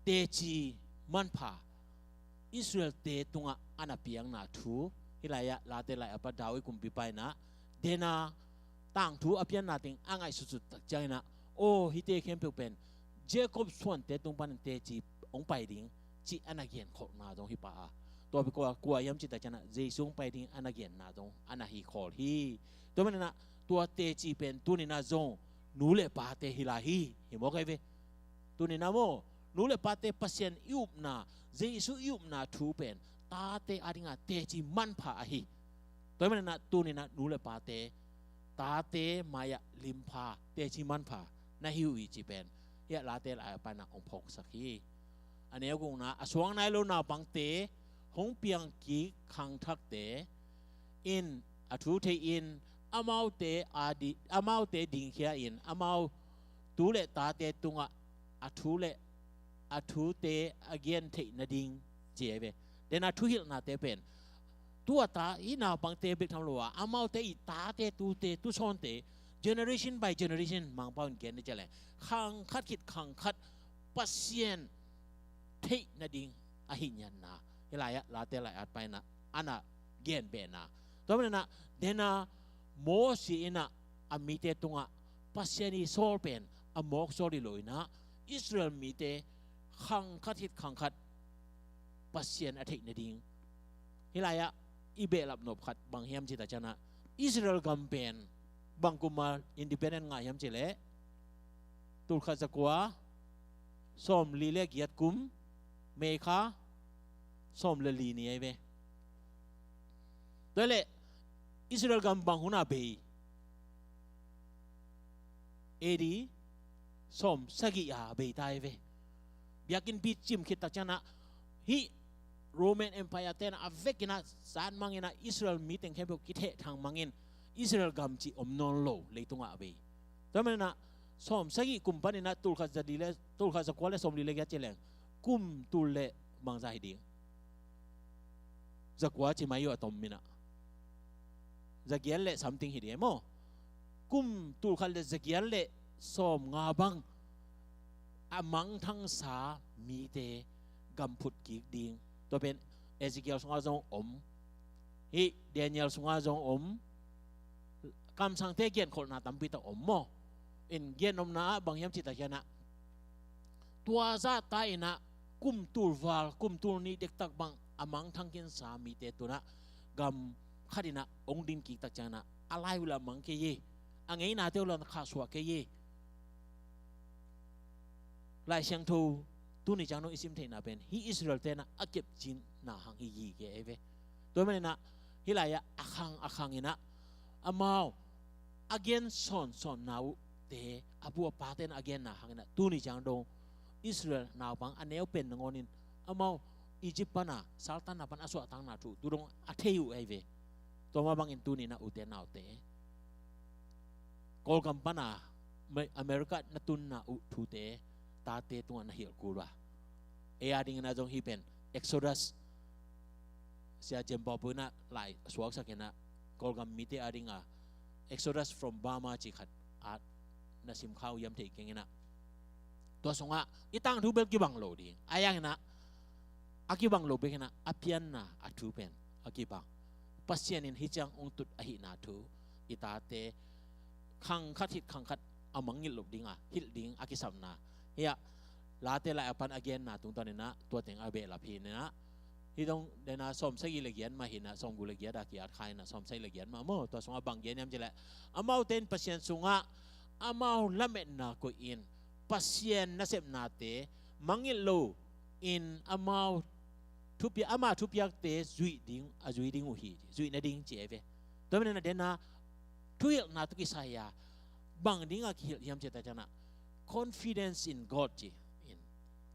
teci manpha, Israelte tungah a na piakna thu. Hih lai-ah Late lai-at pa David kumpipa in ah, den a tangthu a pianna teng a ngaihsutsut tak ciangin ah, aw, hihte khempeuh pen Jacob suante tung panin teci hong pai ding cih a na genkholhna zong hi pah a. Tua pen kua, kua hiam cih tak ciangin ah Jesu hong pai ding a na genna zong a na hi khawl hi. Tua manin ah tua teci pen tuni-in ah zong nu le pate hi lai hi, hi mawk ahi ve. Tuni-in ah maw, nu le pate Pasian i upna, Jesu i upna thu pen tate adingin teci manpha ahi. Tua manin ah tuni-in ah nu le pate, tate mai-ah limpha, teci manpha na hi uh hi cih pen hiah Late lai-at panin ah hong phawksak hi. A neu gukna, a suak nai lo naupangte, hong piang kik khangthakte in a thu thei in, amaute a di-, amaute dingkhia in, amau tu le tate tungah a thu le a thute a gen theih nading ci ahi ve. Den a thuhilhnate pen tua ta i naupangte bek tham lo a, amaute i tate, tute, tusawnte, generation by generation, Mangpau in gen ni ci leh khang khat khit khang khat Pasian theih nading ahi ngiatna, hih lai-ah Late lai-at panin ah a na genbehna. Tua manin ah den a Mosi in ah a mite tungah Pasian i sawl pen a mawk sawl hi lo in ah, Israel mite khang khat khit khang khat Pasian a theih nading. Hih lai-ah i behlap nop khat bang hiam cih tak ciangin ah, Israel gam pen bang kum a independent ngah hiam cih leh, tulkhat zakua sawmli le giat kum, May kha sawm le li ni ahi ve. Tua leh Israel gam bang hun a bei? A D sawm sagih a bei ta ahi ve. Biakinnpi cim khit tak ciangin ah, hih Roman Empire te in ah a vekin ah zat mang in ah, Israel mi teng khempeuh kithehthang mang in, Israel gam cih om nawn lo, leitungah a bei. Tua manin ah sawm sagih kum panin ah tulkhat zali le, tulkhat zakua le sawmli le giat ci leng, kum tul le bangzah hi ding? Zakua ci mai uh a tom in ah, zagiat le something hi ding maw. Kum tulkhat le zagiat le sawmnga bang a mangthangsa mite gam phut kik ding. Tua pen Ezekiel sungah zong om, hih Daniel sungah zong om, kamsangte genkholhna tampi tak om maw. In gennopna ah bang hiam cih tak ciangin ah, tua zahta in ah kum tul val, kum tul nih dektak bang a mangthang khinsa mite tu-in ah gam khat in ah hong din kik tak ciangin ah a lai uh lah mang kei hi. A ngeinate uh lah khahsuah kei hi. Lai Siangtho tuni ciang dong i sim theihna pen hih Israel-te in ah a kepcina hang hi hi kei ei ve. Tua manin ah hih lai-ah a khang a khang in ah amau a gen sawnsawnna uhte, a pu a pate in a genna hangin ah tuni ciang dong Israel naupang a neu pen nangawnin amau Egypt pana saltanna pan a suahtakna thu tu dong a thei uh ei ve. Tua mah bangin tuni in ah ute naute, Kawlgam pana America na tunna uh thute tate tungah na hilh kul uh a, ei a dingin ah zong hih pen Exodus, Sia Jem Pau Pu in ah lai suaksak in ah Kawlgam mite a dinga Exodus from Burma ci khat a na sim kha uh hiam thei keng in ah, tua sungah i tangthu bel kibang lo ding a, a yang in ah a kibang lo bek in ah a pianna a thu pen a kibang. Pasian in hih ciang hong tut ahihna thu i tate khang khat hit khang khat a mangngilh loh dinga hilh ding a kisapna. Hih ah Late lai-at pan a genna tungtawn in ah tua teng a behlap hi in ah, hih dong den ah sawmsagih le giat mah hi in ah, sawmguk le giat a ki-at kha in ah sawmsagih le giat mah maw. Tua sungah bang gen hiam cih leh, amaute in Pasian sungah amau lametna koih in Pasian nasepnate mangngilh lo in amau thupia-, ama thupiakte zuih ding, a zui ding uh hi, zuih nading ci ei ve. Tua manin ah den ah thuhilhna tawh kisai a bang dingah kihilh hiam cih tak ciang ah confidence in God ci in,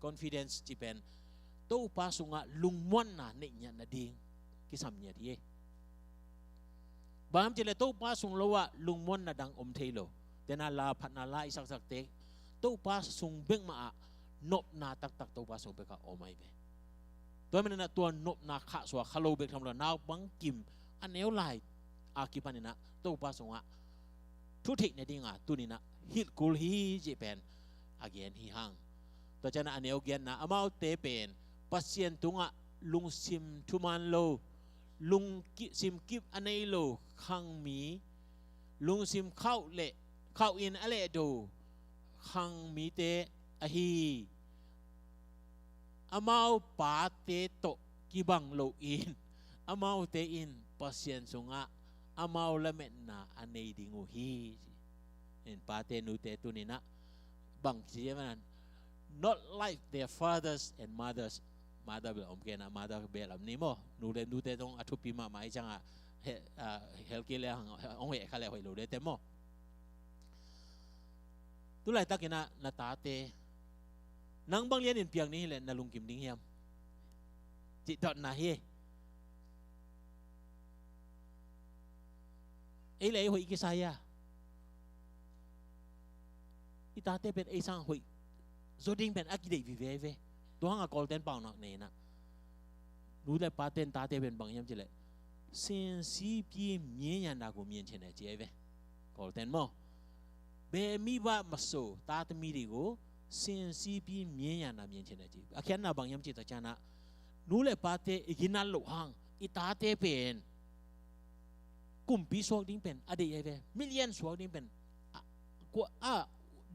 confidence ci pen Topa sungah lungmuanna neih ngiat nading kisam ngiat hi. Bang hiam cih leh Topa sung lo ah lungmuanna dang om thei lo. Den ah la phatna la i saksakte Topa sung bek mah ah nopna taktak Topa sung bek ah om ei ve. Tua manin ah tua nopna khahsuah kha lo bek tham lo, naupang kim a neu lai a kipan in ah Topa sungah thu theih nadinga tuni in ah hilh kul hi cih pen a gen hi hang. Tua ciang ah a neu giatna, amaute pen Pasian tungah lungsim thuman lo, lungsim kip a nei lo khangmi, lungsim khauh le khauh in a lehdo khangmite ahi. Amau pate tawh kibang loin amaute in Pasian sungah amau lametna a nei ding uh hi. In pate nute tuni in ah bang ci hiam ah, not like their fathers and mothers. Mother bel om kei in ah, mother bel om ni maw. Nu le nute zong a thupi mahmah i ciang ah, he, ah, hel kei le hang, hong heh kha le hoih lo le te maw. Tu laitak in ah na tate nang bang lianin piak ni hi leh na lungkim ding hiam? Cih dotna hi. Ei le ei hoih i kisai a, i tate pen ei sang hoih zaw ding pen a kideih vive ve. Tua hang a Kawlten paunak nei in ah, nu le paten tate pen bang hiam cih leh, 先知比మేయన్నကို မြင်ချင်တယ် ci ei ve. Kawlten maw, ဘယ်မိဘမဆို သားသမီးတွေကို 先知比మేయన్న မြင်ချင်တယ် ci. A khiatna bang hiam cih tak ciang ah, nu le pate i ginat loh hang i tate pen kumpi suak ding pen a deih ei ve. Million suak ding pen a, kua a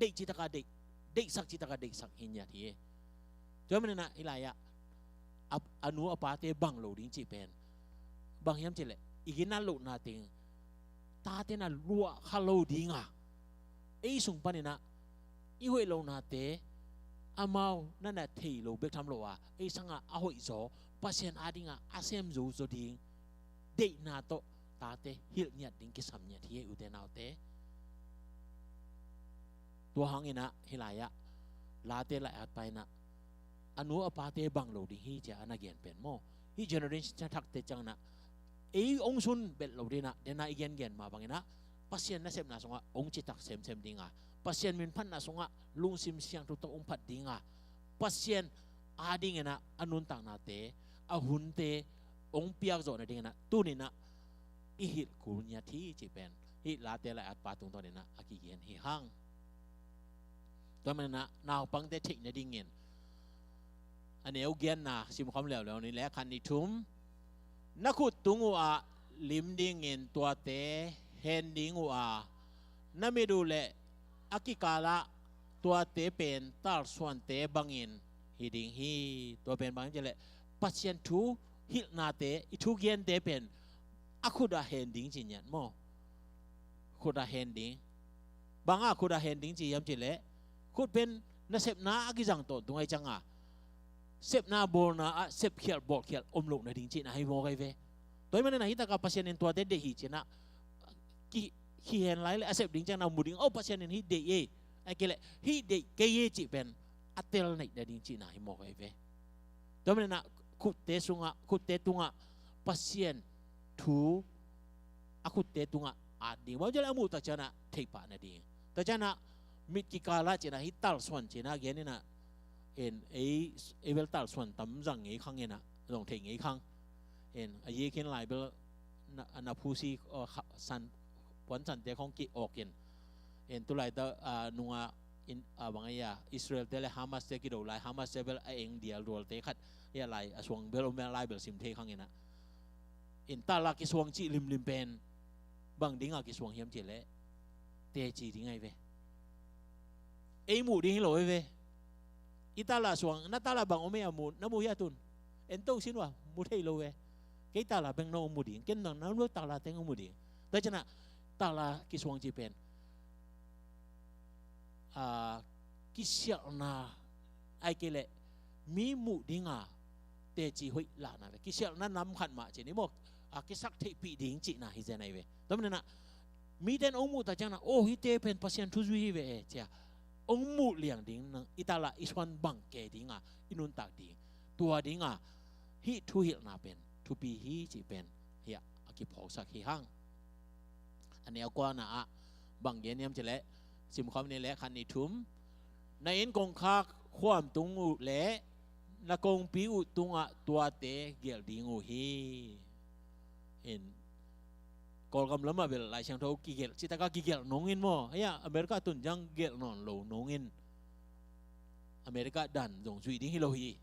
deih citak a deih, deihsak citak a deihsak hi ngiat hi. Tua manin ah hih lai-ah a, a nu a pate bang lo ding cih pen bang hiam cih leh, i ginat lohna teng tate na luah kha lo dinga, ei sung panin ah i hoih lonate amau na na thei lo bek tham lo a, ei sangah a hoih zaw, Pasian a dingah a sem zo zaw ding deihna tawh tate hilh ngiat ding kisam ngiat hi ei ute naute. Tua hangin ah hih lai-ah Late lai-at pan ah a nu a pate bang lo ding hi ci-a a na gen pen maw, hih generation thakte ciangin ah ei hong sun belh lo ding ah, den ah i gengen mah bangin ah Pasian nasepna sungah hong citak semsem ding a, Pasian minphatna sungah lungsim siangtho tawh hong phat ding a, Pasian a dingin ah a nuntaknate, a hunte hong piak zawh nadingin ah tuni in ah i hilh kul ngiat hi cih pen hih Late lai-at pa tungtawnin ah a kigen hi hang. Tua manin ah naupangte theih nadingin a neu giatna simkhawm leuleu ni leh, khat, nih, thum. Na khut tung uhah lim dingin tuate hen ding uh a, na mit uh leh a kikalah tuate pen talsuante bangin hi ding hi. Tua pen bang hiam cih leh, Pasian thu hilhnate, i thugente pen a khut ah hen ding ci ngiat maw. Khut ah hen ding. Bang a khut ah hen ding ci hiam cih leh, khut pen nasepna a kizang tawntung ahih ciangin, sepna bawlna ah sepkhial bawlkhial om loh nading cihna hi mawk ahi ve. Tua ahih manin ah hih takah Pasian in tuate deih hi ci-in ah, ki, kihen lai leh a sep ding ciangin ah mu ding, aw Pasian in hih deih e, ahih kei leh hih deih kei e cih pen a tel naih nading cihna hi mawk ahi ve. Tua ahih manin ah khutte sungah, khutte tungah Pasian thu a khutte tungah at ding. Bang ci leh a muh tak ciangin ah theih pah nading. Tak ciangin ah mit kikal ah ci-in ah hih talsuan ci-in ah gen in ah, en, ei, ei bel talsuan tam zang ngei khang in ah, zong thei ngei khang. En, a yi khin lai bel na, na phusi, aw, kha, san, puan sante khong ki awk in. En, tulai ta, a, nung a, in, a, bang a, Israel te leh Hamas te kido lai, Hamas te bel a eng dial dual te khat, ya lai, a suang bel om lai bel sim thei khang in ah. En, tal a kisuang cih limlim pen bang ding a kisuang hiam cih leh, teci ding ahi ve. Ei muh ding hi lo ahi ve. I tal a suang, na tal a bang om e a mu, na mu hia tun. En to sin ua, mu thei lo ve. Kei tal a beng na mu ding, ken bang na mu tal a teng mu ding. Tua ciangin ah, tal a kisuang cih pen, a, kisialhna, ahih kei leh mi muh ding a teci hoih lahna ve. Kisialhna nam khat mah ci ni maw, a, kisak theihpih ding cihna hi zen ahi ve. Tua ahih manin ah, mite in hong muh tak ciangin ah, aw, hihte pen Pasian thu zui hi ve e, ci-a hong muh liang ding, nang i tal a i suan bang kei ding a, i nuntak ding. Tua ding a, hih thuhilhna pen thupi hi cih pen, hih a, a kiphawksak hi hang. A neu kuana ah bang gen hiam cih leh, simkhawm ni leh, khat, nih, thum. Na inn kongkhak khuam tung uh leh na kongpi uh tungah tuate gelh ding uh hi. En, Kawlgam lamah bel Lai Siangtho kigelh, cih tak a kigelh nong in maw. Hia, America tun ciang gelh nawn lo nong in. America dan zong zuih ding hi lo hi.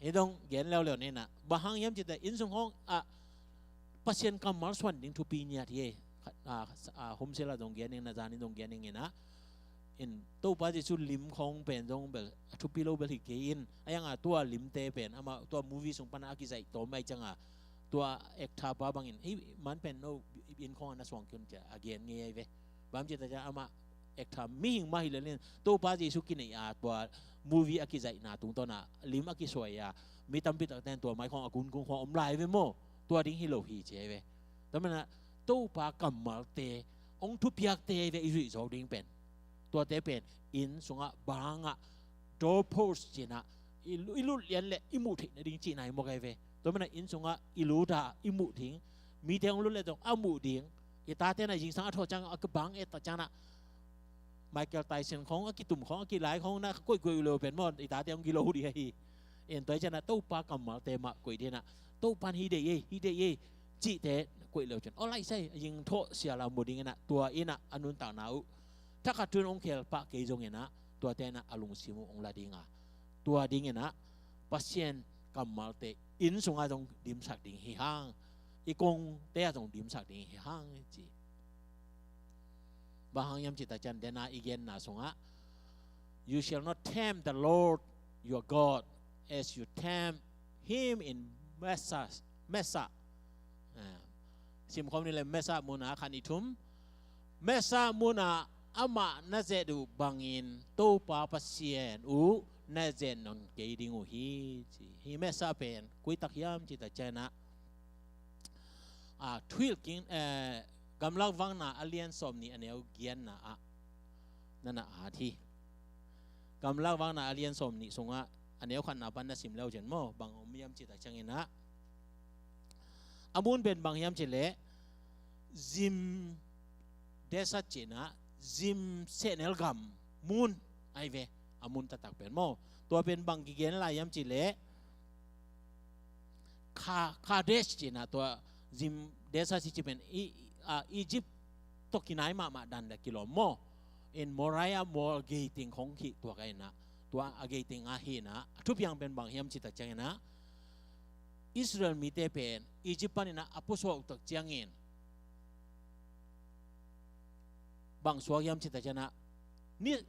Hih dong gen leuleu ni in ah, bang hang hiam cih leh inn sung khong ah Pasian kammal suan ding thupi ngiat hi. A, a, homsel ah zong gen ning, na zan in zong gen ning in ah. En, Topa Jesu lim khong pen zong bel a thupi lo bel hi kei in. A yang a tua limte pen, amah tua movie sung pan a kizaih tawm ahih ciangin, tua actor pa bangin, hih man pen no inn khong a na suang kei un ci-a gen ngei ahi ve. Bang ci tak ciang amah actor mihing mah hi lel in, Topa Jesu kinei a tua movie a kizaihna tungtawn a lim a kisuai a, mi tampi takte in tua mai khong a gungun khong om lai ve maw. Tua ding hi lo hi ci ahi ve. Tua ahih manin ah Topa kammalte hong thupiakte ahi ve, i zuih zawk ding pen. Tuate pen inn sungah, bang ah, doorpost ci-in ah, i lu-, i lut lian leh i muh theih nading cihna hi mawk ahi ve. Tua ahih manin ah inn sungah i lut a i muh ding, mite hong lut leh zong a muh ding. I tate in ah zingsang a thawh ciang a kibang et tak ciangin ah, Michael Tyson khong a kitum khong, a kilai khong na koihkoih uh leh pen maw, i tate hong gilo ding ahi. En, tua ahih ciangin ah Topa kammalte mah koih ding in ah, Topa in hih deih e, hih deih e, cihte koih leu cin, aw, lai sai, a zing thawh sial a mu ding in ah, tua in ah a nuntakna uh thakhat thu in hong khel pah kei zongin ah, tuate in ah a lungsim uh hong la ding a, tua ding in ah Pasian kammalte inn sungah zong dimsak ding hi hang, i kongte ah zong dimsak ding hi hang, ci. Bang hang hiam cih tak ciang, dena i genna sungah, "You shall not tempt the Lord your God as you tempt him in Massah, Massah." Ah, simkhawm ni leh, Massah mun ah, khat, nih, thum. Massah mun ah amah na zet uh bangin Topa Pasian uh na zet nawn kei ding uh hi, ci. Hih Massah pen koi tak hiam cih tak ciang ah, a, thuhilh kik, eh, Gamlak Vakna a lian sawmnih a neu giatna ah na na at hi. Gamlak Vakna a lian sawmnih sungah a neu khatna pan na sim leu cin maw, bang om hiam cih tak ciangin ah, a mun pen bang hiam cih leh, Zin Desert cih in ah, Zin sehnel gam mun ahi ve, a mun taktak pen maw. Tua pen bang kigen lai hiam cih leh, Ka-, Kadesh cih in ah, tua Zin Desert cih pen i, a, Egypt tawh kinai mahmah dan leh kilawm maw. En, Moriah mual gei teng khong hi, tua ka in ah, tua a gei teng ah hi in ah, a thupiang pen bang hiam cih tak ciangin ah, Israel mite pen Egypt panin ah a pusuak uh tak ciangin bang suak hiam cih tak ciang ah, ni,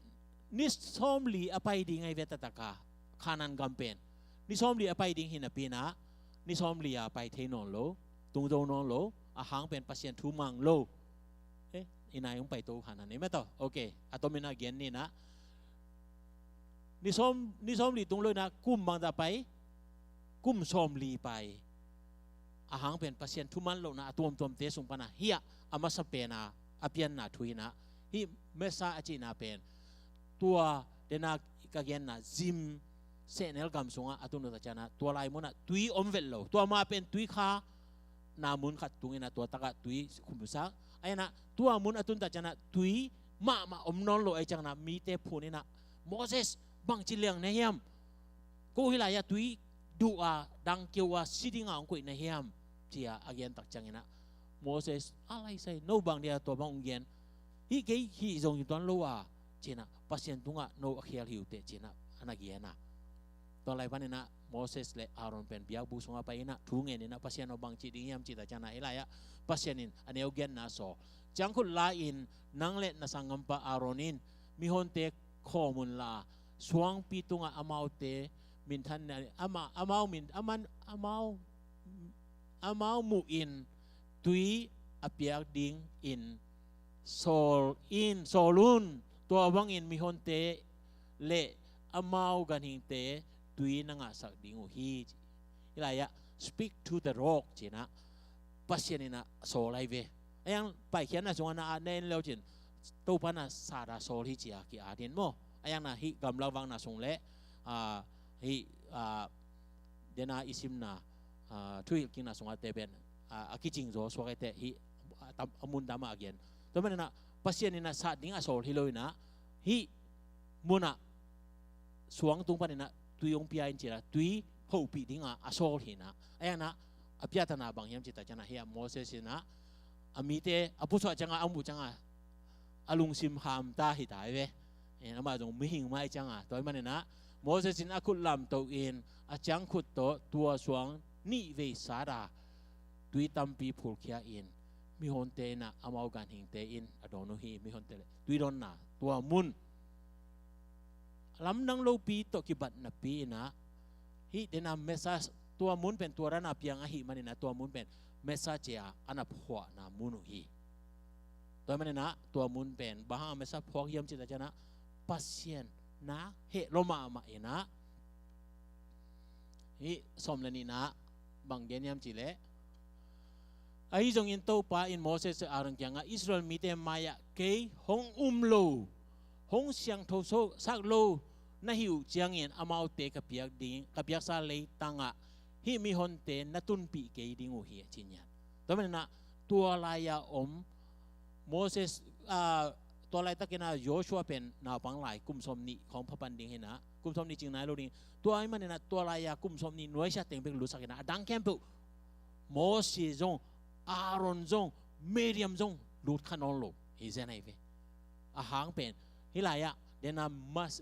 ni sawmli a pai ding ahi ve, taktak a, Kanaan gam pen ni sawmli a pai ding hi napi in ah, ni sawmli a pai thei nawn lo. tung zo nawn lo, a hang pen Pasian thu mang lo. Eh, i nai hong pai to hana nei mah tawh. Ok, a tomin a gen ni na. Ni sawm, ni sawm li tung lo ina kum bangzah pai, kum sawm li pai. A hang pen Pasian thu man lohna a tuamtuamte sung pana hih a masa pena a pianna thu ina. Hih masa a cihna pen tua dena ka genna zim sehnel gam sungah a tun lo ta ciana tua lai munah tui om vet lo. Tua ma pen tui kha na mun khat tung ina tua takah tui khumsak. Aina tua mun a tun ta ciana tui mahmah om nawn lo ai ciangna mite phun ina Moses bangci liang na hiam? Ko hilai a tui duh a dang keu a si dinga hong koih na hiam? Cia a gen tak ciangina Moses a laisai no bang dia tua bang hong gen. Hih kei hih zong hi tuan lo a cina Pasian tungah no a khial hi uh teh cina a na gen a. Tua lai panina Moses le Aaron pen biakbuk sungah pai ina thu ngen ina Pasian aw bang cih ding hiam cih ta ciana ei lai ah Pasian in a neu genna saw ciangkhut la in nang le na sanggampa Aaron in mihonte khawm unla suangpi tungah amaute minthan ama amau min aman amau amau muh in tui a piak ding in sawl in sawl un tua bangin mihonte le amau ganhingte tui na ngahsak ding uh hi. Hilai ah speak to the rock cina Pasian ina sawl ai ve. Ayang paikhiatna sungah na at na en leu cin Topa na sat a sawl hi cia ki at in maw. Ayang na hih gamlak vakna sung le hih dena i simna thuhilh kikna sungah te pen a kicing zaw suak ai te hih a mun dama a gen. Tua manina Pasian ina sat ding a sawl hi lo ina hih munah suang tung panina tui hong pia in cina tui hopih dinga a sawl hina. Ayang na a piatana bang hiam cita ciana hia Moses ina a mite a pusuah cianga a muh cianga a lungsim hamta hita ai ve. Amah zong mihing mai cianga tua manina Moses in a khut lamto in a ciangkhut tawh tua suang nih vei sata tui tampi phulkhia in mihonte ina amau ganhingte in a dawn uh hi. Mihonte le tui dawnna tua mun lamdang lopi tawh kibat napi ina hih dena mesa tua mun pen tua dana piang ahi manina tua mun pen mesa cia a na phuahna mun uh hi. Tua manina tua mun pen bahang a mesa phuak hiam cita ciana Pasian na heh lo mahmah ina hih sawm le nihna bang gen hiam cih leh ahi zongin Topa in Moses le Aaron kiangah Israel mite mai-ah kei hong um lo hong siangtho sak lo na hi uh ciangin amaute ka piak ding ka piaksa leitangah hih mihonte na tunpih kei ding uh hi a ci nian. Tua manina tua lai-a om Moses tua laitakin a Joshua pen naupang lai kum sawm nih khawng phapan ding hina kum sawm nih cing nai lo ding. Tua ahih manina tua lai-a kum sawm nih nuaisiah teng bek lutsak hina a dang khempeuh Moses zong Aaron zong Miriam zong lut kha nawn lo hi zen ahi ve. A hang pen hilai-ah dena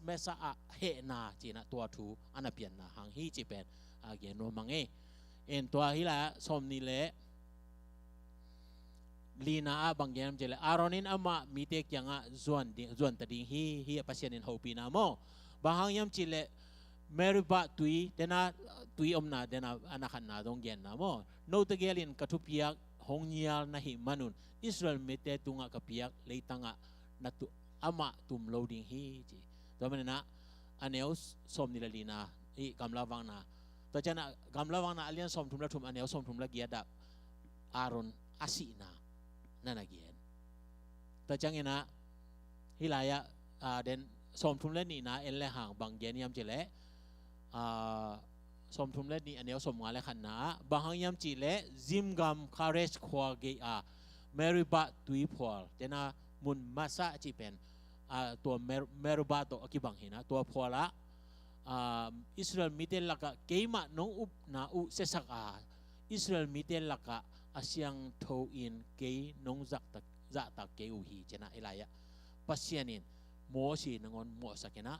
mesa a hehna cina tua thu a na pianna hang hi ci pen a gen nuam mang e. En tua hilai-ah sawm nih le lina ah bang gen hiam cih leh Aaron in amah mite kiangah zuan ding zuan ta ding hi. Hi a Pasian in hopihna maw? Bang hang hiam cih leh Meribah tui dena tui omna dena a na khatna dong genna maw? Note gelin ka thupiak hong nial na hih manun Israel mite tungah ka piak leitangah na tu amah tum lo ding hi ci. Tua manina a neu sawm nih le lina hi gamla vakna tua ciana gamla vakna a lian sawm thum le thum a neu sawm thum le giat ah Aaron a sihna na na gen. Tua ciangina hilai-ah den sawm thum le nihna en le hang bang gen hiam cih leh sawm thum le nih a neu sawm nga le khatna ah bang hang hiam cih leh Zin gam Kadesh khua gei a Meribah tui phual dena mun Masa a cih pen tua Meribah tawh a kibang hina tua phualah Israel mite lakah keimah nong upna uh siasak a Israel mite lakah a siangtho in kei nong zahtak kei uh hi cina hilai-ah Pasian in Moses nangawn mawhsak ina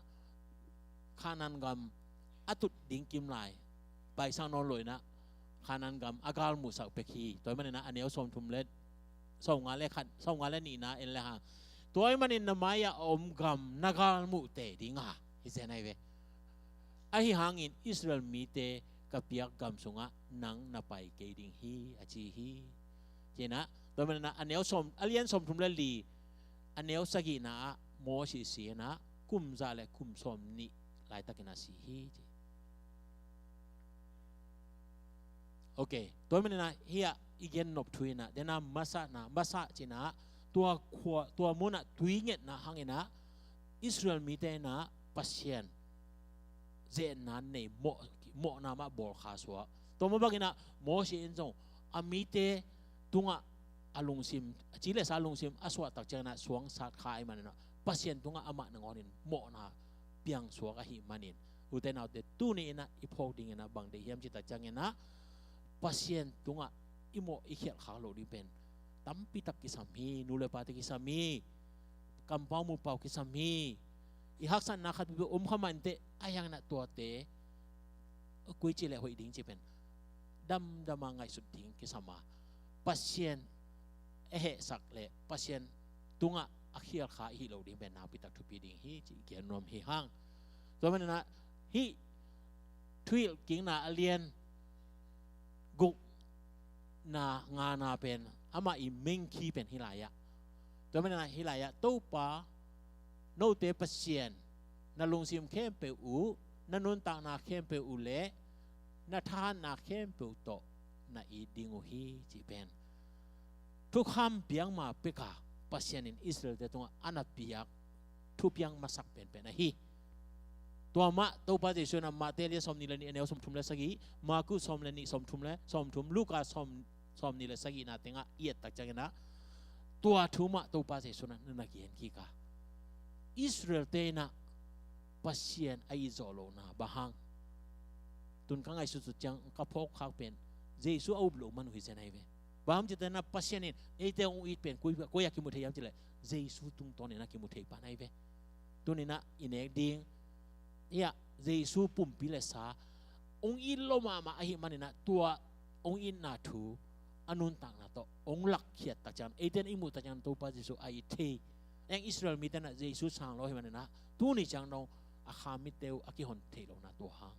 Kanaan gam a tut ding kim lai paisak nawn lo ina Kanaan gam a galmuhsak pek hi. Tua ahih manina a neu sawm thum le sawm nga le khat sawm nga le nihna en le hang tua ahih manin na mai-ah a om gam na galmuh tei dinga hi zen ahi ve. Ahi hangin Israel mite ka piak gam sungah nang na pai kei ding hi, a ci hi. Ci-in ah, tua manin ah a neu sawm, a lian sawmthum le li, a neu sagihna ah Moses si-in ah kum za le kum sawmnih laitakin a si hi, ci. Ok, tua manin ah hih ah i gen nop thu in ah, den ah Massah-na, Massah ci-in ah, tua khua, tua mun ah tui ngetna hangin ah Israel mite in ah Pasian zeetna nei, mawh, mawhna mah bawlkha suak. Tua mah bangin ah Moses in zong a mite tungah a lungsim, a ci le sa lungsim a suahtak ciangin ah suang sat kha ahih manin ah Pasian tungah amah nangawnin mawhna piang suak ahih manin, ute naute, tuni in ah i phawk dingin ah bang deih hiam cih tak ciangin ah, Pasian tungah i mawh i khialh khak loh ding pen tampi tak kisam hi. Nu le pate kisam hi. Kampau mupau kisam hi. I haksatna khat peuhpeuh om kha mah inteh, ahih hangin ah tuate koi ci le hoih ding cih pen damdam a ngaihsut ding kisam a, Pasian a hehsak le Pasian tungah a khialh kha i hih loh ding pen nakpi tak thupi ding hi, ci gen nuam hi hang. Tua manin ah hih Thuhilhkikna a lian gukna ngana pen amah i main key pen hih lai ah. Tua manin ah hih lai ah, Topa note Pasian, na lungsim khempeuh uh, na nuntakna khempeuh uh le na thahatna khempeuh tawh na it ding uh hi, cih pen thukham piak ma pek a, Pasian in Israel-te tungah a na piak thupiak masak penpen ahi. Tua mah Topa Jesuh in ah Matthai lian sawmnih le nih, a neu sawmthum le sagih, Markus sawm le nih, sawmthum le sawmthum, Luka sawm, sawmnih le sagihna tengah i et tak ciangin ah, tua thu mah Topa Jesuh in ah na na gen kik a, Israel-te in ah Pasian a it zawh lohna bang hang, tun ka ngaihsutsut ciang ka phawk khak pen Jesuh a up loh man uh hi zen ahi ve. Bang hang hiam cih tak ciangin ah Pasian in eite hong it pen koi, koi ah kimu thei hiam cih leh, Jesuh tungtawnin a kimu thei pan ahi ve. Tuni-in ah i nek ding, hiah Jesuh pumpi le sa hong it lo mahmah ahih manin ah, tua hong itna thu a nuntakna tawh hong lakkhiat tak ciang, eite in i muh tak ciang Topa Jesuh a it thei. Eng Israel mite in ah Jesuh sang lo ahih manin ah, tuni ciang dong a kha mitte uh a kihon theih lohna tua hang.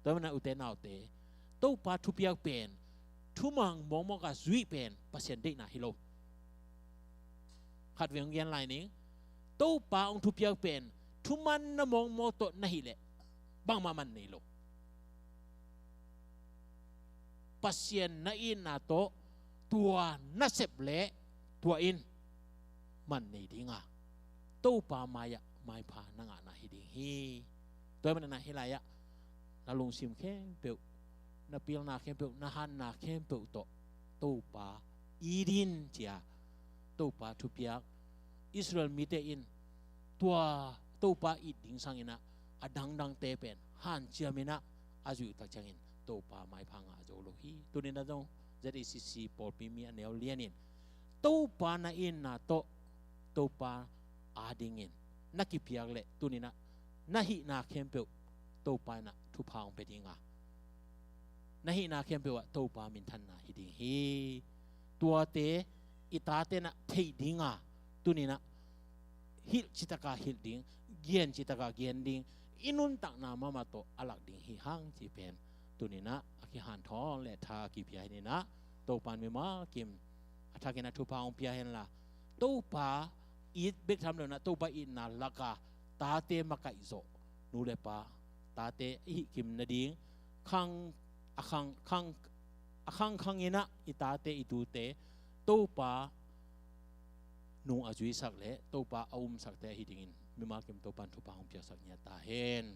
Tua manin ah ute naute, Topa thupiak pen thumang mawkmawk a zuih pen Pasian deihna hi lo. Khatvei hong gen lai ning. Topa hong thupiak pen thumanna mawkmawk tawh na hih leh bangmah man nei lo. Pasian na itna tawh tua na sep leh tua in man nei ding a, Topa mai-ah maipha na ngahna hi ding hi. Tua ahih manin ah hih lai-ah na lungsim khempeuh, na pilna khempeuh, na hatna khempeuh tawh Topa it in, ci-a Topa thupiak. Israel mite in tua Topa it ding sangin ah a dangdangte pen hanciamin ah a zuih uh tak ciangin Topa maipha ngah zo lo hi. Tuni-in ah zong Z A C C pawlpi mi a neu lian in Topa na itna tawh Topa adingin na kipiak leh, tuni-in ah na hihna khempeuh Topa in ah thupha hong pia ding a, na hihna khempeuh ah Topa minthanna hi ding hi. Tuate i tate in ah theih ding a, tuni-in ah hilh citak a hilh ding, gen citak a gen ding, i nuntakna mahmah tawh a lak ding hi hang, cih pen tuni-in ah a kihanthawn le tha a kipia hi-in ah, Topa in mimal kim a thakin ah thupha hong pia hen la, Topa it bek tham lo-in ah Topa itna lak a tate makaih zawh, nu le pa, tate i hih kim nading, khang, a khang, khang, a khangkhang in ah i tate i tute Topa nung a zuisak le Topa a umsakte ahi dingin mimal kim Topa in thupha hong piaksak ngiat ta hen.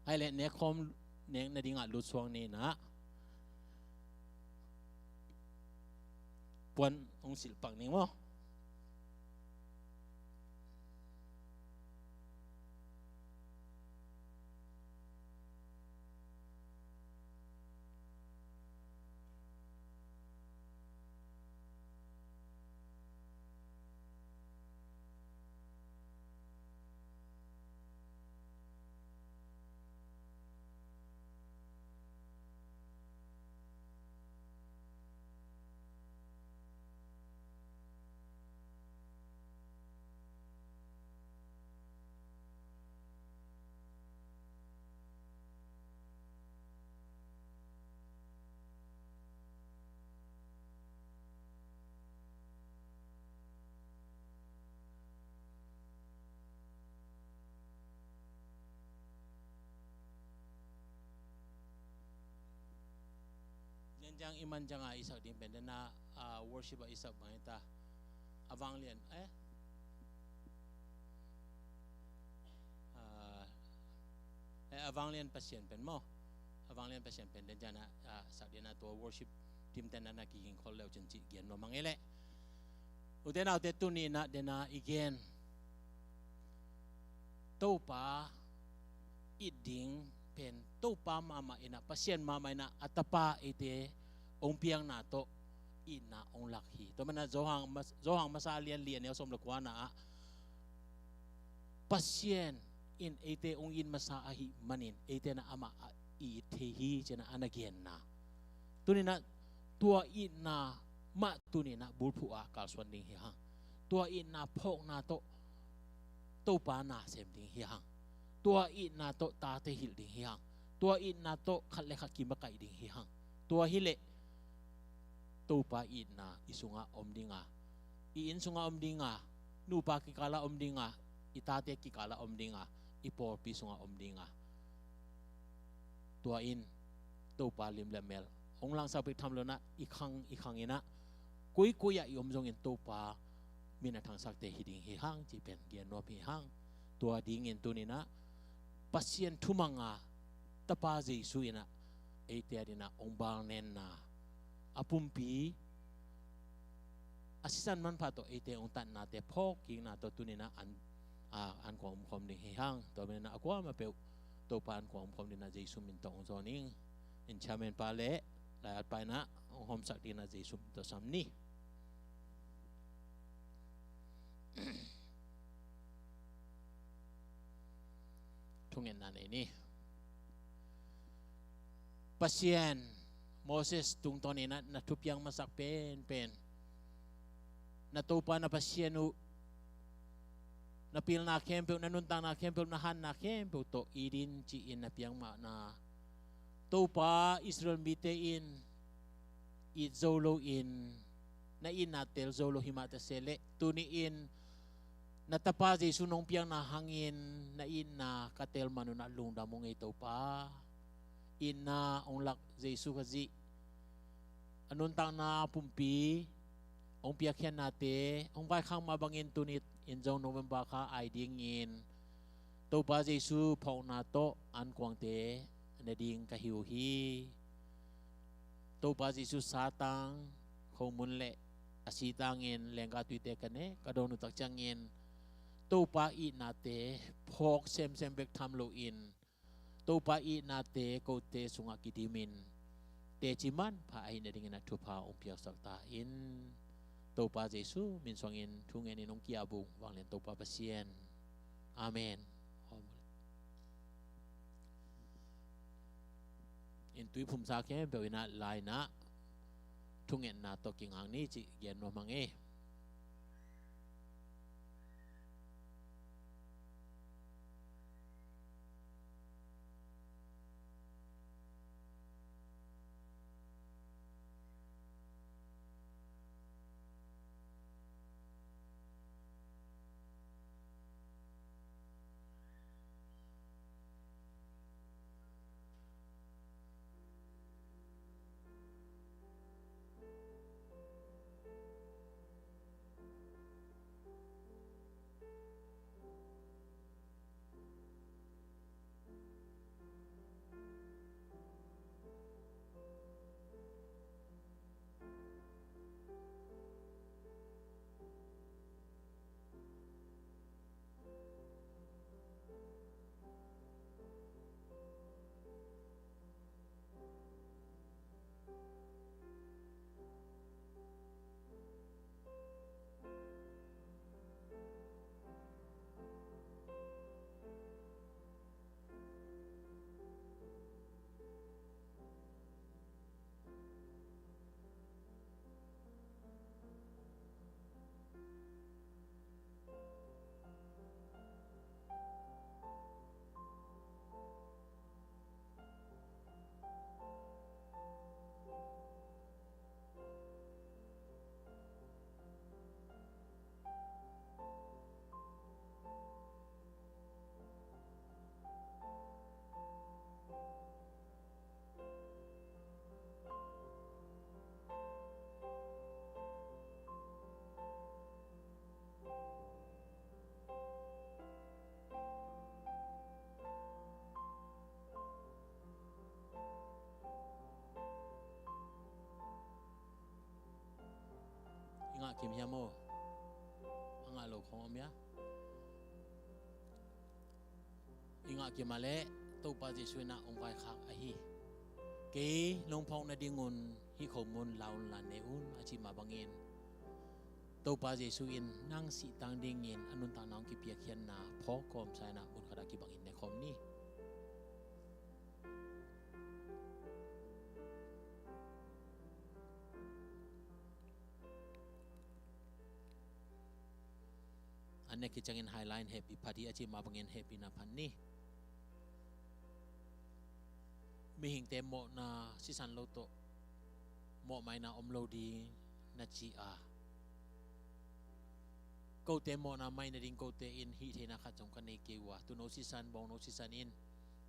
Hai leh, nekkhawm nek nading ah lut suak ni-in ah, puan hong silh pak ning maw? Ciang i man cianga i sak ding pen dena, ah, worship a i sak bang hita. A vanglian, eh? Ah, eh, a vanglian Pasian pen maw. A vanglian Pasian pen den ciana, ah, sak dina tua worship team tena na kiging khol leu cin ci gen nuam hang e leh. Ute naute, tuni na dena i gen Topa it ding pen Topa mahmah ina, Pasian mahmah ina a tapa eite ong piakna tawh itna ong lak hi. Tua mana Johan mas-, Johan masa lian lian neu som le kuana ah Pasian in eite ong it masa ahi manin eite na amah a it thei hi cina ana genna. Tunina tua itna mah tunina bulphuh a kalsuan ding hi hang. Tua itna phawkna tawh Topa na sem ding hi hang. Tua itna tawh tate hilh ding hi hang. Tua itna tawh khat le khat kimakaih ding hi hang. Tua hileh Topa itna i sungah om dinga, i inn sungah om dinga, nupa kikala om dinga, i tate kikala om dinga, i pawlpi sungah om dinga. Tua in Topa lim le mel ong langsak bek tham lo na, i khang i khang ina, koikoi ah i om zongin Topa min a thangsakte hi ding hi hang ci pen gen nuam hi hang. Tua dingin tunina Pasian thumanga Tapa Jesu ina eite adina ong balnenna, a pumpi a sisan manpha tawh eite ong tatnate phawk kikna tawh tunina an, a, an kuang omkhawm ding hi hang. Tua menina a kuamah peuh Topa an kuang omkhawm dina Jesu min tawh ong zawn ing. In chairman pa le lai at pa ina ong hawmsak dina Jesu min tawh sam ni. Thungetna nei ni. Pasian, Moses tungtawn ina na thupiak masak penpen na Topa na Pasian uh na pilna khempeuh, na nuntakna khempeuh, na hanna khempeuh tawh it in ci-in na piak mahna Topa Israel mite in it zo loin na itna tel zo lo himah ta se leh tuni-in na Tapa Jesu nong piakna hangin na itna ka tel manun ah lungdam ung ei Topa. Itna ong lak Jesu Khazih a nuntakna pumpi ong piakkhiatnate ong vaikhak mah bangin tuni in zong November kha ai dingin Topa Jesu phawkna tawh ankuangte na ding ka hi uh hi. Topa Jesu satang khomun le a sitangin lenggah tuite ka ne ka dawn uh tak ciangin Topa itnate phawk semsem bek tham loin Topa itnate kote sungah kidimin teci manpha ahi nadingin a thupha ong piaksak ta in. Topa Jesu min suangin thungen in ong ki-ap ung, vanglian Topa Pasian. Amen. In tuiphumsa khempeuh in ah laina thungetna tawh kingak ni cih gen nuam hang e. Kim hiam aw? A ngah lo khong om hia? I ngah kim a leh Topa Jesuh in ah hong vaikhak ahi. Kei nong phawk nadingun hih khomun la un, la ne un a cih mah bangin Topa Jesuh in nang sih tang dingin a nuntakna hong kipiakkhiatna phawk kawmsa in ah mun khatah kibangin ne khawm ni. A nek khit ciangin hai lai in hehpih phat hi a cih mah bangin hehpihna phat ni. Mihingte mawhna sisan lo tawh mawhmaina om lo ding na ci a, kote mawhna mai nading kote in hih theihna khat zong ka nei kei uh a, tuuno sisan, bawngno sisan in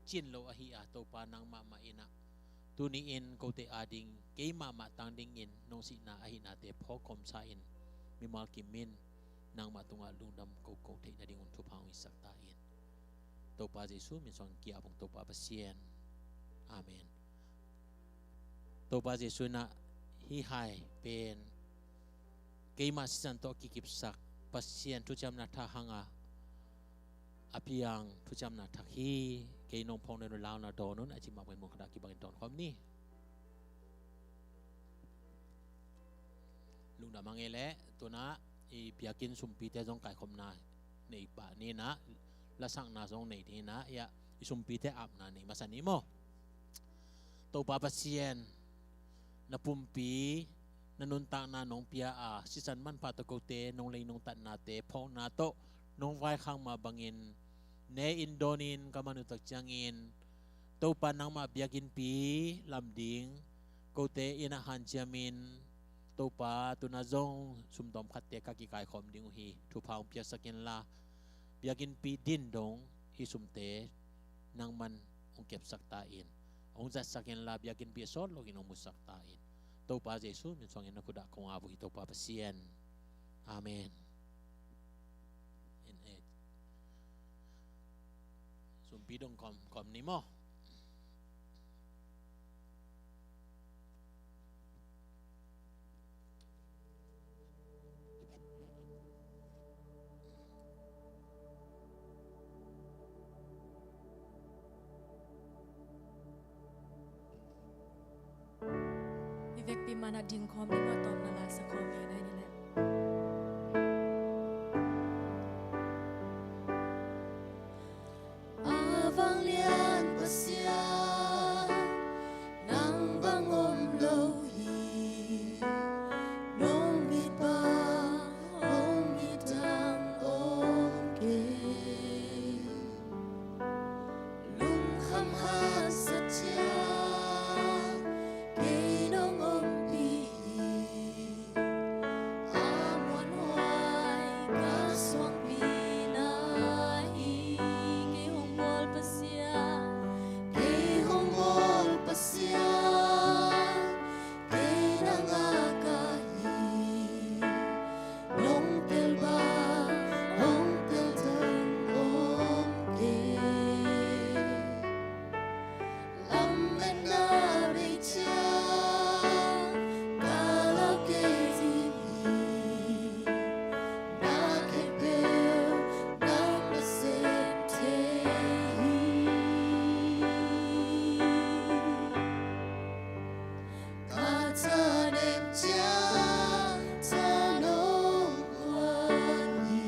cin lo ahi a, Topa nang mahmah in ah tuni in kote ading kei mahmah tang dingin nong sihna ahihnate phawk kawmsa in mimal kim in nangmah tungah lungdam koko theih nadingun thupha hong hisak ta in. Topa Jesuh min suang ki-ap ung Topa Pasian. Amen. Topa Jesuh in ah hih hai pen keimah sisan tawh kikipsak Pasian thuciamna thak hangah a piang thuciamna thak hi. Kei nong phawk nadingun la un, la dawn un a cih mah bangin mun khatah kibangin dawn khawm ni. Lungdam a ngei leh, tu-in ah i biakinn sumpite zong kaikhopna nei pah ni in ah, lasakna zong nei ni in ah, i sumpite apna nei masa ni maw? Topa Pasian, na pumpi, na nuntakna nong pia a, sisan manpha tawh kote nong lei nong tatnate phawkna tawh nong vaikhak mah bangin ne-in dawnin ka man uh tak ciangin Topa nangmah biakinnpi lam ding kote in ah hanciamin, Topa tu-in ah zong sum tawmkhatte ka kikaikhawm ding uh hi. Thupha hong piaksak inla, biakinnpi din dong hih sumte nangman hong kepsak ta in, hong zatsak inla, biakinnpi a sawt loin hong musak ta in. Topa Jesuh min suangin na khut ah kong ap uh hi Topa Pasian. Amen. In eh. Sumpi dong kawm, kawm ni maw? I vekpi man ah ding khawm ding, a tawpna la sa khawm hi nai ni leh. A vanglian Pasian, nang bang om lo hi. Nong mitpha, hong mitang om kei. Lungkham haksat ciang kei nong ompih hi. A muanhuai ka suangpi na hi. Kei hong bawl Pasian, kei hong bawl Pasian, kei nang a ka hi. Nong tel bang, nong tel tang om kei. Lametna bei ciang ka lau kei ding hi. Na khempeuh nang nasem thei hi. Ka thanem ciang thanom kuan hi.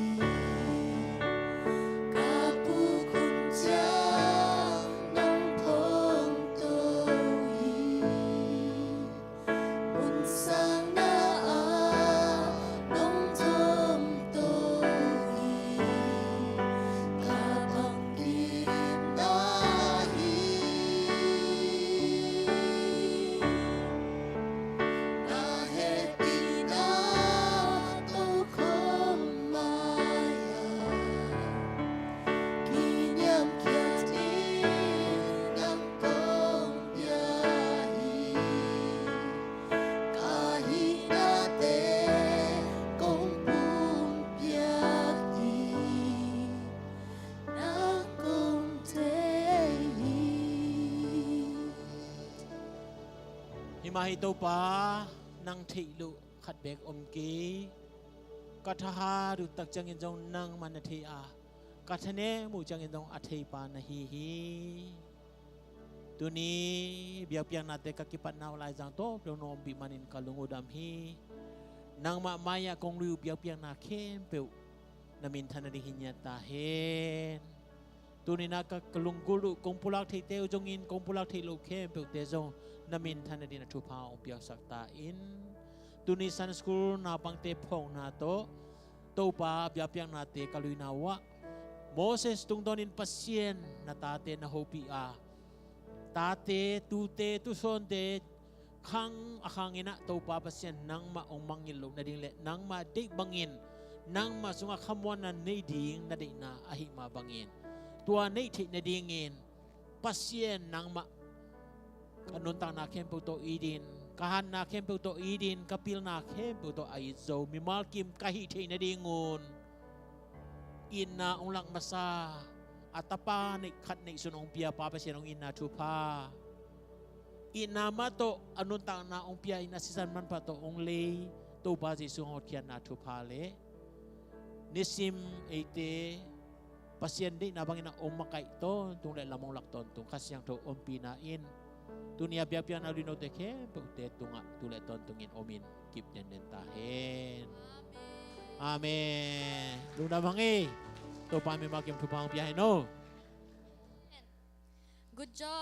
Ka puk hun ciang nong phongto hi. Hun sangna ah nong thomto hi. Ka bangkimna hi. Na hehpihna tokhom mai-ah kiniamkhiat in nang kong pia hi. Ka hihnate kong pumpiak hi. Nang kong thei hi. Hi mah hi Topa, nang theih loh khat beek om kei. Ka thahat uh tak ciangin zong nangmah na thei a, ka thanem uh ciangin zong a theipa na hi hi. Tuni biakpiaknate ka kipatna uh laizang tawp lo na ompih manin ka lung uh dam hi. Nangmah mai-ah kong lui uh biakpiakna khempeuh na minthan nading hi ngiat ta hen. Tuni-in ah ka, ka lunggulh uh kong pulak theite uh zongin kong pulak theih loh khempeuhte zong na minthan nadingin ah thupha hong piaksak ta in. Tuni Sunday School naupangte phawkna tawh Topa biakpiaknate ka luina uh ah Moses tungtawnin Pasian na tate na hopih a, tate, tute, tusawnte khang a khangin ah Topa Pasian nangmah hong mangngilh loh nading le nangmah deih bangin nangmah sungah khamuanna nei ding na deihna ahih mah bangin tua neih theih nadingin Pasian nangmah ka nuntakna khempeuh tawh it in, ka hanna khempeuh tawh it in, ka pilna khempeuh tawh a it zo mimal kim ka hih theih nadingun itna hong lak masa a tapa neih khat neihsun hong pia Pa Pasian hong itna thupha, itna mah tawh a nuntakna hong pia in a sisan manpha tawh hong lei Topa Jesu hong hotkhiatna thupha le nisim eite Pasian deihna bangin ah hong makaih tawntung le lam hong lak tawntung Kha Siangtho ompihna in tuni a biakpiakna luinote khempeuhte tungah tu le tawntungin omin kip denden ta hen. Amen. Lungdam hang ei. Topa mimal kim thupha hong pia hen aw. Good job.